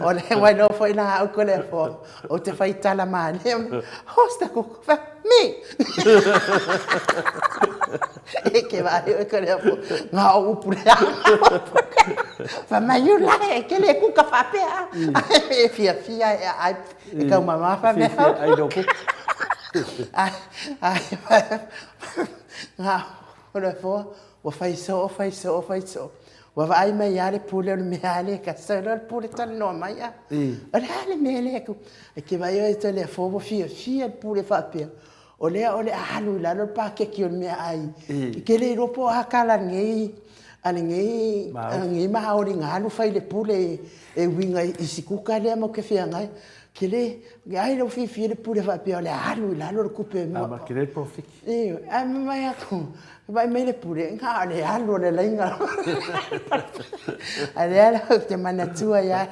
O le ua iloa foi la au ko le fo, ou te fai tala malie, hosta kuka, fai, me. E ke vaai oe ko le fo, ngā o upu le a. Fai mai, you lie, ke le kuka faapea. E fiafia e ai, e kau mama fa mea. Fiafia ai no kuka. Ai, ai, ngā O le afoa, ua fai soo, fai soo, fai soo. Ua vaai mai lava le pule o le mea lava lea e kasi sau loa le pule talanoa mai a. O le a le mea lea e E te vaai oe le afoa ua fiafia le pule faapea, o lea o le a alu i lalo le paketi o le meaai. E te le iloa po o a tala a lenei a lenei a lenei maoli na alu fai i le pule e uiga i si kuka lea matou te feagai. Tele, ai lea ua fiafia le pule faapea o le a alu i lalo le tupe. A ma tele le profit. Ioe, ae fai atu, vaai mai le pule, na o le alu o le laina. A lea la ou te manatua ia,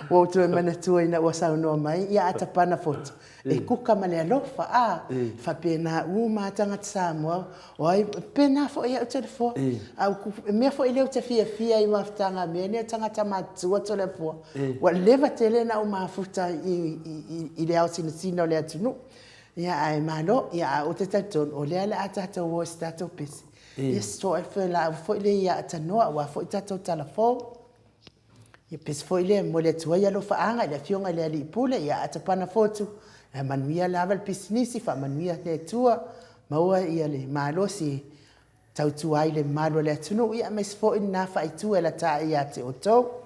ua ou toe manatua ina ua saunoa mai ia Atapana Fotu, e kuka ma le alofa, a, faapena uma lava tagata Samoa, o ai, pena foi au Toleafoa. A o le mea foi lea ou te fiafia ai i mafutaga a mea nei o tagata matutua Toleafoa, ua leva tele ona ou mafuta i le ao sinasina o le atunuu. Ia ae malo, ia ae ou te talitonu o lea o le a tatou o i se tatou pese. Ia sosoo foi lea ia Atanoa aua foi tatou tala fou. Ia pese foi lea e momoli atu ai alofaaga i le Afioga i le Alii Pule ia Atapana Fotu, ia manuia lava le pisinisi, faamanuia le Atua, maua ia le malosi e tautua ai le mamalu o le atunuu, ia aemaise foi lena faaitu e latai ia te outou.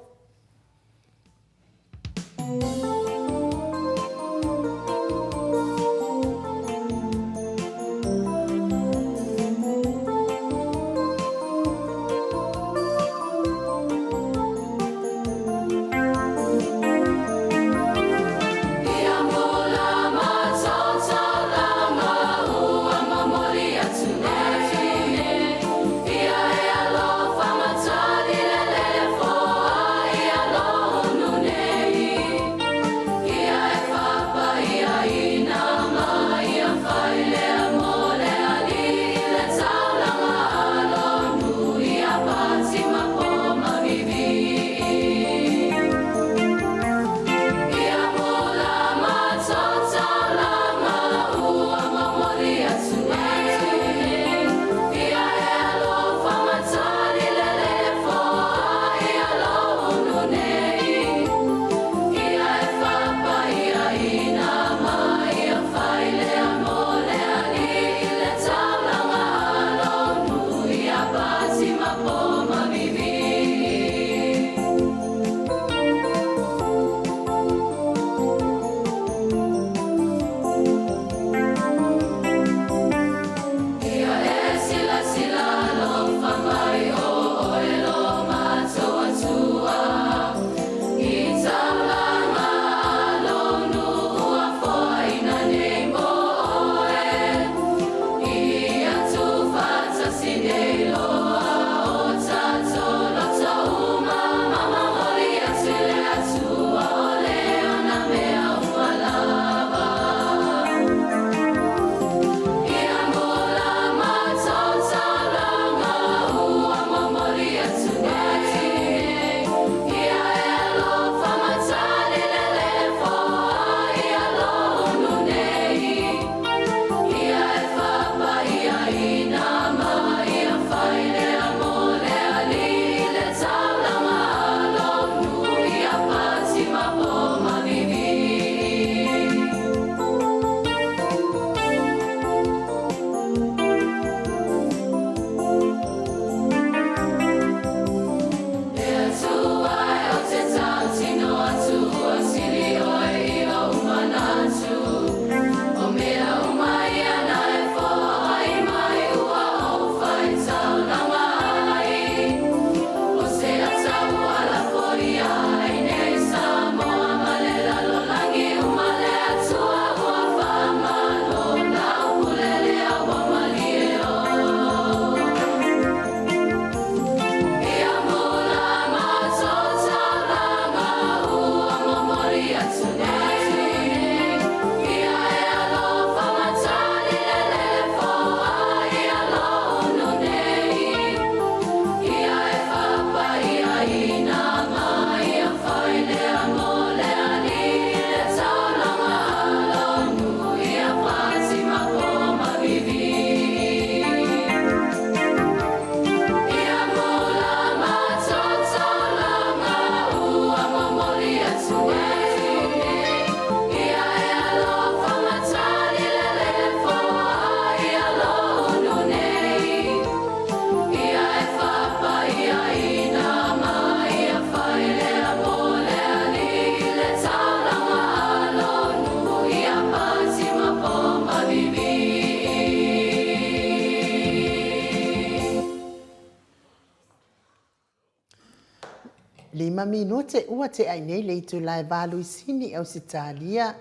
Lima minute ua tea ai nei le itula e valu i Sini, Ausetalia.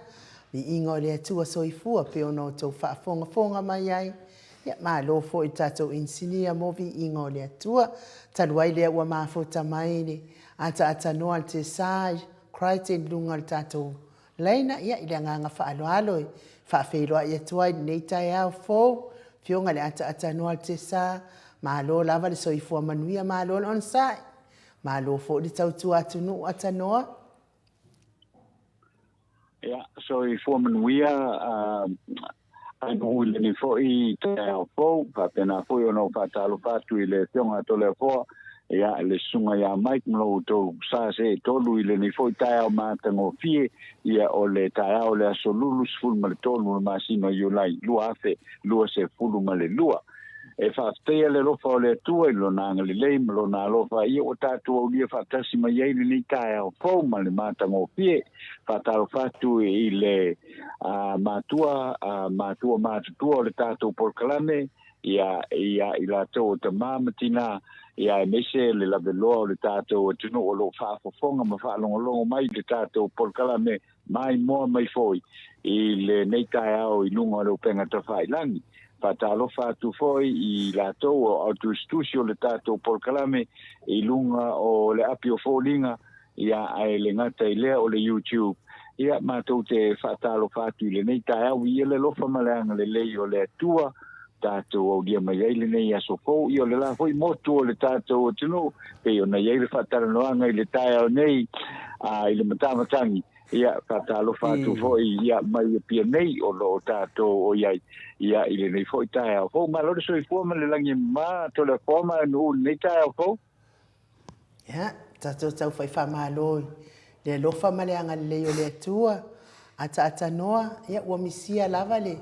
Viiga o le Atua Soifua pei ona outou faafogafoga mai ai. Ia, malo foi i le tatou inisinia mo viiga o le Atua. Talu ai lea ua mafuta mai le ataatanoa a le Tesa Crichton i luga o le tatou laina, ia, i le agaga faaaloalo e faafeiloai atu ai i lenei taeao fou, Afioga i le ataatanoa a le Tesa, malo lava le soifua manuia, malo le onosai, malo foi le tautua atunuu atanoa. Ia, soifua manuia, ae i lenei foi taeao fou, faapena foi ona ou faatalofa atu i le Afioga a Toleafoa, ia, le Susuga ia Mike ma lo outou sa seetolu i lenei foi taeao matagofie, ia, o le taeao o le aso Lulu 13 o le masina o Iulai 2022. E faafetaia le alofa o le Atua i Lona agalelei ma Lona alofa ia ua tatou aulia faatasi mai ai lenei taeao fou ma le matagofie. Faatalofa atu i le matua, matua matutua o le tatou polokalame, ia, ia i latou o tama ma tina, ia aemaise le laveloa o le tatou atunuu o lo o faafofoga ma faalogologo mai i le tatou polokalame maimoa mai foi i lenei taeao i luga o le upega tafailagi. Faatalofa atu foi i latou o autusitusi o le tatou polokalame i luga o le api o foliga, ia ae le gata i lea o le YouTube. Ia matou te faatalofa atu i lenei taeao, viia le alofa ma le agalelei o le Atua tatou aulia mai ai lenei aso fou. Ia o le la foi motu o le tatou atunuu, pei ona i ai le faatalanoaga i le taeao nei a, i le matamatagi. Ia, faatalofa atu foi ia mai Apia nei o lo o tatou o i ai ia i lenei foi taeao fou. Malo le soifua ma le lagi e mama, Toleafoa ma Anu'u i lenei taeao fou. Ia, tatou tau fai faamalo i le alofa ma le agalelei o le Atua. Ataatanoa, ia ua misia lava le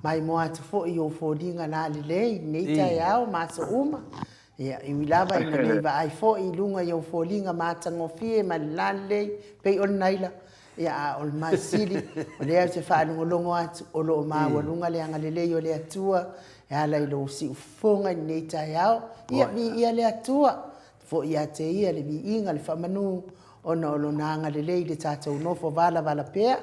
maimoa atu foi i ou foliga lalelei i lenei taeao ma aso uma. Ia, e ui lava ina nei vaai foi i luga i ou foliga matagofie ma le lalelei pei o le naila, ia, a o le mea sili, o lea ou te faalogologo atu o lo o maualuga le agalelei o le Atua e ala i lou siufofoga i lenei taeao. Ia, viia le Atua, foi ia te Ia le viiga, le faamanu, ona o Lona agalelei i le tatou nofo valavala pea.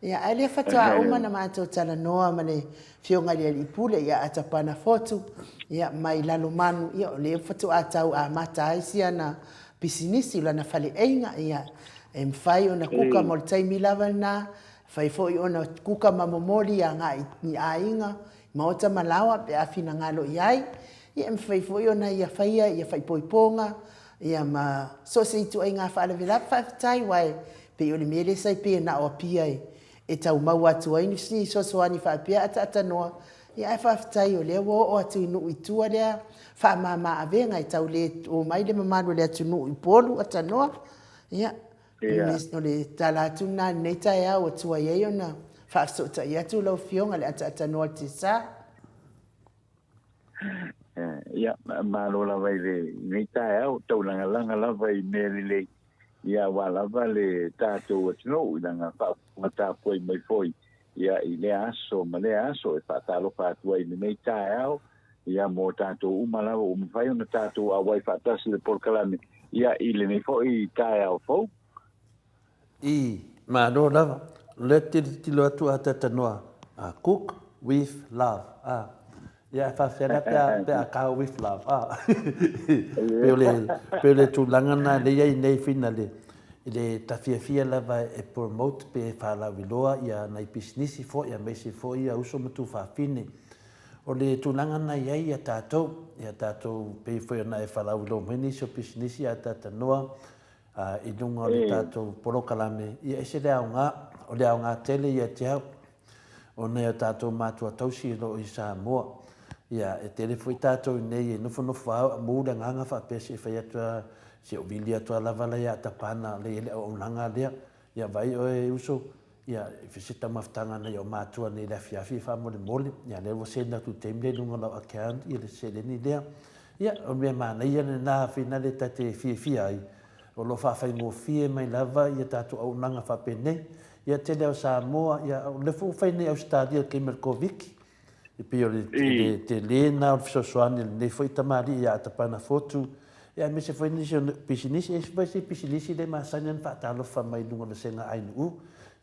Ia, ae lea faatoa uma ona matou talanoa ma le Afioga i le Alii Pule ia Atapana Fotu, ia, mai Lalomanu, ia, o lea faatoa tau amata ai si ana pisinisi, o lana faleaiga, ia, e mafai ona kuka mo le taimi lava lena, e mafai foi ona kuka ma momoli agai i aiga, i maota ma laoa pe a finagalo i ai. Ia, e mafai foi ona ia faia ia faaipoipoga, ia ma so o se ituaiga faalavelave. Faafetai aua e pei o le mea lea sa i pei na o Apia e tau maua atu ai nisi fesoasoani faapea ataatanoa, ia ae faafetai o lea ua oo atu i nuu i tua lea faamama avega e tau le omai le mamalu o le atunuu i Upolu atanoa. Ia, o le tala atu lena i lenei taeao ua tuai ai ona faafesootai atu lau Afioga i le ataatanoa o le Tesa. Ia, malo lava i lenei taeao, taulagalaga lava i mea lelei, ia aua lava le tatou atunuu i lana faafofoga tapuai mai foi ia i lea aso ma lea aso e faatalofa atu ai i lenei taeao ia mo tatou uma lava ua mafai ona tatou auai faatasi i le polokalame ia i lenei foi taeao fou. I, malo lava. O lea te tilotilo atu a Tatanoa, a cook with love, a. Ia, e faafefea la pe a, pe a cow with love, a. Pei o le, pei o le tulaga lena lea e i ai nei Fina i le, i le tafiafia lava e promote pe faalauiloa ia nai pisinisi foi aemaise foi ia uso ma tuafafine. O le tulaga lena e i ai ia tatou, ia tatou pei foi ona e faalauiloa mai nisi o pisinisi a Tatanoa, i luga o le tatou polokalame, ia ese le aoga, o le aoga tele ia te au, ona e o tatou matua tausi o lo o i Samoa. Ia, e tele foi tatou i inei e nofonofo lava, mu le agaga faapea se i fai atu lava, se i ou vili atu lava la ia Atapana, lea i ai le auaunaga lea. Ia, vaai oe e uso, ia, i fesita mafutaga nei o matua nei i le afiafi e faamolemole, ia, lea ua send atu i le taimi lea i luga o lau account ia le seleni lea. Ia, o le mea manaia lena finale ta te fiafia ai, o lo o faafaigofie mai lava ia tatou auaunaga faapenei. Ia, tele lava o Samoa, ia, o lea foi ua fai nei i Ausetalia i le taimi o le Koviti, E pei o le tele lena o le fesoasoani a lenei foi tamalii ia Atapana Fotu, aemaise foi nisi o pisinisi. E ese foi se pisinisi le masani ona faatalofa mai i luga o le vasega ainuu.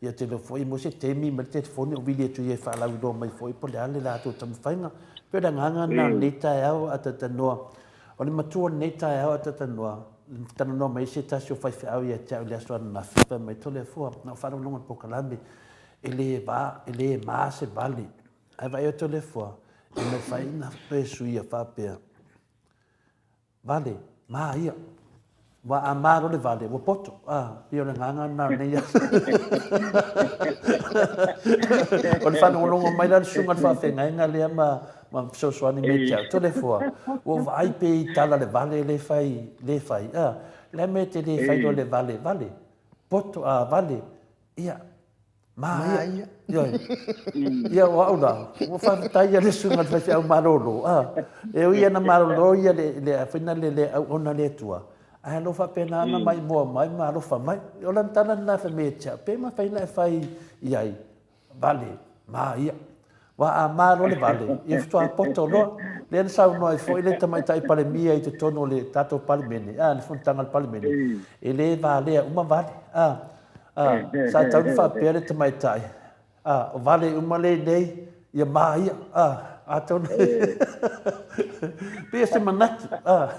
Ia te iloa foi mo se taimi mai le telefoni o vili atu ia e faalauiloa mai foi po o le a le latou taumafaiga. E pei o le agaga lena o lenei taeao a Atatanoa. O le matua o lenei taeao a Atatanoa, na talanoa mai ai se tasi o faifeau ia te au i le aso ananafi, fai mai, Toleafoa, na ou faalogologo i le polokalame, E le va, e le ma se vale. Ae vaai atu le fua, e mafai ona toe suia faapea, Vale, ma ia. Ua a ma loa le vale, ua poto. Ah, pei o le agaga lena o lenei aso. O le faalogologo mai la le susuga i le faafeagaiga lea ma, ma fesoasoani mai te au. Toleafoa, ua ou vaai pe i tala le vale le fai, le fai. Ah, le a mea e te le fai loa le vale, vale, poto, ah, vale, Ia, ma ia. Ioe. Ia, o au la, ua faafetai ia le susuga i le faifeau malolo, a. E ui ia na malolo ia le, le, a fai na le, le auauna a le Atua, ae o lo o faapena ona maimoa mai ma alofa mai. O lana tala lena fai mai ia te au, pe mafai ona e fai i ai, vale, ma ia. Aua a ma loa le vale, ia faatoa poto loa. Lea na saunoa ai foi le Tamaitai Palemia i totonu o le tatou Palemene, a, le fonotaga a le Palemene, e le valea uma vale. A, a, sa tatau ona faapea le tamaitai, a, o vale uma lenei, ia ma ia. A, atonu, pei o se manatu, a,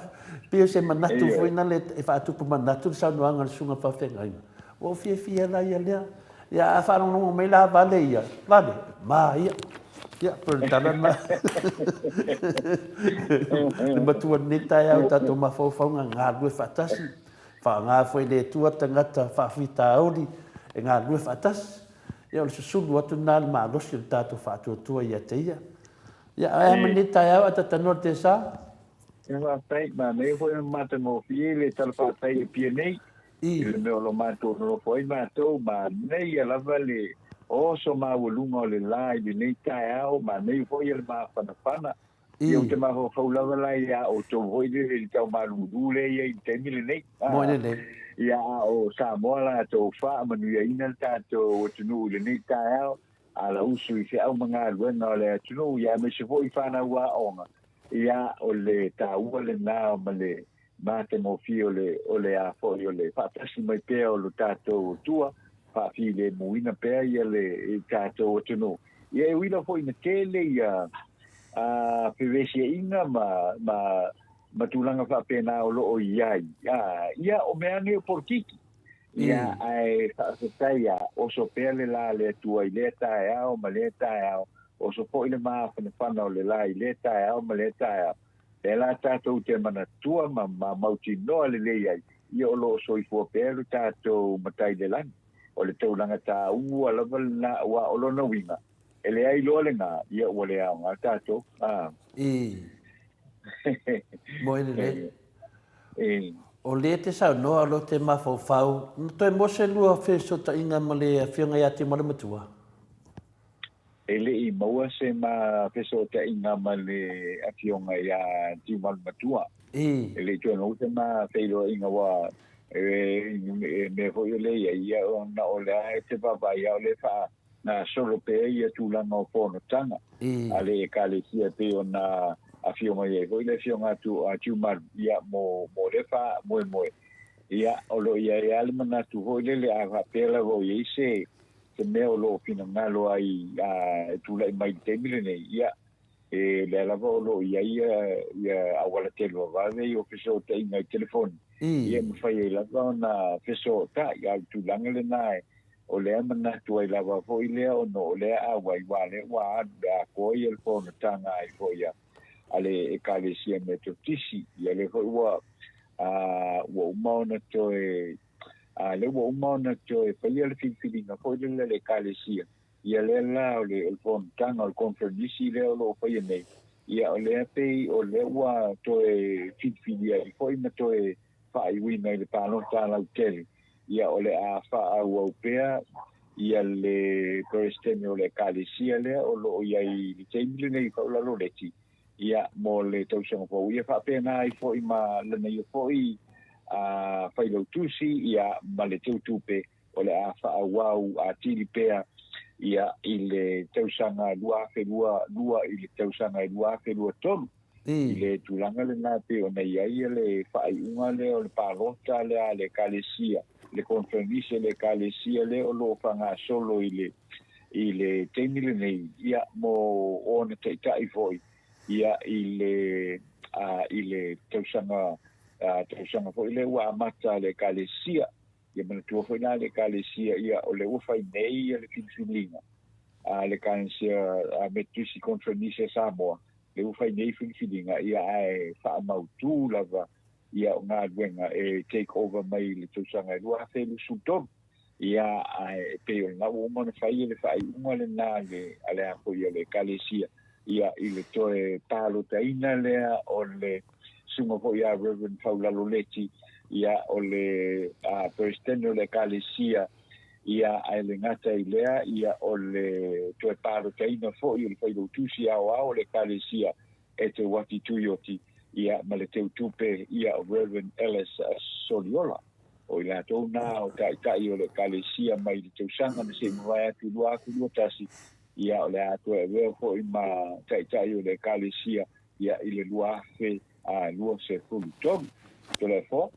pei o se manatu foi lea e faatupu manatu le saunoaga a le Susuga Faafeagaiga. Ua ou fiafia la ia lea. Ia, a faalogologo mai la vale ia, vale, ma ia. Ia, pei o le tala lena. Le matua lenei taeao i tatou mafaufauga galulue faatasi, faaaoga foi e le Atua tagata faafitauli e galulue faatasi. Ia, o le susulu atu lena i le malosi o le tatou faatuatua ia te ia. Ia, ae a ma lenei taeao ae tatanoa le tesa? Ia, faafetai. Manaia foi ona matagofie le tala faafetai i Apia nei. I le mea o lo matou nonofo ai matou, manaia lava le oso maualuga o le la i lenei taeao, manaia foi le mafanafana. Ia ou te mafaufau lava la iā outou foi lele i le tau malulu lea e i ai i le taimi lenei. Moe lelei. Ia a o Samoa latou faamanuiaina le tatou atunuu i lenei taeao, alausu i feau ma galuega o le atunuu, ia aemaise foi fanau aoga, ia o le taua lena ma le matagofie o le, o le a foi o le faatasi mai pea o lo tatou Atua, faafilemuina pea ia le tatou atunuu. Ia e ui lava foi ina tele ia a fevesiaiga ma, ma, ma tulaga faapena o lo o i ai, a, ia o mea nei o polokiki. Ia, ae faafetai ia, oso pea le la a le Atua i lea taeao ma lea taeao, oso foi le mafanafana o le la i lea taeao ma lea taeao. Lea la tatou te manatua ma ma mautinoa lelei ai, ia o lo o soifua pea lo tatou Matai i le lagi. O le taulaga taua lava lena aua o lona uiga, e leai loa lena, ia ua le aoga tatou. A. I. Moe lelei. I. O lea te saunoa o lo te mafaufau, na toe moa se lua fesootaiga ma le Afioga ia Tiumalematua? E le i maua se ma fesootaiga ma le Afioga ia Tiumalumatua. E le i toe maua se ma feiloaiga aua e mea foi o lea e i ai, ia ona o lea e te vaavaai lava o lea e faagasolo pea ia tulaga o fonotaga a le Ekalesia e pei ona afio mai ai foi le Afioga a Tiumalu, ia mo lea faamoemoe. Ia, o lo o i ai lava le manatu foi lele a faapea lava o i ai se se mea o lo o finagalo ai a e tulai mai i le taimi lenei, ia, e lea lava o lo o i ai ia, ia auala televavave i o fesootaiga i telefoni, ia e mafai ai lava ona fesootai, a o le tulaga lena e, o lea e manatu ai lava foi lea ona o lea auai, aua lea ua alu le atoa ia le fonotaga ai foi a, a le Ekalesia Metotisi, ia lea foi ua, a, ua uma ona toe A lea ua uma ona toe faia le filifiliga foi lele a le Ekalesia, ia lea la o le, o le fonotaga, o le conferenisi lea o lo o faia nei, ia o lea pei o lea ua toe filifilia ai foi ma toe faaiuina i le palota lautele. Ia, o le a faaauau pea ia le Peresetene o le Ekalesia lea o lo o i ai i le taimi lenei i Faulaloleti, ia, mo le tausaga fou. Ia faapena ai foi ma lana ia foi a Failautusi, ia, ma le Teutupe, o le a faaauau atili pea ia i le tausaga 2022 i le tausaga 2023. I le tulaga lena e pei ona i ai le faaiuga lea o le palota lea a le Ekalesia, le conferenise a le Ekalesia lea o lo o faagasolo i le i le taimi lenei, ia, mo ona taitai foi, ia, i le a, i le tausaga a, tausaga foi lea ua amata a le Ekalesia. Ia manatua foi la le Ekalesia, ia, o lea ua fai nei ia le filifiliga a le Ekalesia a Metotisi Conferenise a Samoa, lea ua fai nei filifiliga, ia ae faamautu lava ia o galuega e take over mai i le tausaga e 2023. Ia ae e pei o lena ua uma ona fai le faaiuga lena a le a le a foi a le Ekalesia, ia i le toe palotaina lea o le susuga foi ia Reverend Faulalo Leti, ia o le Peresetene o le Ekalesia, ia ae le gata i lea, ia o le toe palotaina foi o le Failautusi Aoao o le Ekalesia e Te Uati Tuioti, ia ma le Teutupe ia o Reverend Ellis Soliola. O i latou na o taitai o le Ekalesia mai le tausaga na se i mavae atu i 2021, ia o le a toe avea foi ma taitai o le Ekalesia ia i le 2023. Toleafoa.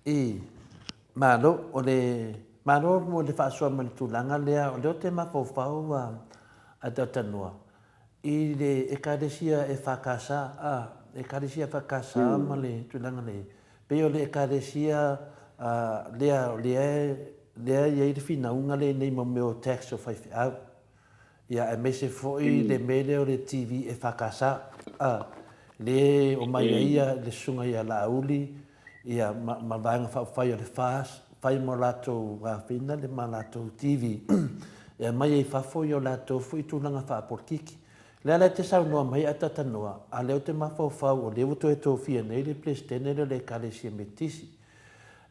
I. Malo, o le Malo mo le faasoa mai le tulaga lea, o lea ou te mafaufau a Tautanoa i le Ekalesia EFKS, a, Ekalesia EFKS ma le tulaga lea, pei o le Ekalesia lea o lea lea e i ai le finauga lenei mo mea o tax o faifeau. Ia aemaise foi le mea lea o le TV EFKS, a, le omai ai ia le susuga ia Laauli ia ma ma Vaega Faaupufai o le FAST, fai ma o latou afina le ma latou TV e aumai ai i fafo ia o latou foi tulaga faapolokiki. O lea la e te saunoa mai a Tatanoa, a lea ou te mafaufau o lea ua toe tofia nei le Peresetene lea o le Ekalesia Metotisi.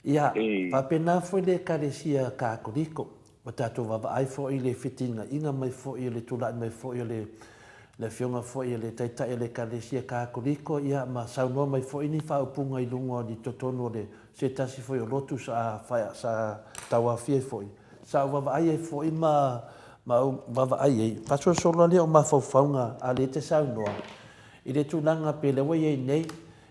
Ia, faapena foi le Ekalesia Katoliko. Ua tatou vaavaai foi i le fetinaiga mai foi o le tulai mai foi o le le Afioga foi o le Taitai o le Ekalesia Katoliko, ia, ma saunoa mai foi ni faaupuga i luga o ni totonu o le se tasi foi o lotu sa sa tauaofia ai foi. Sa ou vaavaai ai foi ma ma ou vaavaai ai, faasolosolo lava lea o mafaufauga a lea e te saunoa i le tulaga pei lea ua i ai nei,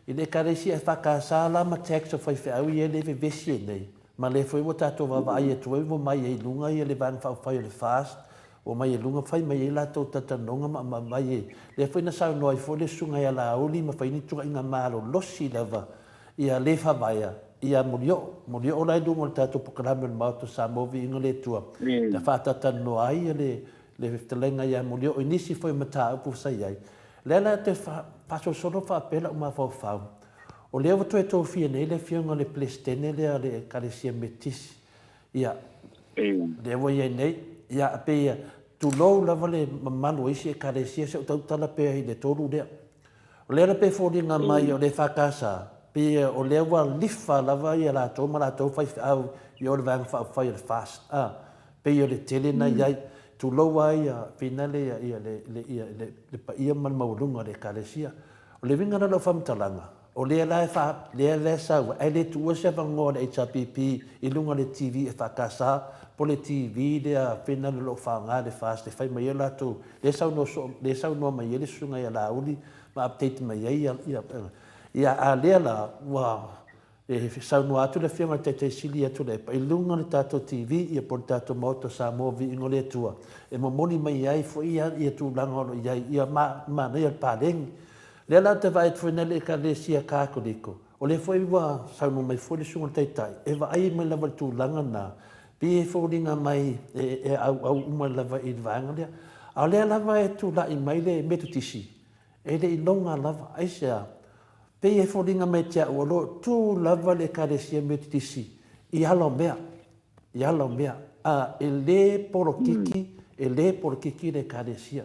i le Ekalesia EFKS la ma tax o faifeau ia lea e vevesi ai nei. Ma lea foi ua tatou vaavaai atu ai ua omai ai i luga ia le Vaega Faaupufai o le FAST, ua omai ai i luga fai mai ai latou talatalanoga ma aumai ai. Lea foi na saunoa ai foi le Susuga ia Laauli ma fai ni tuuaiga malolosi lava ia le faavaea ia Molioo. Molioo la i luga o le tatou polokalame o le Maota o Samoa Viiga le Atua na faatalatalanoa ai le le fetalaiga ia Molioo i nisi foi o mataupu sa i ai. Lea la te faasolosolo faapea lau mafaufau, O lea ua toe tofia nei le afioga i le Peresetene lea o le Ekalesia Metotisi, ia, lea ua i ai nei, ia, e pei e tulou lava le mamalu o isi Ekalesia, se i ou tautala pea i le tolu lea. O lea la pei e foliga mai o le EFKS, pei o lea ua lifa lava ia latou ma latou faifeau i o le Vaega Faaupufai o le FAST, a, pei o le tele na i ai, tulou lava ia, finale ia, ia, le, le, ia, le, le paia ma le maualuga o le Ekalesia. O le uiga la o lau faamatalaga, o lea la e faa, lea la e sau ai, ae le tuua se avanoa o le HRPP i luga o le TV EFKS po o le TV lea Finland o lo o faaaoga le FAST e fai mai ai o latou, lea e saunoa soo, lea e saunoa mai ai le susuga ia Laauli ma update mai ai ia, ia, ia a lea la ua E saunoa atu le Afioga i le Taitai Sili atu le i luga o le tatou TV ia po o le tatou Maota o Samoa Viiga o le Atua e momoli mai ai foi ia ia tulaga o lo o i ai ia ma manaia le paleni. Lea la ou te vaai atu foi nei i le Ekalesia Katoliko, o lea foi ua saunoa mai foi le Susuga i le Taitai e vaai mai lava i le tulaga lena, pei e foliga mai e e auau uma lava i le vaega lea. A o lea lava e tulai mai le Metotisi E le i loga lava. Aisea? Pei e foliga mai te au o lo o tu lava le Ekalesia Metotisi i ala o mea, i ala o mea. A, e le polokiki, e le polokiki le Ekalesia.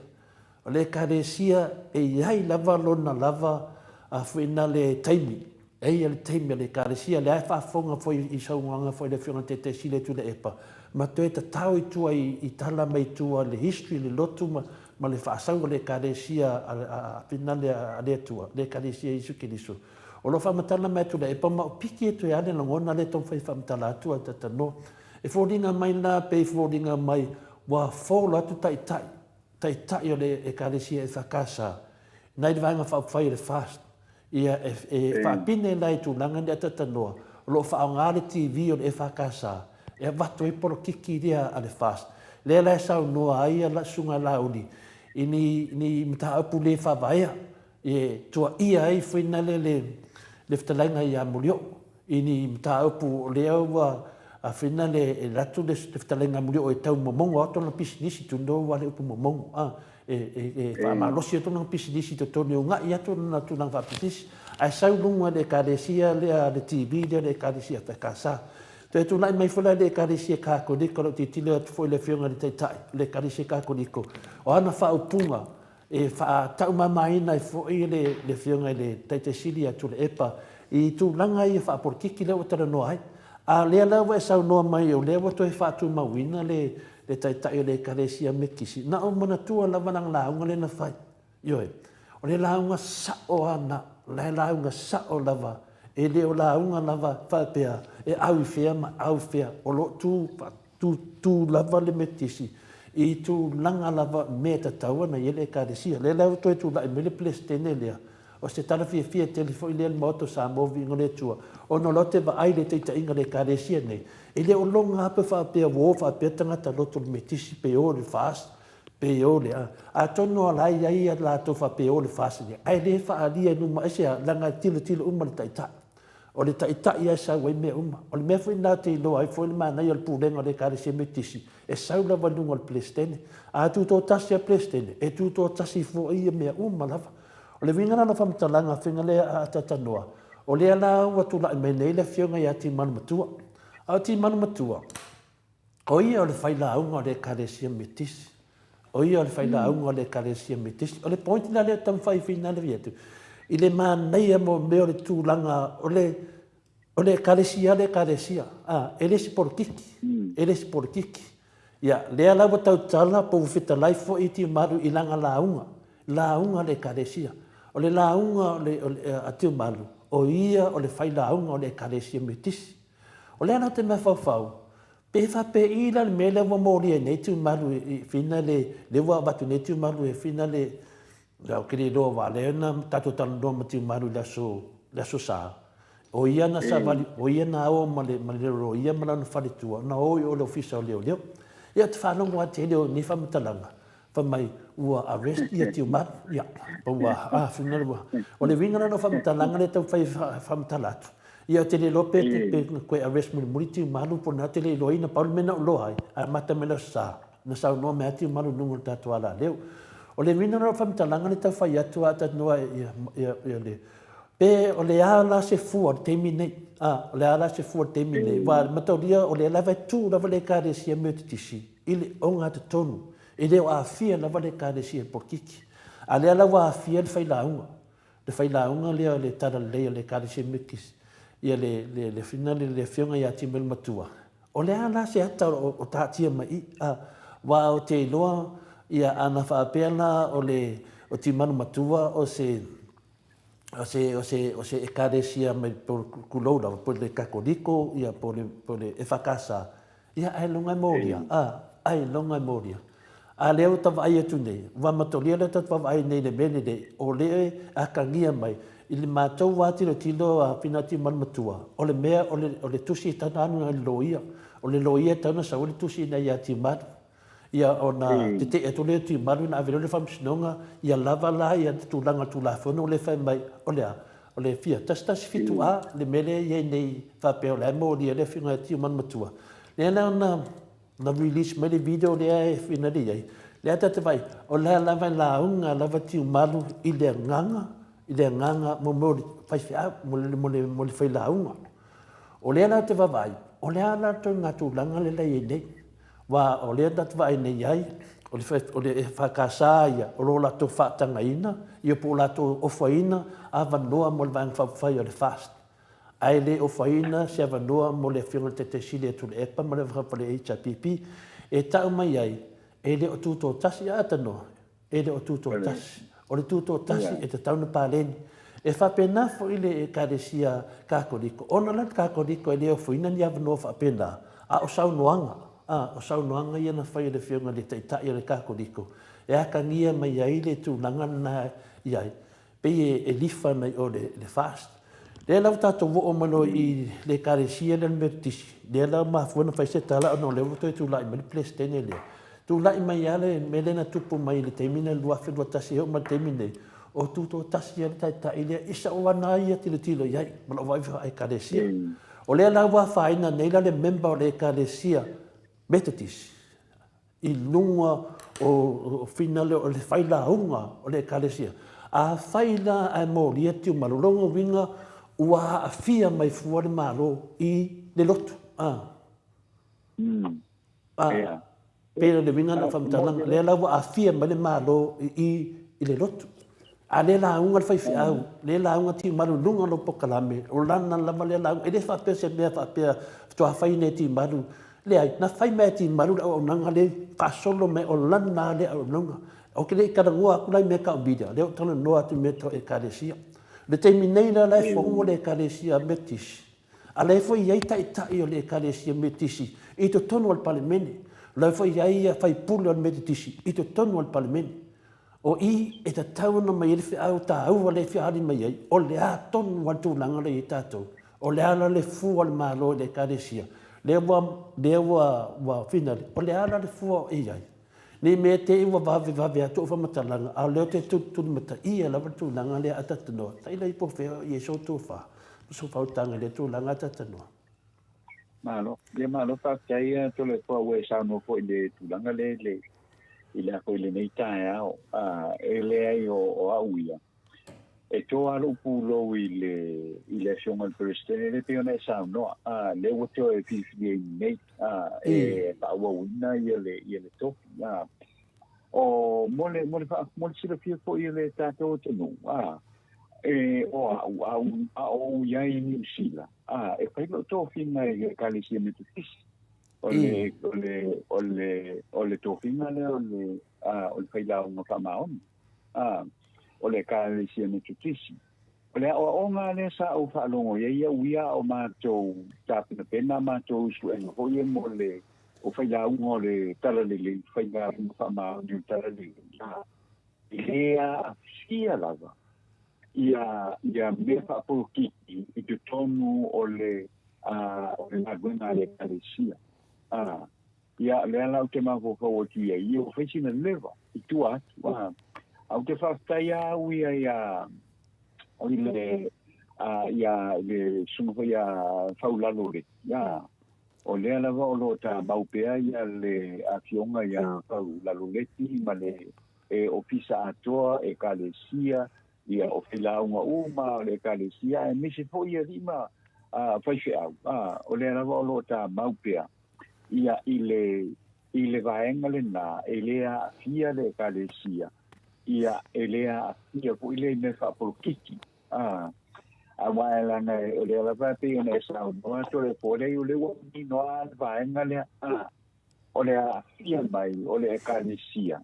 O le Ekalesia e i ai lava lona lava a fuina le taimi. Eia le taimi a le Ekalesia, lea e faafofoga foi i saunoaga foi a le Afioga i le Taitai Sili a Tuilaepa, ma toe tatao i tua i tala mai tua le history, le lotu ma le faasau o le Ekalesia a finale a le Atua, le Ekalesia a Iesu Keriso. O lo o faamatala mai a Tuilaepa ma o piki e toe a le lagona lea e taumafai e faamatala atu a tatanoa. E foliga mai la pei foliga mai ua fall atu taitai, taitai o le Ekalesia EFKS nai le Vaega Faaupufai o le FAST. Ia, e faapine la i tulaga nei atatanoa, o lo o faaaoga le TV o le EFKS e avatu ai polokiki lea a le FAST, lea la e saunoa ai la Susuga Laauli i ni, ni mataupu le faavaea e tuaia ai foi nale le, le fetalaiga ia Molioo i ni mataupu o lea ua afina le e alu atu le fetalaiga Mulioo e tau momogo atu lana pisinisi tu no ua le upu momogo a e e e faamalosi atu lana pisinisi i totonu e uga'i atu lana tulaga faapisinisi ae sau luga i le ekalesia lea le TV lea le ekalesia EFKS. Toe tulai mai foi la i le ekalesia Kakolika o lo o tilotilo atu foi le afioga i le Taitai o le ekalesia Kakoliko o ana faaupuga E faataumamaina ai foi le Afioga i le Taitai Sili ia Tuilaepa i tulaga ia faapolokiki lea ua talanoa ai. A o lea la ua e saunoa mai o lea ua toe faatumauina le Taitai o le Ekalesia Metotisi, na ou manatua lava lana lauga lea na fai. Ioe. O le lauga sao lava lena, o la e lauga sao lava, e le o lauga lava faapea e au i fea ma au i fea, o lo o tu Tūtū lava le Metotisi i tulaga lava mea e tatau ona i ai le Ekalesia. Lea la ua toe tulai mai le Peresetene lea, o se tala fiafia tele foi lea i le Maota o Samoa Viiga o le Atua, ona o la ou te vaai i le taitaiga a le Ekalesia nei, e le o loga lava pe faapea ua o faapea tagata loto o le Metotisi pe o i le FAST pe o le a. Atonu o la e i ai a latou faapea e o i le FAST ae le faaalia i luma, aisea? Leaga e tilotilo uma i le Taitai. O le taitai lava e sau ai mea uma. O le mea foi lena ou te iloa ai foi le manaia o le pulega o le Ekalesia Metotisi, e sau lava i luga o le Peresetene. A tutoatasi lava le Peresetene, e tutoatasi foi ia mea uma lava. O le uiga la o lau faamatalaga, faiga lea a talatalanoa, o lea la ua tulai mai nei le Afioga ia Timanu Matua. A o Timanu Matua, O ia o le failauga o le Ekalesia Metotisi. O ia o le failauga o le Ekalesia Metotisi. O le point la lea e taumafai finale atu, i le manaia mo mea o le tulaga o le o le Ekalesia le Ekalesia, a, e le se polokiki, e le se polokiki. Ia, lea la ua tautala po ua fetalai foi Tiumalu i lana lauga, lauga a le Ekalesia. O le lauga o le, o le, a Tiumalu, o ia o le failauga o le Ekalesia Metotisi. O le ala o te mafaufau, pe faapei la le mea lea ua molia ai nei Tiumalu i Fina le, lea ua avatu nei Tiumalu e Fina le, ou te le iloa aua lea na tatou talanoa ma Tiumalu i le aso, le aso Sa, o ia na savali, o ia na o ma le, ma le loia ma lana faletua, na o i o le ofisa o leoleo. Ia ou te faalogo lava i le tele o nei faamatalaga, Fai mai, ua arrest ia Tiumalu. Ia, pa ua, a, fina ua. O le uiga lena o faamatalaga lea e taumafai e faamatala atu. Ia, ou te le iloa pe, pe na toe arrest mulimuli Tiumalu po o le a, ou te le iloaina. Pau le mea na ou iloa ai, a amata mai le Aso Sa, na saunoa mai lava Tiumalu i luga o le tatou alaleo. O le uiga lena o faamatalaga lea e tau fai atu a talanoa ia, ia, ia le, pe o le a la se fua o le taimi nei, a, o le a la se fua o le taimi nei, aua mataulia o lea lava e tu lava le Ekalesia Metotisi i le ogatotonu, e le o aafia lava le Ekalesia polokiki. A lea la ua aafia le failauga, le failauga lea o le talalelei a le Ekalesia Metotisi, ia le, le, le, le, le Afioga ia Timelu Matua. O le a la se ata o, o taatia mai i, a, aua ou te iloa, ia, ana faapea la o le, o Timanu Matua o se, o se, o se, o se Ekalesia mai tulou lava, po o le Katoliko, ia, po o le, po o le EFKS, ia, ailoga e molia, a, ailoga e molia. A lea ua ta vaai atu nei, ua matolia lea ta vaavaai nei i le mea lenei, o lea e atagia mai i le matou lava tilotilo a Finati ma le matua, o le mea o le, o le tusi e tatau ona alu i le loia, o le loia e tatau ona sau ai le tusi ina ia Timalu. Ia ona tetee atu lea o Tiumalu ona ave loa lea i le Faamasinoga, ia lava la ia tulaga o le Tulafono lea e fai mai, o le a? O le fia 117 A le mea lea e i ai nei faapea o la e molia le afioga ia Tiumalu Matua. Lea la na na release mai le video lea e finali ai, lea ta te vaai, o la lava e lauga lava Tiumalu i le agaga, i le agaga mo mea o le faifeau, mo le, mo le, mo le failauga. O lea la ou te vaavaai, o le a la le ituaiga tulaga lea la e i ai nei? Aua o lea ta te vaai nei ai, o le, o le EFKS ia, o lo o latou faatagaina, ia po o latou ofaina avanoa mo le Vaega Faaupufai o le FAST. Ae le ofaina se avanoa mo le Afioga i le Taitai Sili a Tuilaepa ma le Vafa le HRPP e tau mai ai, e le o tutoatasi a atanoa, e le o tutoatasi. O le tutoatasi e tatau ona paleni. E faapena foi le Ekalesia Katoliko, ona la le Katoliko e le ofoina ni avanoa faapena, a o saunoaga, a o saunoaga ia na fai e le Afioga i le Taitai o le Katoliko e atagia mai ai le tulaga lena i ai. Pei e lifa ana i o le FAST. Lea la ua tatou oo mai loa i le Ekalesia lea o le Metotisi, lea la ua mafua ona fai se tala ona o lea ua toe tulai mai le Peresetene lea. Tulai mai lava le mea lea na tupu mai i le taimi lea 2021 e oo mai i le taimi lenei, o tutoatasi lava le taitai lea i sau ana ia tilotilo i ai ma lou vaai faa-Ekalesia. O lea la ua afaina nei la le member o le Ekalesia Metotisi i luga o finale o le failauga o le Ekalesia. Afai la ae molia Tiumalu, o lona uiga ua aafia mai fua le Malo i le lotu. A. A. Pei o le uiga lena o faamatalaga, lea la ua aafia mai le Malo i i le lotu. A le lauga le faifeau, le lauga Tiumalu i luga o lou polokalame, o lana lava lea lauga. E le faapea se mea faapea faatoa fai nei e Tiumalu. Leai, na fai mai e Tiumalu le auaunaga lea faasolo mai o lana lava lea auaunaga. Ou te le i talanoa atu la i mea tau media, lea ua ou talanoa atu i mea tau Ekalesia. I le taimi nei la, la e fou le Ekalesia Metotisi, a la e foi i ai taitai o le Ekalesia Metotisi i totonu o le Palemene. O la e foi i ai faipule o le Metotisi i totonu o le Palemene. O i e tatau ona mai ai le feau taua lea e fia ali mai ai, o le a tonu lava le tulaga lea e i ai tatou, o le a la le fua o le Malo i le Ekalesia, lea ua, lea ua, ua finale, o le a la le fua o i ai? Ne i mea te i ua vavevave atu au faamatalaga, a o lea ou te tulimataia lava le tulaga lea a Tatanoa, tailo i po o fea o i ai sou tofa ma sou faautaga i lea tulaga a Tatanoa. Malo. Ia malo faafetai a Toleafoa ua e saunoa foi i le tulaga lea i le i le i lenei taeao. E leai o, o au ia, e toa lou pulou i le i le afioga i le Peresetene lea pei ona e saunoa, lea ua toe filifili nei e faaauauina ia le ia le tofi. O mo le mo le mo le silafia foi e le tatou atunuu, e o au au a ou i ai i Niu Sila, e fai lou tofiga i le Ekalesia Metotisi. O le, o le, o le, o le tofiga lea o le, o le failauga faamaoni, o le Ekalesia Metotisi. O le aoaoga lea sa ou faalogo i ai au ia a o matou tapenapena a matou suega foi ia mo le o failauga o le Talalelei, failauga faamaoni o le Talalelei, e le aafia lava ia ia mea faapolokiki i totonu o le o le galuega a le Ekalesia. Ia, lea la ou te mafaufau atu i ai, ia ua fai sina leva i tua atu. A ou te faafetai lava au ia ia i le ia le susuga foi ia Faulalo le ia o lea lava o lo o tamau pea ia le afioga ia Faulalo-Leti ma le e ofisa atoa, ekalesia, ia o failauga uma o le ekalesia, aemaise foi alii ma faifeau, o lea lava o lo o tamau pea ia i le i le vaega lena e le aafia le ekalesia, ia e le aafia foi le mea faapolokiki. Aua e leaga o lea lava e pei ona e saunoa atu o le po lea, o lea ua manino lava le vaega lea, o le aafia mai o le Ekalesia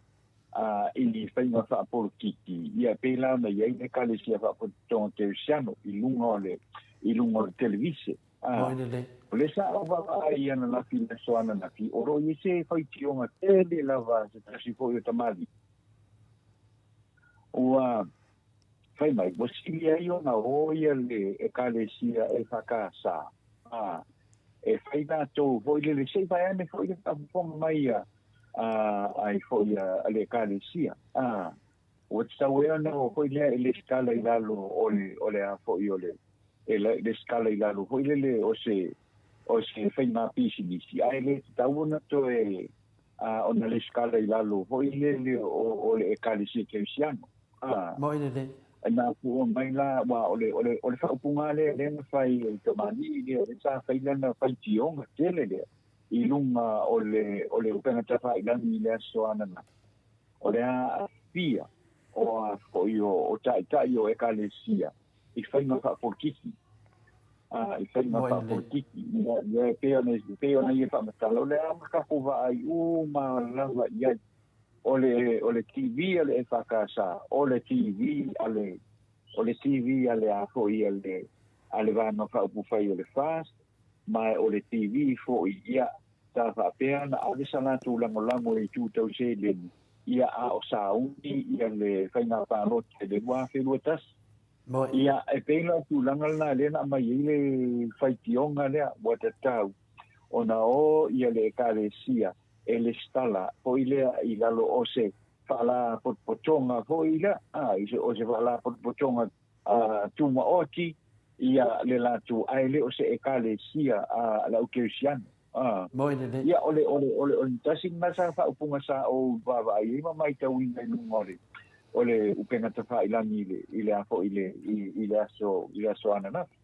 i ni faiga faapolokiki, ia e pei la ona i ai le Ekalesia Faapotopotoga Kerisiano i luga o le, i luga o le televise. O lea sa ou vaavaai i ananafi i le aso ananafi, o lo o i ai se faitioga tele lava a se tasi foi o tamalii, ua fai mai, ua sili ai ona o ia le Ekalesia EFKS, e fai latou foi lele, se i vae ane foi le faafofoga mai a, ai foi a le Ekalesia. Ua tatau ai ona o foi lea e lesitala i lalo o le, o le a foi o le, e lesitala i lalo foi lele o se, o se faiga pisinisi, ae le tatau ona toe ona lesitala i lalo foi lele o, o le Ekalesia Kerisiano. Moi lelei. Na pua mai la, aua o le, o le, o le faaupuga lea lea na fai e le tamalii lea, lea sa fai lana faitioga tele lea i luga o le, o le upega tafailagi i le aso ananafi. O le aafia o a foi o, o taitai o ekalesia i faiga faapolokiki. I faiga faapolokiki. Ia, e pei ona, e pei ona ia faamatala, o le a ma tatou vaai uma lava i ai. O le, o le TV a le EFKS, o le TV a le, o le TV a le a foi a le, a le Vaega Faaupufai o le FAST, ma o le TV foi, ia, sa faapea ona ave sa latou lagolago i itu tau seleni, ia, a o sauni ia le faiga palota i le 2021. Ia, e pei la o tulaga lena lea na aumai ai le faitioga lea ua tatau ona o ia le Ekalesia e lesitala foi lea i lalo o se faalapotopotoga foi lea, a, o se faalapotopotoga tumaoti ia le latou, ae le o se Ekalesia a le au Kerisiano. A, ia, o le, o le, o le, o le tasi lena sa faaupuga sa ou vaavaai ai ma maitauina i luga o le, o le upega tafailagi i le, i le a foi i le, i, i le aso, i le aso ananafi.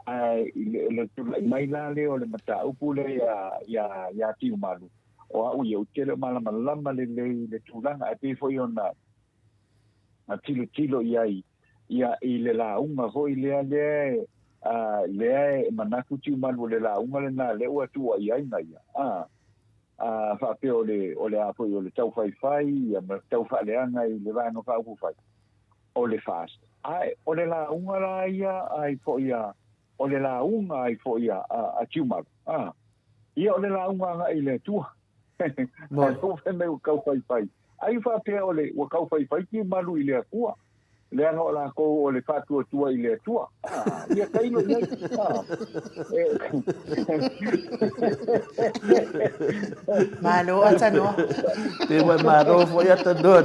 Ae i le, le tulai mai la lea o le mataupu lea ia, ia, ia Tiumalu, o au ia, ou te le o malamalama lelei i le tulaga, ae pei foi ona, na tilotilo i ai, ia, i le lauga foi lea, lea e, a, lea e manatu Tiumalu o le lauga lena lea ua tuuaia ai na ia, a, a, faapea o le, o le a foi o le taufaifai, ia, ma le taufaaleaga i le Vaega Faaupufai, o le FAST. Ae o le lauga la ia ai foi a, o le lauga ai foi a, a, a Tiumalu, a, ia o le lauga agai i le Atua. Ae ua fai mai ua taufaifai. Ai faapea o le ua taufaifai Tiumalu i le Atua. Leaga o lakou o le faatuatua i le Atua. Ah, ia tailo i ai. Ah. Malo atanoa. Pe ua malo foi atanoa.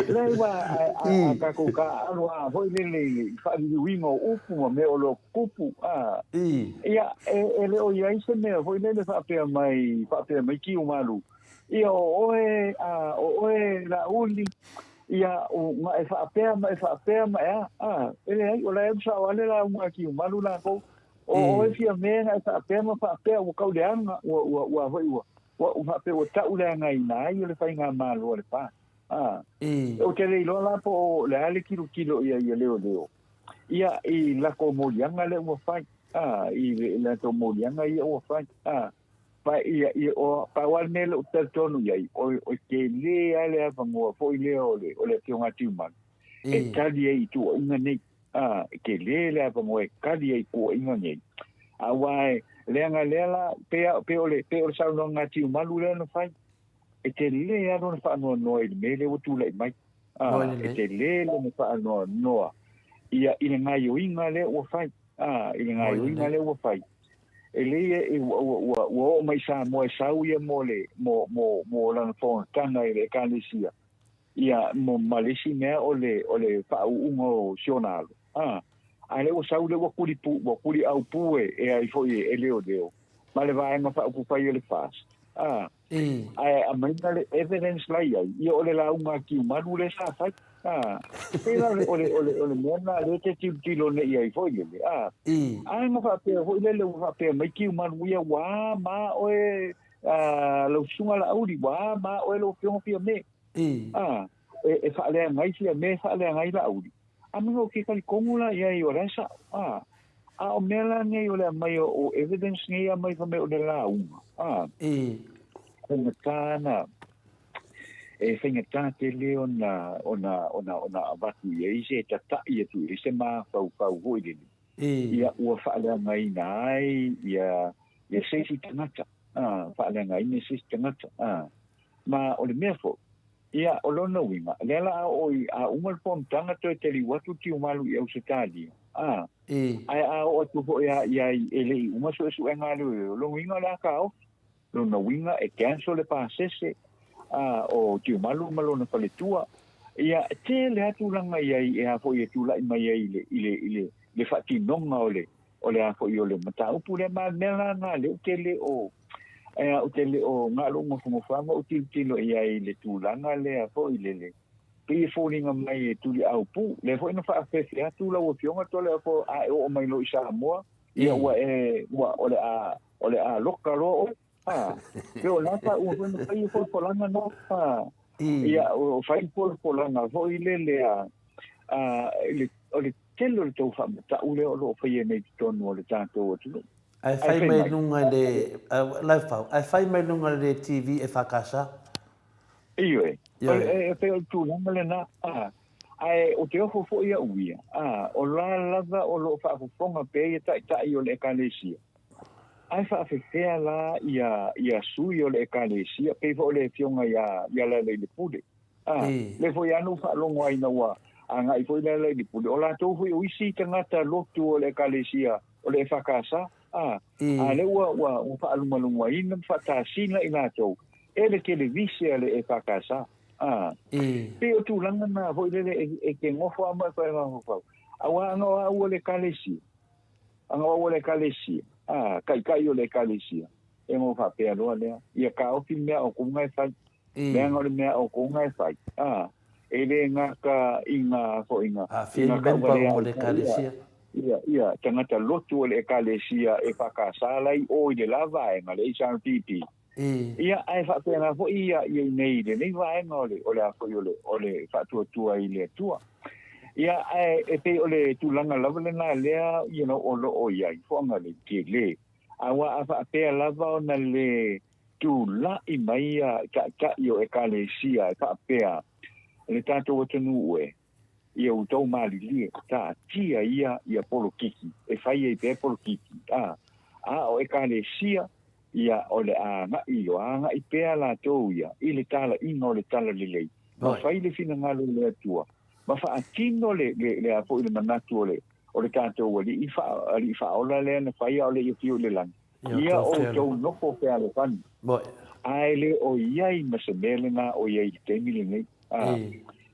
Leai ua a tatou taaalo a foi lele i faaliliuina o upu ma mea o lo o tutupu. Ah. Ia, e le o i ai se mea foi lele faapea mai, faapea mai Tiumalu. Ia, o oe, a, o oe Laauli, ia, o, na e faapea ma e faapea ma e a, a, e leai, o la e alu sao lava le lauga a Tiumalu lakou, o oe Fiame na e faapea ma faapea, ua tau leaga, ua, ua, ua foi, ua, ua, ua faapea ua tau leagaina ai o le faigamalo a le FAST. A, ou te le iloa la po o le a le tilotilo i ai a leoleo, ia, i latou moliaga lea ua fai, a, i latou moliaga ia ua fai, a. Pa ia, ia, o, pau lava le mea lea ou te talitonu i ai, o, o tele lava le avanoa foi lea o le, o le Afioga a Tiumalu, e tali ai i tuuaiga nei. A, e tele le avanoa e tali ai i tuuaiga nei. Aua e, leaga lea la, pe, pe o le, pe o le saunoaga a Tiumalu lea na fai, e tele lava lona faanoanoa i le mea lea ua tulai mai. A, e tele lona faanoanoa ia i le gaioiga lea ua fai. A, i le gaioiga lea ua fai. E lei e, ua, ua, ua, ua oo mai Samoa e sau ia mo le, mo, mo, mo lana fonotaga i le Ekalesia, ia, mo, ma le isi mea o le, o le faauuga o si ona alo. A, a lea ua sau lea ua kuli pū, ua kuli au pū e, e ai foi e, e leoleo, ma le vaega faaupufai o le FAST. A, Ae aumaina le evidence la i ai, ia o le lauga a Tiumalu lea sa fai. A, pei la o le, o le, o le mea lena lea e te tilotilo nei i ai foi lele. A, ae na faapea foi lele ua faapea mai Tiumalu, ia ua ma oe a, lau susuga Laauli, ua ma oe lau afioga Fiame. A, e, e faaleaga ai Fiame, faaleaga ai Laauli. A mea ou te talitonu la i ai o la e sao. A, a o mea la nei o le aumai o, o evidence nei aumai fai mai o le lauga. A, faigata ana, e faigata tele ona, ona, ona, ona avatu i ai se tata'i atu i ai se mafaufau foi lele. Ia ua faaleagaina ai ia, ia se isi tagata. A, faaleagaina se isi tagata. A, ma o le mea foi, Ia, o lona uiga, lea la a oo i, a uma le fonotaga toe taliu atu Tiumalu i Ausetalia, a, ae a oo atu foi a i ai e le i uma suesuega a leoleo, lona uiga o le a taofi. Lona uiga e cancel le pasese, a, o Tiumalu ma lona faletua. Ia, e tele lava tulaga i ai e a foi e tulai mai ai i le, i le, i le, le faatinoga o le, o le a foi o le mataupu lea. Ma le mea la lena lea ou te le o, Ae ou te le o galo nofonofo ma ou tilotilo i ai i le tulaga lea foi lele, pei e foliga mai e tuliau pū. Lea foi na faafefe atu lau Afioga Toleafoa a e oo mai loa i Samoa, ia ua e, ua, o le a, o le a loka loa oe. A, pei o la faauuga foi na fai e folafolaga na, a, ia, o fai folafolaga foi lele a, a, le, o le. tele o le tou faamata'u lea o lo o faia nei i totonu o le tatou atunuu. Ae fai mai luga i le, Laufau, ae fai mai luga i le TV EFKS. Ioe, e pei o le tulaga lena, ae ou te ofo foi au ia, o la lava o lo o faafofoga pea ia taitai o le Ekalesia, ae faafefea la ia sui o le Ekalesia, pei foi o le afioga ia Lealailepule. A, lea foi lava na ou faalogo ai ina ua agai foi Lealailepule, o latou foi o isi tagata lotu o le Ekalesia o le EFKS, a, a lea ua, ua, ua faalumalumaina ma faatasina i latou e le televise a le EFKS. A, pei o tulaga na foi lele e, e te nofo lava ma e mafaufau, aua ana o au o le Ekalesia, ana o au o le Ekalesia, a, taitai o le Ekalesia, e no faapea loa lea, ia taofi mea o kuga e fai. Leaga o le mea o kouga e fai, a, e le gata i nga foi nga, i nga tauvalea ai foi ia, ia, tagata lotu o le Ekalesia e whakasa lai o i le la vaega, le HRPP. Ia, ae faapena foi ia, ia i nei i lenei vaega o le, o le a foi o le, o le faatuatua i le Atua. Ia, ae e pei o le tulaga lava lena lea, you know, o lo o i ai, foaga le tele. Aua a faapea lava ona le Tula'i mai ia ta'ita'i o Ekalesia e faapea, Le tatou atunuu e, ia outou malilie, taatia ia ia polokiki, e fai ai pea polokiki, a, a o Ekalesia, ia o le a aga'i, o a aga'i pea latou ia i le tala'iga o le Talalelei, ma fai le finagalo o le Atua, ma faatino le, le, le a foi le manatu o le, o le tatou Alii, Alii Faaola lea na fai a o le i afio i le lagi. Ia outou nofo fealofani, ae le o i ai ma se mea lena o i ai i le taimi lenei.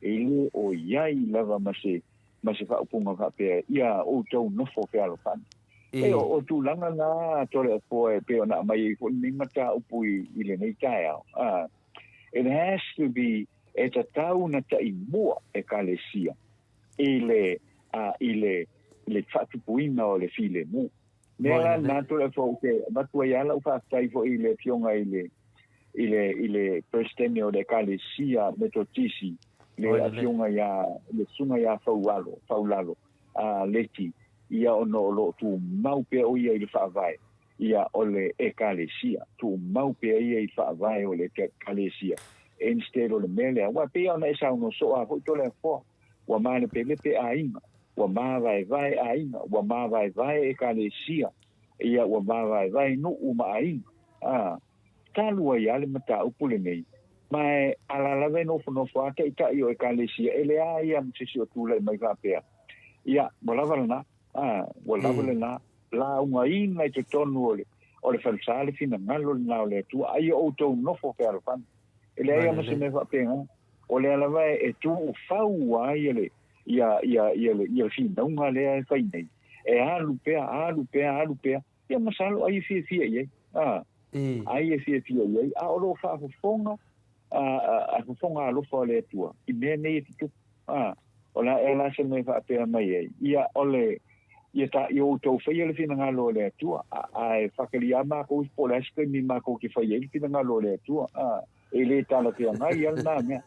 E le o i ai lava ma se, ma se faaupuga faapea, ia outou nofo fealofani. E o, o tulaga na Toleafoa e pei ona aumai ai foi lenei mataupu i, i lenei taeao. It has to be, e tatau ona taimua Ekalesia i le, i le, le faatupuina o le filemu. Mea la lena Toleafoa ou te avatu ai lava lau faafetai foi i le afioga i le i le i le Peresetene o le Ekalesia Metotisi, le afioga ia le Susuga ia Faualo, Faulalo a Leti, ia ona o lo o tumau pea o ia i le faavae ia o le Ekalesia, tumau pea ia i le faavae o le Ekalesia instead o le mea lea. Aua e pei lava ona e saunoa soo lava foi Toleafoa, ua malepelepe aiga, ua māvaevae aiga, ua māvaevae ekalesia, ia ua māvaevae nuu ma aiga. A, talu ai lava le mataupu lenei, ma e ala lava e nofonofo a taitai o ekalesia, e leai lava ma se isi o tulai mai faapea, ia, ua lava lena, a, ua lava lena, laugaina i totonu o le, o le falesa le finagalo lena o le Atua, a ia outou nofo fealofani. E leai lava ma se mea faapena. O lea lava e tuufau ai le, ia, ia, ia, le, ia le finauga lea e fai nei. E alu pea, alu pea, alu pea, ia masalo ai e fiafia i ai. A, ai e fiafia i ai. A o lo o faafofoga, a, a, a fofoga alofa o le Atua i mea nei e tutupu. A, o la e la se mea faapea mai ai. Ia, o le, ia ta, ia outou faia le finagalo o le Atua, a, a e faakalia mākou po o le a se taimi mākou ke fai ai le finagalo o le Atua. A, E le talafeagai a lena mea.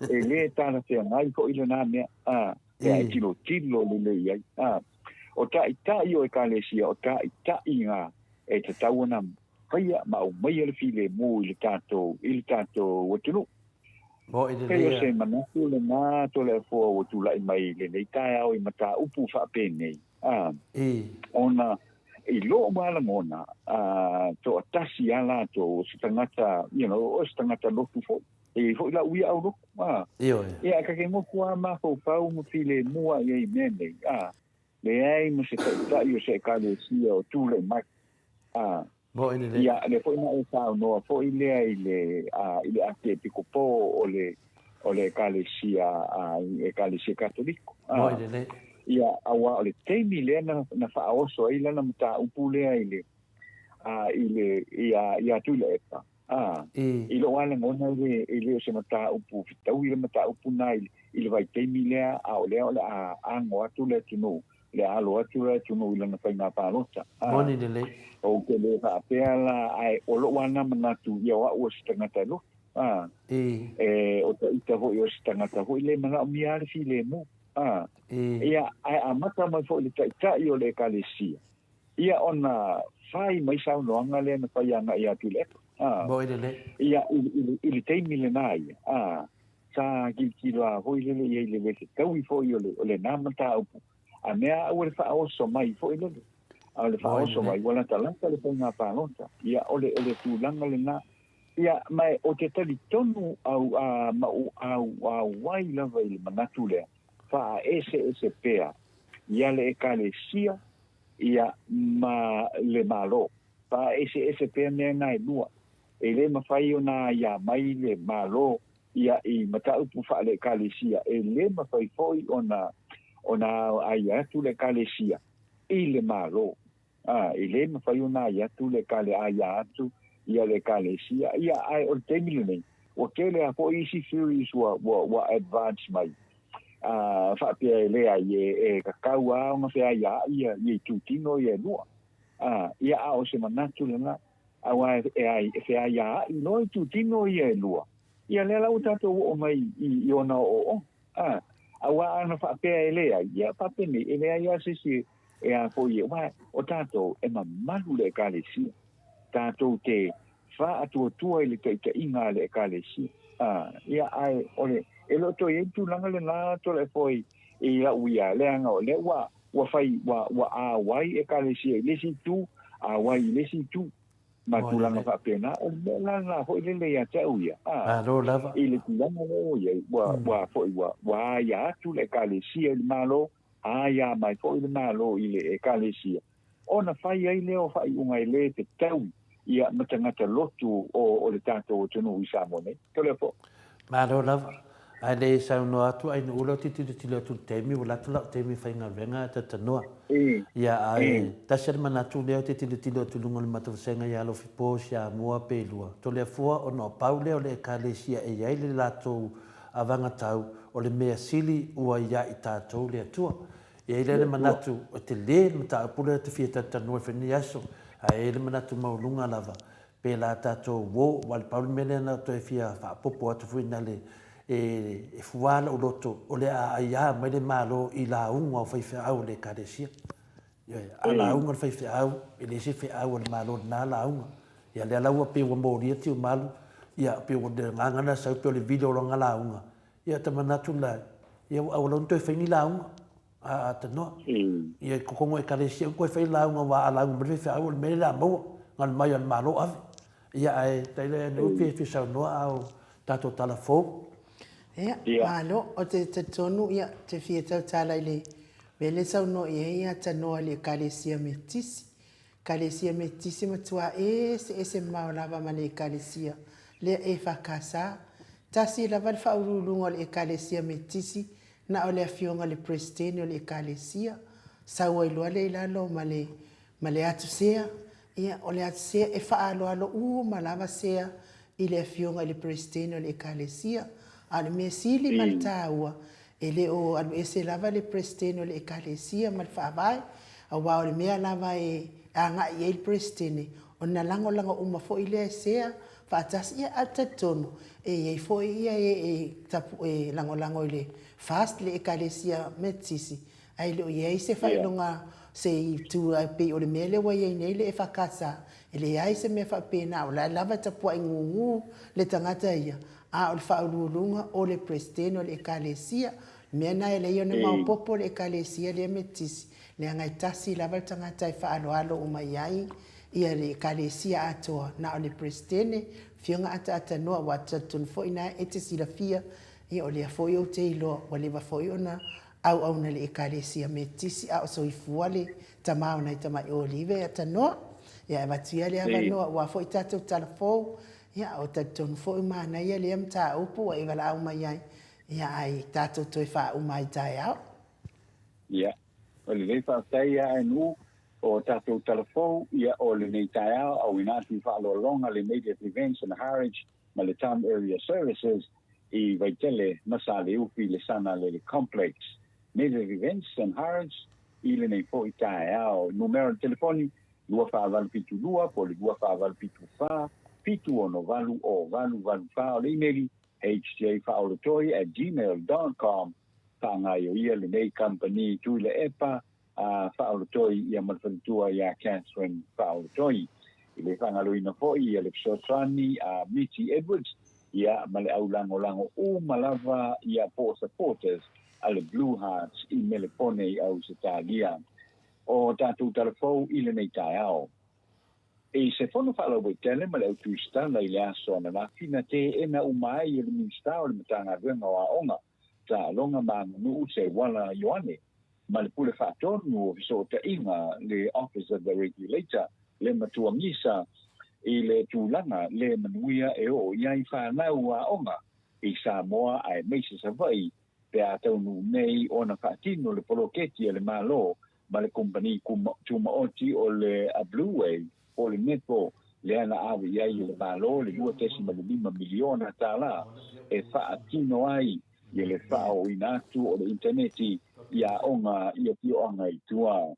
E le talafeagai foi lena mea. A, pe a e tilotilo lelei ai. A, o ta'ita'i o Ekalesia, o ta'ita'i ga e tatau ona faia ma aumaia le filemu i le tatou, i le tatou atunuu. Pei o se manatu lena Toleafoa ua tula'i mai i lenei taeao i mataupu faapenei. A, ona i lou lava lagona, a, toatasi lava latou, o se tagata, you know, o se tagata lotu foi. E i ai foi lau ia au lotu, a. Ioe. Ia, e takegofu lava mafaufau ma filemu lava i ai i mea nei, a. Leai ma se taitai o se Ekalesia o tulai mai, a. Moe lelei. Ia, lea foi na e saunoa foi lea i le, a, i le Arkiepikopo o le, o le Ekalesia, a, Ekalesia Katoliko. A, Moe lelei. Ia, auā o le taimi lea na, na faaoso ai lana mataupu lea i le, a, i le, ia, ia Tuilaepa. A, i lou lava lagona e le, e le o se mataupu fetaui le mataupu na i, i le vaitaimi lea, a o lea o le a ago atu le atunuu, le a alo atu le atunuu i lana faiga palota. A, Moni lelei. Ou te le faapea la, ae o lou lava na manatu, ia o au o se tagata lotu. A, e, o ta ita foi o se tagata foi le manaomia lava le filemu. A, ia, ae amata mai foi le taitai o le ekalesia, ia ona fai mai saunoaga lea na fai agai ia Tuilaepa. A, ia, i le taimi lena ia, a, sa tilotilo lava foi lele i ai i le le fetaui foi o le, o lena mataupu, a mea aua le faaoso mai foi lele. A o le faaoso mai, ua latalata le faiga palota. Ia, o le, o le tulaga lena. Ia, ma ou te talitonu au, a, ma ou auauai lava i le manatu lea, faaeseese pea ia le Ekalesia, ia, ma le Malo. Faaeseese pea mea na e lua. E le mafai ona aia mai le Malo ia i mataupu faale-Ekalesia, e le mafai foi ona, ona aia atu le Ekalesia i le Malo. A, e le mafai ona ai atu le kale aia atu ia le Ekalesia. Ia, ae o le taimi lenei, ua tele lava foi isi theories ua, ua, ua advance mai, a, faapea e leai, e, e tatau lava ona feaiaai ia, ia itutino ia e lua. A, ia, a o se manatu lena, aua e, e ai, e feaiaai loa itutino ia e lua, ia lea la ua tatou oo mai i, i ona ooooga. A, aua ana faapea e leai, ia faapenei, e leai lava se isi e a foi e, aua o tatou e mamalu le Ekalesia, tatou te faatuatua i le taitaiga a le Ekalesia. A, ia, ae o le, e le o toe i ai le tulaga lena Toleafoa i, i lau ia, leaga o lea ua, ua fai, ua, ua auai Ekalesia i le isi itu, auai i le isi itu. ma tulaga faapena, o le mea la lena foi lele ia te au ia, a, Malo lava. i le tulaga lea ua i ai, ua, ua foi, ua, ua aia atu le Ekalesia i le Malo, aia mai foi le Malo i le Ekalesia, ona fai ai lea o faaiuga e le fetaui ia ma tagata lotu o, o le tatou atunuu i Samoa nei. Toleafoa. Malo lava. Ae le i saunoa atu Ainu'ula ou te tilotilo atu i le taimi ua lata la'u taimi faigaluega ae talitonoa. Ia ae tasi a le manatu lea ou te tilotilo atu i luga o le matou vasega ia Alofipo, Siamua, Pelua, Toleafua ona o pau lea o le Ekalesia e i ai le latou avagatau o le mea sili ua ia i tatou le Atua. E i ai lea le manatu e tele le mataupu lea ou te fia talatalanoa ai foi i lenei aso ae i ai le manatu maualuga lava Pēlā tātou uō, aua le pau le mea lea na toe fia faaopoopo atu foi na le, e, e fuā lou loto, o le a aiā mai le Malo i lauga o faifeau o le Ekalesia. Ioe, a lauga le faifeau, e leai se feau a le Malo i lena lauga. Ia lea la ua pei ua molia Tiumalu, ia pei ua le agaga lena sau pei o le vili o lana lauga. Ia ta manatu la, ia ua aua lava ne toe fai ni lauga. A tanoa. Ia i totonu o Ekalesia uma koe fai lauga aua a lauga mai le faifeau o le mea lea o le a maua, galo mai a le Malo ave. Ia ae tailo ia nuu pe fia saunoa a o tatou tala fou. Ia, malo. O te talitonu ia te fia tautala i le mea lea saunoa i ai ia tanoa i le Ekalesia Metotisi. Ekalesia Metotisi matua eseese mamao lava ma le Ekalesia lea EFKS. Tasi lava le faauluuluga o le Ekalesia Metotisi Na o le afioga i le Peresetene o le Ekalesia, sau ai loa lea i lalo ma le, ma le atu sea, ia, o le atu sea e faaaloalo uma lava sea i le afioga i le Peresetene o le Ekalesia. A o le mea sili ma le taua, e le o alu ese lava le Peresetene o le Ekalesia ma le Faavae, aua o le mea lava e agai i ai le Peresetene, ona lagolago uma foi lea e sea faatasi, ia ae talitonu e i ai foi ia e e tapu e lagolago i le FAST le Ekalesia Metotisi ae le o i ai se faailoga se itu e pei o le mea lea ua i ai nei le EFKS e leai se mea faapena o la e lava e tapuai gugu le tagata ia a o le faauluuluga o le Peresetene o le Ekalesia mea na e leai ona maopopo le Ekalesia lea Metotisi leaga e tasi lava le tagata e faaaloalo uma i ai ia le Ekalesia atoa, na o le Peresetene, Afioga Ataatanoa, aua talitonu foi na e te silafia, ia o lea foi ou te iloa, ua leva foi ona auauna i le Ekalesia Metotisi a o soifua le tama o nai tamai Olive Atanoa. Ia e avatu ia le avanoa aua foi tatou tala fou, ia o talitonu foi manaia lea mataupu ua e valaau mai ai, ia ae tatou toe faauma ai taeao. Ia, Ua lelei faafetai ia Ainu o tatou tala fou ia o lenei taeao auina atu i faaaloaloga le Native Events and Harwich ma le Town Area Services i Vaitele ma Saleufi le Sana Lele Complex. Native Events and Harwich i lenei foi taeao. Numera o le telefoni 2472 po o le 2474 768 0 884 o le imeli hjfaaolotoi@gmail.com. Faagaioia lenei kamupani Tuilaepa Faaolotoi ia ma le faletua ia Catherine Faaolotoi. I le faagaloina foi ia le fesoasoani a Miti Edwards ia ma le aulagolago uma lava ia po o supporters a le Blue Hearts i Melepone i Ausetalia. O tatou talafou i lenei taeao. I se fono faalauaitele ma le au tusitala i le aso ananafi na teena uma ai e le Minisita o le Matagaluega o Aoga, Taaloga ma Aganuu Seuala Ioane ma le Pule Faatonu o Fesootaiga le Office of the Regulator le Matua Gisa i le tulaga le manuia e oo i ai fanau aoga i Samoa aemaise Savaii pe a taunuu nei ona faatino le poloketi a le Malo ma le Kompani Tumaoti o le Blueway po o le Netball lea na ave i ai e le Malo le $2.5 miliona tala e faatino ai i le faaooina atu o le initaneti i aoga i afioaga i tua.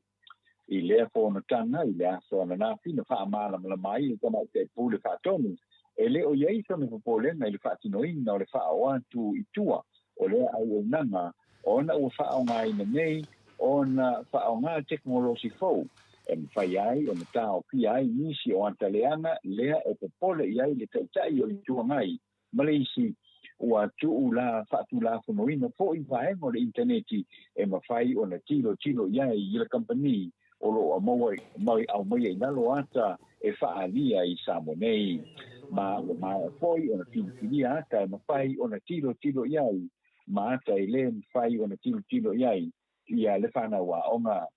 I lea fonotaga i le aso ananafi na faamalamalama ai le Tamaitai Pule Faatonu e le o i ai sona popolega i le faatinoina o le faaoo atu i tua o lea auaunaga ona ua faaaogaina nei ona faaaoga tekonolosi fou e mafai ai ona taofia ai nisi o ata leaga lea e popole i ai le Taitai o le Itu Agai ma le isi ua tuu la faatulafonoina foi vaega o le initaneti e mafai ona tilotilo i ai i le kamupani o lo o maua mai aumaia i lalo ata e faaalia i Samoa nei. Ma ua maea foi ona filifilia ata e mafai ona tilotilo i ai ma ata e le mafai ona tilotilo i ai ia le fanau aoga.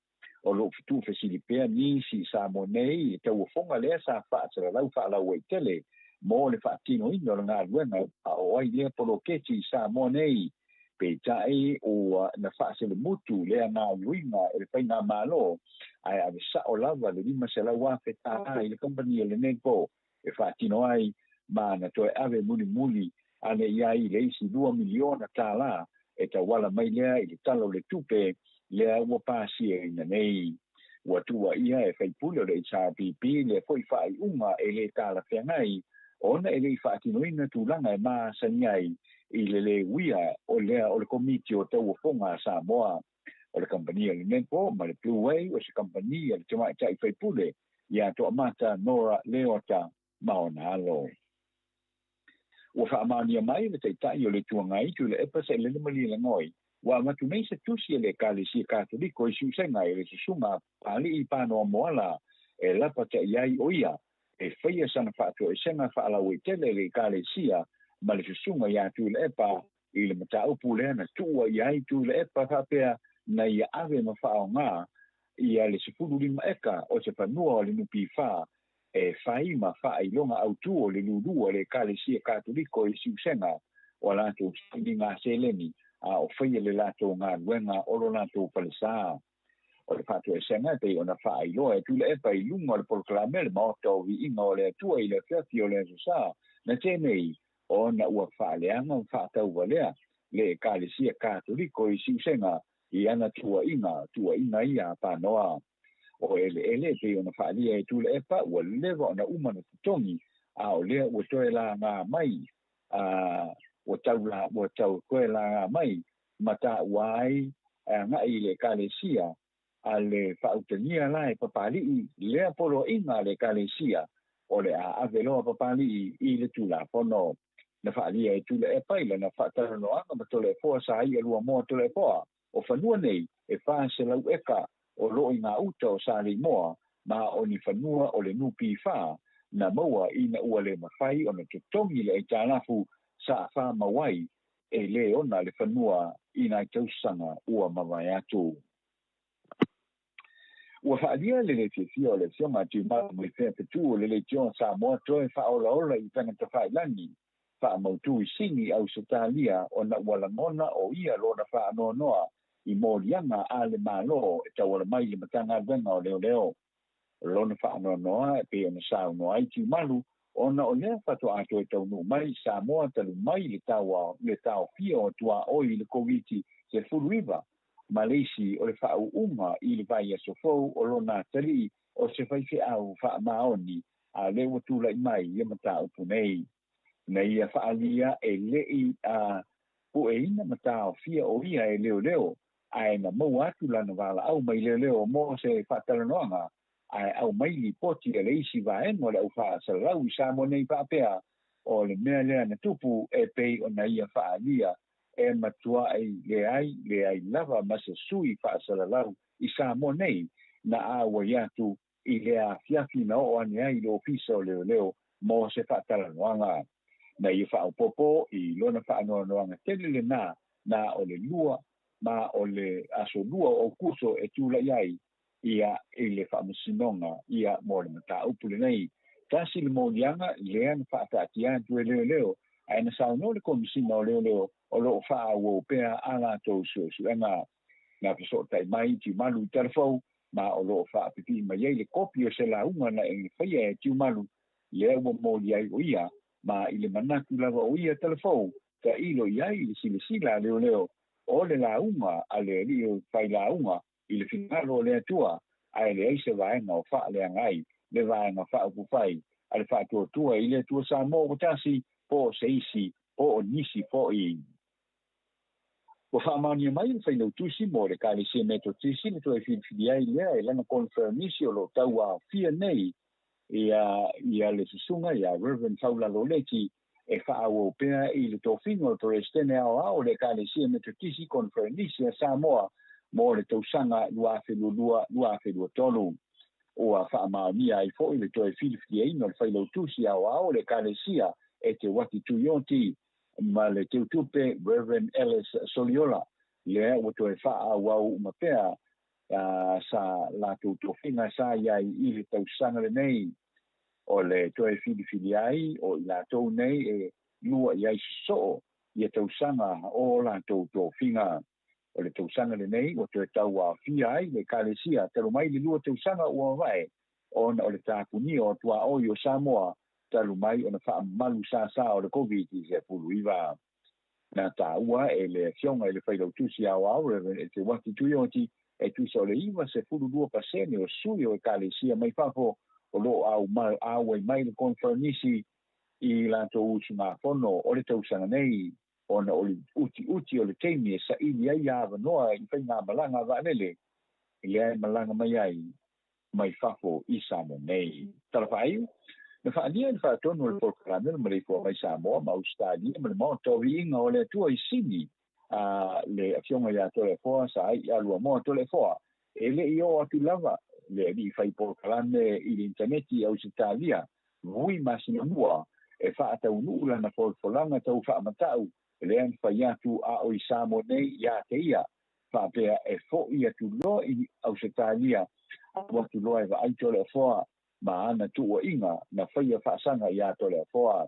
O lo o tuufesili pea nisi i Samoa nei i le tauofoga lea sa faasalalau faalauaitele mo le faatinoina o le galuega e faaoo ai lea poloketi i Samoa nei. Peitai ua na faaselemutu lea gaoioiga e le Faigamalo ae ave sao lava le $500,000 i le kamupani a le NEDCO e faatino ai ma na toe ave mulimuli ane i ai le isi $2 miliona e tauala mai lea i le Tala o le Tupe lea ua pasiaina nei. Ua tuuaia e faipule o le HRPP lea foi faaiuga e le talafeagai ona e le i faatinoina tulaga e masani ai i le lē uia o lea o le Komiti o Tauofoga a Samoa. O le kamupani a le NEDCO ma le Blueway o se kamupani a le tamaitai faipule ia Toamata Nora Leota ma ona alo. Ua faamaonia mai le Taitai o le Itu Agai Tuilaepa Sailele Malielegaoi ua avatu nei se tusi a le Ekalesia Katoliko i Siusega i le Susuga a Papalii Panoa Moala e lapata'i ai o ia e faia sana faatoesega faalauaitele i le Ekalesia ma le Susuga iā Tuilaepa i le mataupu lea na tuua i ai Tuilaepa faapea na ia ave ma faaaoga ia le 15 eka o se fanua o le NPF e fai ma faailoga autū o le lūlū a le Ekalesia Katoliko i Siusega o a latou sailiga seleni a o faia le latou galuega o lo latou falesā. O le faatoesega e pei ona faailoa e Tuilaepa i luga o le polokalame a le Maota o Viiga o le Atua i le afiafi o le Aso Sa na tea nei ona ua faaleaga ma faatauvalea le Ekalesia Katoliko i Siusega i ana tuuaiga, tuuaiga ia a Panoa. O eleele e pei ona faaalia e Tuilaepa ua leva ona uma ona totogi, a o lea ua toe laga mai, a ua tau la, ua tau toe laga mai ma taua ai e agai i le Ekalesia a le faautagia la e Papalii lea poloaiga a le Ekalesia o le a ave loa Papalii i le Tulafono. Na faaalia e Tuilaepa i lana faatalanoaga ma Toleafoa Saia Luamoa Toleafoa O fanua nei e 400 eka o lo o i gauta o Saleimoa ma o ni fanua o le NPF na maua ina ua le mafai ona totogi le aitalafu sa faamau ai e le ona le fanua i nai tausaga ua mavae atu. Ua faaalia le le fiafia o le Afioga a Tuimalo Muifea Fetu o le Leitioa Samoa toe faaolaola i Fagatafailagi faamautu i Sini, Ausetalia ona ua lagona o ia lona faanoanoa i moliaga a le Malo e tauala mai i le Matagaluega o Leoleo. O lona faanoanoa e pei ona saunoa ai Tiumalu ona o lea faatoa toe taunuu mai i Samoa talu mai le taua le taofia o tuaoi i le Koviti 19 ma le isi o le faauuga i le vaiaso fou o lona atalii o se faifeau faamaoni a o lea ua tulai mai ia mataupu nei. Na ia faaalia e le i a Pueina ma taofia o ia e leoleo, ae na maua atu lana valaau mai leoleo mo se faatalanoaga, ae aumai lipoti a le isi vaega o le au faasalalau i Samoa nei faapea, o le mea lea na tupu e pei ona ia faaalia e matuai leai leai lava ma se sui faasalalau i Samoa nei na auai atu i lea afiafi na oo ane ai i le Ofisa o Leoleo mo se faatalanoaga. Na ia faaopoopo i lona faanoanoaga tele lenā na o le lua ma o le aso 2 o Aokuso e tulai ai ia i le faamasinoga ia mo le mataupu lenei. Tasi le moliaga lea na faataatia atu e leoleo, ae na saunoa le Komesina o Leoleo o lo o faaauau pea a latou suesuega. Na fesootai mai Tiumalu i Talafou, ma o lo o faapipii mai ai le kopi o se lauga na e faia e Tiumalu, lea ua moli ai o ia, ma i le manatu lava o ia Talafou, tailo i ai le silasila a leoleo o le lauga a le alii o failauga i le finagalo o le Atua, ae leai se vaega o faaleaga ai le vaega faaupufai a le Faatuatua i le Atua Samoa ua tasi, po o se isi, po o nisi foi. Ua faamaonia mai le failautusi mo le Ekalesia Metotisi le toe filifili ai lea e lana koneferenisi o lo o tauaofia nei ia le susuga ia Reverend Faulalo Leti e faaauau pea i le tofiga o le Peresetene Aoao o le Ekalesia Metotisi Koneferenisi a Samoa mo le tausaga 2022-2023. Ua faamaonia ai foi le toe filifiliaina o le failautusi aoao o le Ekalesia e Te Wati Tuioti ma le teutupe Reverend Ellis Soliola, lea ua toe faaauau uma pea sa latou tofiga sa i ai i le tausaga lenei. O le toe filifili ai o i latou nei e lua i ai sosoo ia tausaga o latou tofiga. O le tausaga lenei ua toe tauaofia ai le Ekalesia talu mai le 2 tausaga ua mavae, ona o le tapunia o tuaoi o Samoa talu mai ona faamamalu sasa o le COVID-19. Na taua e le afioga i le failautusi aoao Reverend e Te Wati Tuioti e tusa o le 92% o sui o Ekalesia mai fafo o lo o auai mai le koneferenisi i latou usugafono o le tausaga nei, ona o le utiuti o le taimi e saili ai avanoa i faigamalaga vaalele lea e malaga mai ai mai fafo i Samoa nei. Talafaaiu, na faalia le faatonu o le polokalame o le maleifua mai Samoa ma Ausetalia ma le Maota o Viiga o le Atua i Sini a le afioga ia Toleafoa sa ai ia Luamoa Toleafoa, e le i oo atu lava le alii fai polokalame i le intaneti i Ausetalia vui masina mua e faataunuu lana folafolaga tau faamatau lea na fai atu a o i Samoa nei ia te ia, faapea e fo'i atu loa i Ausetalia alu atu loa e vaai Toleafoa ma ana tuuaiga na faia faasaga iā Toleafoa.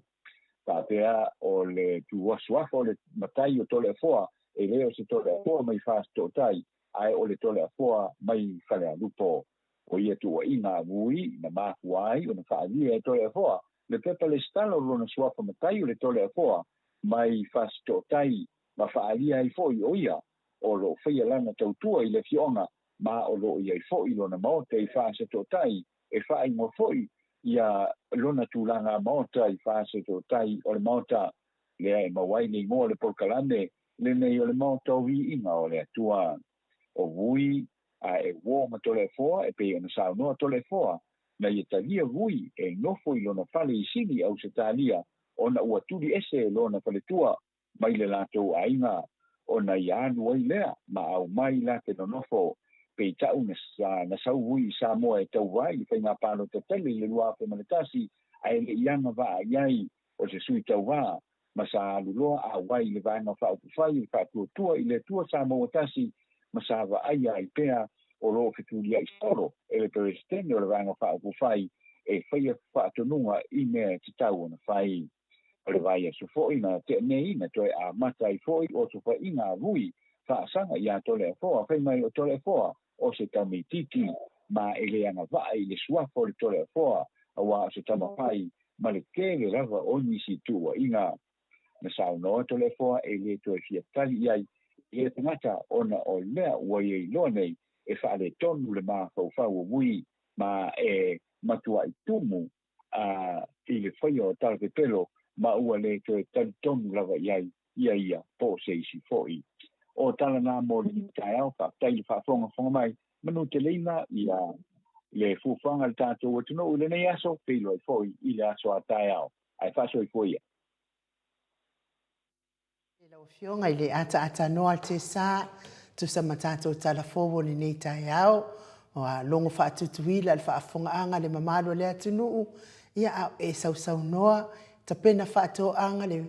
Faapea o le tuasuafa o le matai o Toleafoa e le o se Toleafoa mai Fasitootai, ae o le Toleafoa mai Falealupo. O ia tuuaiga a Vui na mafua ai ona faalia e Toleafoa le pepa lesitala o lona suafa matai o le Toleafoa mai Fasitootai, ma faalia ai foi o ia o lo o faia lana tautua i le afioaga, ma o lo o i ai foi lona maota i Fasitootai e faaigoa foi ia lona tulaga maota i Fasitootai o le maota lea e maua ai le igoa o le polokalame lenei o le Maota o Viiga o le Atua. O Vui a e uō ma Toleafoa e pei ona saunoa Toleafoa na ia talia Vui e nofo i lona fale i Sini Ausetalia, ona ua tuli ese lona faletua mai le latou aiga, ona ia alu ai lea ma aumai la te nonofo. Peitau na sau Vui i Samoa e tauva i le faiga palota tele i le 2001, ae le i agavaa i ai o se sui tauvā, ma sa alu loa auai i le vaega faaupufai i le Faatuatua i le Atua Samoa tasi, ma sa vaaia ai pea o lo o fetuliai solo e le Peresetene o le vaega faaupufai e faia faatonuga i mea e tatau ona fai. O le vaiaso foi na tea nei na toe amata ai foi o osofaiga a Vui faasaga iā Toleafoa, fai mai o Toleafoa o se tamaitiiti ma e le agavaa i le suafa o le Toleafoa, auā o se tama pai ma le tele lava o nisi tuuaiga. Na saunoa Toleafoa e le toe fia tali i ai i lea tagata, ona o lea ua ia iloa nei e faaletonu le mafaufau o Vui ma e matuai tumu i le faia o talapepelo, ma ua le toe talitonu lava i ai ia ia po o se isi foi. O tala na mo lenei taeao, faafetai i le faafogafoga mai, manu teleina ia le fuafuaga a le tatou atunuu i lenei aso, feiloai foi i le aso a taeao. Ae faasoifua ia. E lau Afioga i le ataatanoa le Tesa, tusa ma tatou tala fou o lenei taeao, ua logo faatutuila le faafofogaaga a le mamalu o le atunuu, ia a o e sausaunoa, tapena faatoaga le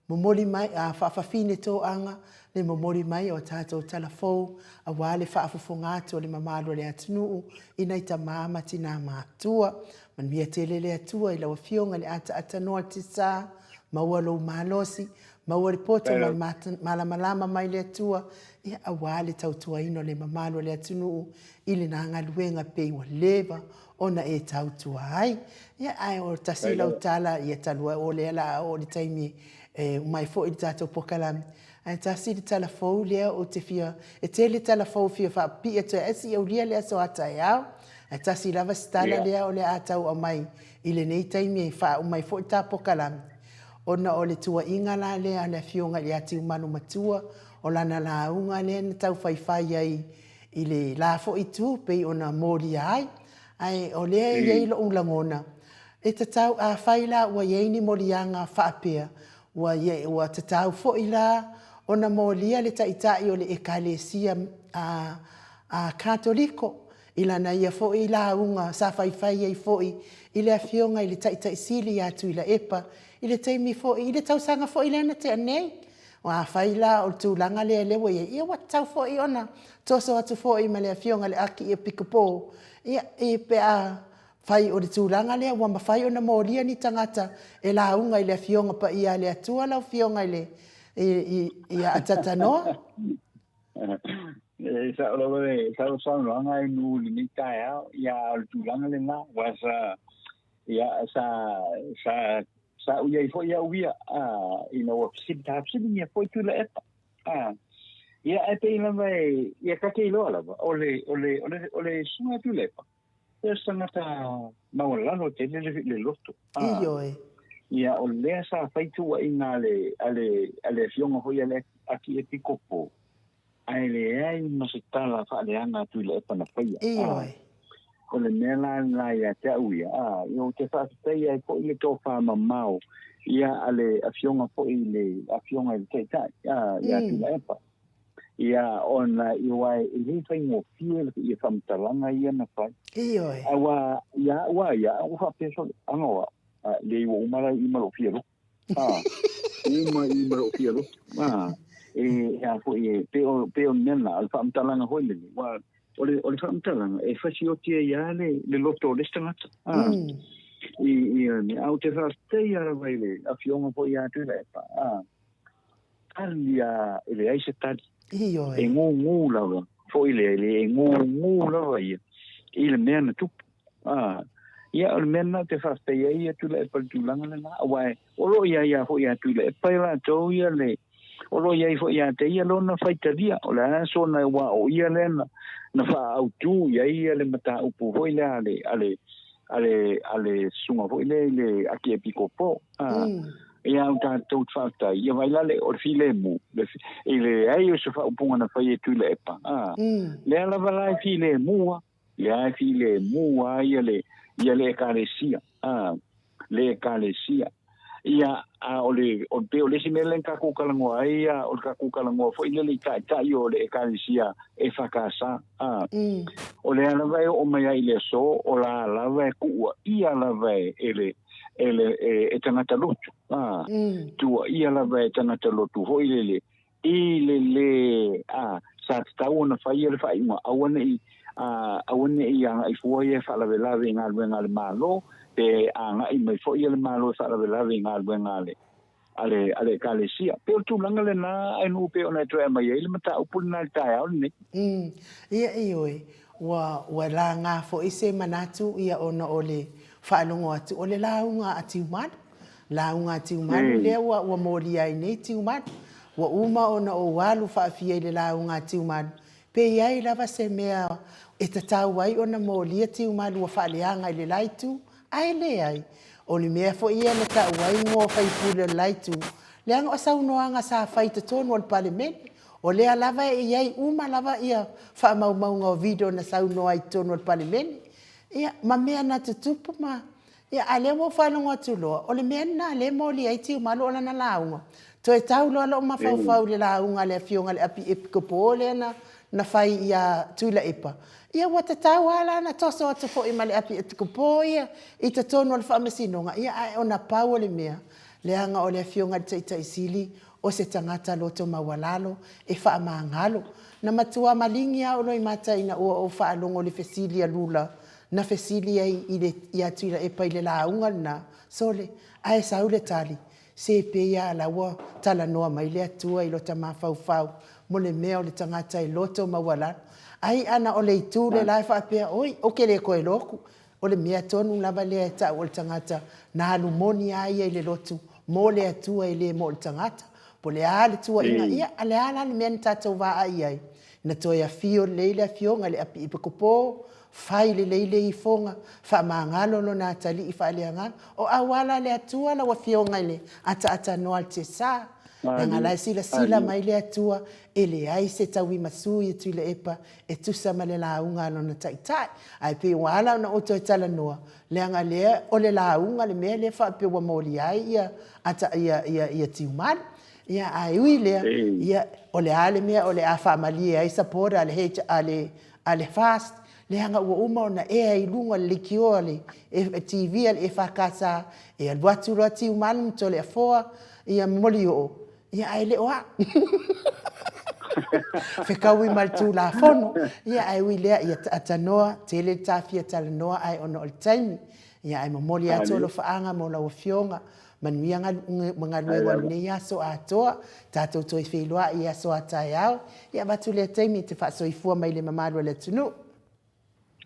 momoli mai, a faafafine toaga le momoli mai o a tatou tala fou aua le faafofoga atu o le mamalu o le atunuu i nai tama ma tina matutua. Manuia tele le Atua i lau Afioga i le ataatanoa le Tesa, maua lou malosi, Maua le poto ma le malamalama mai le Atua, ia aua le tautuaina o le mamalu o le atunuu i lena galuega pei ua leva ona e tautua ai. Ia ae o tasi lau tala, ia talu ai o lea la a oo i le taimi e uma ai foi le tatou pokalame, ae tasi le tala fou lea ou te fia, e tele tala fou fia faapipii atu ai, ae se i aulia le aso a taeao. Ae tasi lava si tala lea o le a tau aumai i lenei taimi e faauma ai foi le ta pokalame, Ona o le tuuaiga la lea a le Afioga ia Tiumanu Matua, o lana lauga lea na tau faifai ai i le la foi itu pei ona molia ai. Ae o lea e i ai lo'u lagona, e tatau, afai la ua i ai ni moliaga faapea, ua i, ua tatau foi la ona molia le Taitai o le Ekalesia a, a Katoliko I lana ia foi lauga sa faifai ai foi i le Afioga i le Taitai Sili ia Tuilaepa i le taimi foi, i le tausaga foi lea na tea nei. Afai la o le tulaga lea lea ua i ai, ia ua tatau foi ona toso atu foi ma le Afioga i le Akiepikopo, ia, pe a fai o le tulaga lea ua mafai ona molia ni tagata e lauga i le Afioga Paia a le Atua lau Afioga i le, i, ia Atatanoa. E sao lava le sao saunoaga e nu i lenei taeao, ia o le tulaga lena, aua sa, ia, sa, sa, sa ui ai foi au ia, a, ina ua fesili, sa fesiligia foi Tuilaepa, a, ia, ae pei lava e, ia ta te iloa lava, o le, o le, o le, o le susuga a Tuilaepa, o se tagata maualalo tele le, le loto, a, Ioe. ia, o lea sa fai tuuaiga a le, a le, a le afioga foi a le Akiepikopo, ae leai ma se tala faaleaga a Tuilaepa na faia. Ioe. O le mea la lena ia te au ia, a, ia ou te faafetaia ai foi le tofamamao ia a le Afioga foi i le Afioga i le Taitai, a, ia Tuilaepa. Ia, ona i aua e le faigofie ia faamatalaga ia na fai. Ioe. Aua ia au a ia, ua faapea sole, aga o au, a, leai ua uma la i i ma lou fia loto. A, uma i ma lou fia loto. A, e, a foi e, pe o, pe o le mea lena, o le faamatalaga foi lenei, aua o le, o le faamatalaga, e fasioti ai lava le, le loto o le isi tagata. A, i, i, a ou te faafetaia lava i le Afioga foi ia Tuilaepa, a, tali a, e leai se tali. Ioe. E gūgū lava, foi lea, e gūgū lava ia i le mea na tupu. A, ia, o le mea lena ou te faafetai ai ia Tuilaepa i le tulaga lena, aua e, o lo o i ai lava foi ia Tuilaepa i latou ia le, o lo o i ai foi ia te ia lona faitalia, o le a sona aua o ia lea na, na faaautu i ai ia le mataupu foi lea a le, a le, a le, a le susuga foi lea i le Akiepikopo. A, ia o tatou te faafetai, ia vaai la le, o le filemu, le, i le leai o se faaupuga na fai e Tuilaepa, a, lea lava la e filemu lava. Lea e filemu lava ia le, ia le Ekalesia, a, le Ekalesia. Ia, a o le, o, pei o le isi mea lea na tatou talanoa ai, ia, o le tatou talanoa foi lele i taitai o le Ekalesia EFKS, a. O lea lava e oo mai ai i le aso, o la lava e tuuaia lava e, e le, e le, e, e tagata lotu, a. Tuuaia lava e tagata lotu foi lele, I le lē, ā, sa tatau ona fai ia le faaiuga, aua ne i, ā, aua ne i agai fua ia e faalavelave i galuega a le Malo, pe agai mai foi ia le Malo e faalavelave i galuega a le, a le, a le Ekalesia. Pei o le tulaga lena a nuu pei ona e toe aumai ai le mataupu lena i le taeao lenei. Mm, ia, ioe, ua, ua laga foi se manatu ia ona o le faalogo atu o le lauga a Tiumalu. Lauga a Tiumalu lea ua ua molia ai nei Tiumalu. Ua uma ona ou alu faafia i le lauga a Tiumalu, pe i ai lava se mea e tatau ai ona molia Tiumalu ua faaleaga i le la itu, ae leai. O le mea foi ia na tau ai igoa faipule o le la itu, Leaga o saunoaga sa fai i totonu o le Palemene, o lea lava e i ai uma lava ia faamaumauga o video na saunoa ai i totonu o le Palemene, ia, ma mea na tutupu ma, ia, a o lea ua ou faalogo atu loa, o le mea lena lea e moli ai Tiumalu o lana lauga. Toe tau loa lou mafaufau i le lauga a le Afioga i le Api Epikopo lea na na fai ia Tuilaepa, ia ua tatau lava la ona toso atu foi ma le Api Epikopo ia i totonu o le Faamasinoga, ia ae ona pau o le mea, leaga o le Afioga i le Taitai Sili o se tagata loto maualalo e faamagalo. Na matua maligi lava ou loimata ina ua ou faalogo i le fesili a Lula na fesili ai i le, ia Tuilaepa i le lauga lena, sole, ae sau le tali, se pei lava la ua talanoa mai le Atua i lota mafaufau mo le mea o le tagata e loto maualalo. Ai ana o le itu le la e faapea, oi, ou te le toe lotu, O le mea tonu lava lea e tau o le tagata na alu moni a ia i le lotu mo le Atua e le mo le tagata. Po le a le tuuaiga, ia, a le a la le mea na tatou vaai ai? Na toe afio lelei le Afioga i le Apiipikopo, fai lelei le ifoga, faamagalo lona atalii faaleagaga. O auala a le Atua lau Afioga i le ataatanoa a le Tesa. Leaga la e silasila mai le Atua e leai se tauimasui e Tuilaepa e tusa ma le lauga a lona taitai. Ae pei ua ala ona ou toe talanoa, leaga lea o le lauga le mea lea faapea ua molia ai ia ata ia ia ia Tiumalu. Ia ae ui i lea, ia o le a le mea o le a faamalie ai supporter a le H a le a le FAST, leaga ua uma ona ea i luga o le leitioa a le TV a le EFKS, e alu atu loa Tiumalu ma Toleafoa, ia Molioo, Ia ae le o au. Fetaui ma le Tulafono. Ia ae ui lea, ia tanoa, tele le ta fia talanoa ae ona o le taimi. Ia ae momoli atu alofaaga mo lau Afioga. Manuia galuega o lenei aso atoa. Tatou toe feiloai i aso a taeao. Ia avatu lea taimi e te faasoifua mai i le mamalu o le atunuu.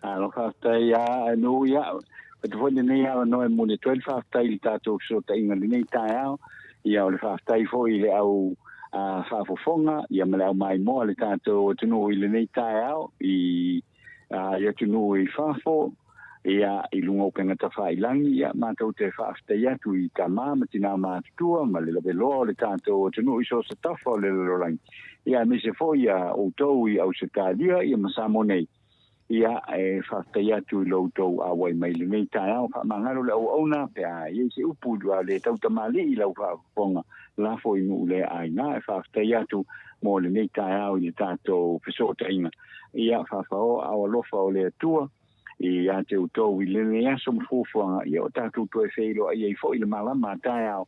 Alo, faafetai a ae ia. Fatu foi lenei avanoa e momoli atu ai le faafetai i le tatou fesootaiga i lenei taeao. Ia, o le faafetai foi i le au faafofoga ia ma le au maimoa a le tatou atunuu i lenei taeao i i atunuu i fafo, ia, i luga o upega tafailagi, ia, matou te faafetai atu i tama ma tina matutua ma le laveloa o le tatou atunuu i so o se tafa o le lalolagi. Ia, aemaise foi ia outou i Ausetalia ia ma Samoa nei. Ia, e faafetai atu i lo outou auai mai i lenei taeao. Faamagalo le auauna pe a i ai se upu ua le tautamalii i lau faafofoga lafo i nuu le aiga. E faafetai atu mo lenei taeao i le tatou fesootaiga. Ia, faafaoa aao alofa o le Atua ia te outou i lenei aso ma fuafuaga, ia o tatou toe feiloai ai foi i le malama a taeao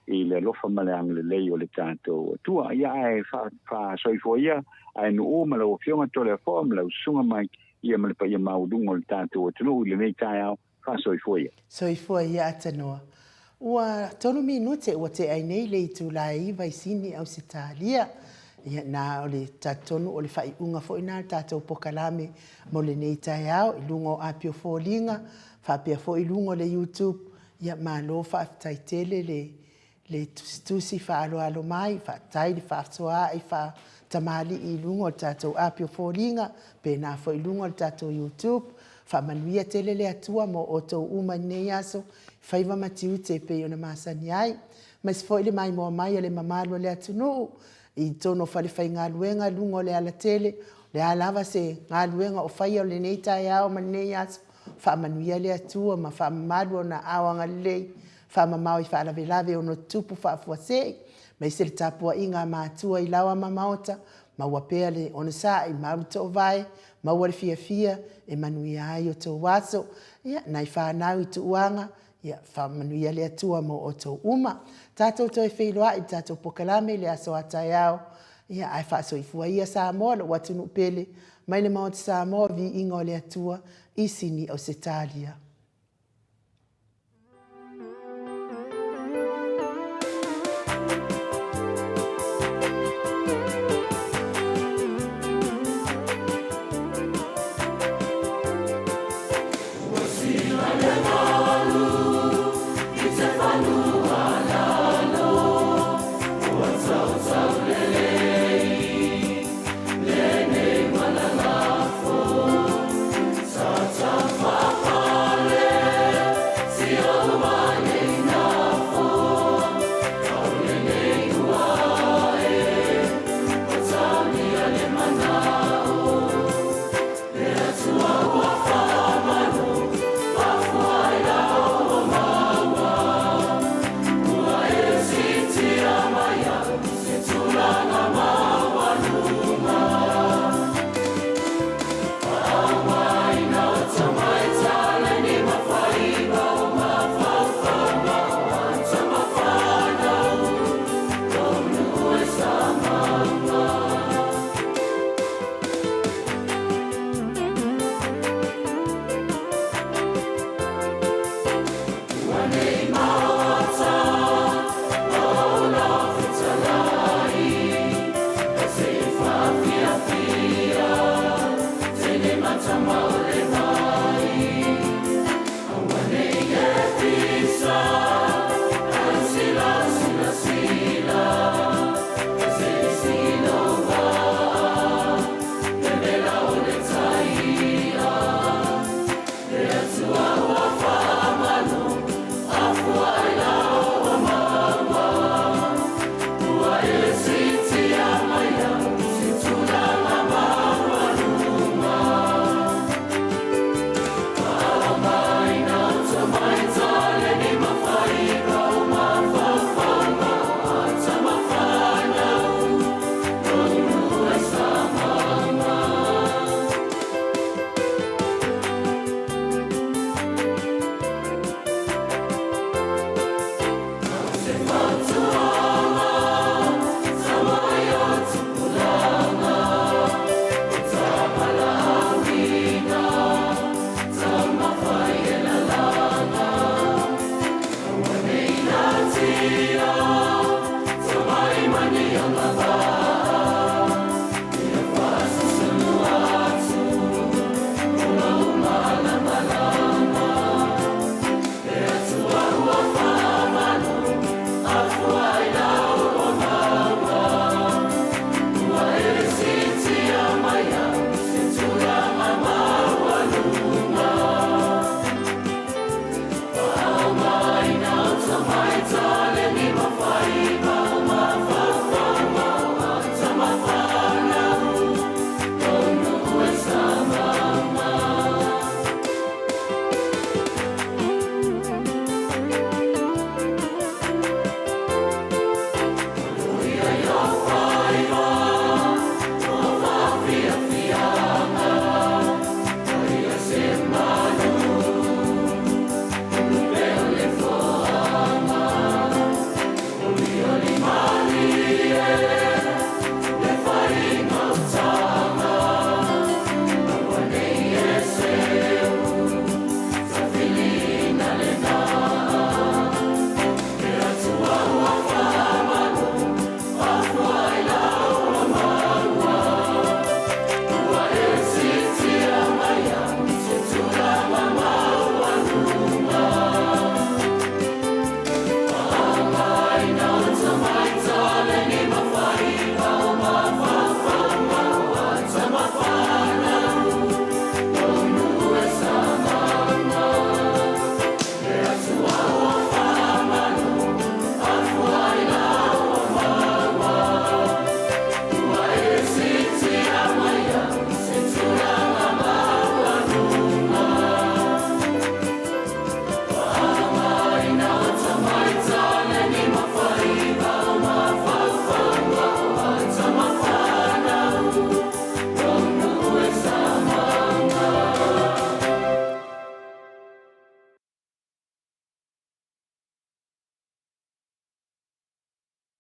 i le alofa ma le agalelei o le tatou Atua. Ia ae faasoifua ia ae nuu ma lau Afioga Toleafoa ma lau Susuga Mike, ia ma le paia maualuga o le tatou atunuu i lenei taeao. Faasoifua ia. Soifua ia Atanoa. Ua tolu minute ua tea ai nei le itula e iva i Sini, Ausetalia. Ia, na o le talitonu o le faaiuga foi na o le tatou pokalame mo lenei taeao i luga o Apio Foliga, faapea foi i luga o le YouTube. Ia malo faafetai tele le le tusitusi faaaloalo mai, faafetai le faasoaai faatamalii i luga o le tatou api o foliga, pena foi i luga o le tatou YouTube. Faamanuia tele le Atua mo outou uma i lenei aso, faiva ma tiute e pei ona masani ai. Aemaise foi le maimoa mai a le mamalu o le atunuu i totonu o falefaigaluega i luga o le alatele, o le a lava se galuega o faia o lenei taeao ma lenei aso, Faamanuia le Atua ma faamamalu ona aao agalelei, faamamao i faalavelave ono tutupu faafuasei, aemaise le tapuaiga a matua i laoa ma maota, maua pea le onosai, mau le toovae, maua le fiafia e manuia ai outou aso. Ia, nai fanau i tuuaga, ia, faamanuia le Atua mo outou uma. Tatou toe feiloai i le tatou pokalame i le aso a taeao, ia, ae faasoifua ia Samoa, lou atunuu pele, mai le Maota Samoa, viiga o le Atua, i Sini, Ausetalia.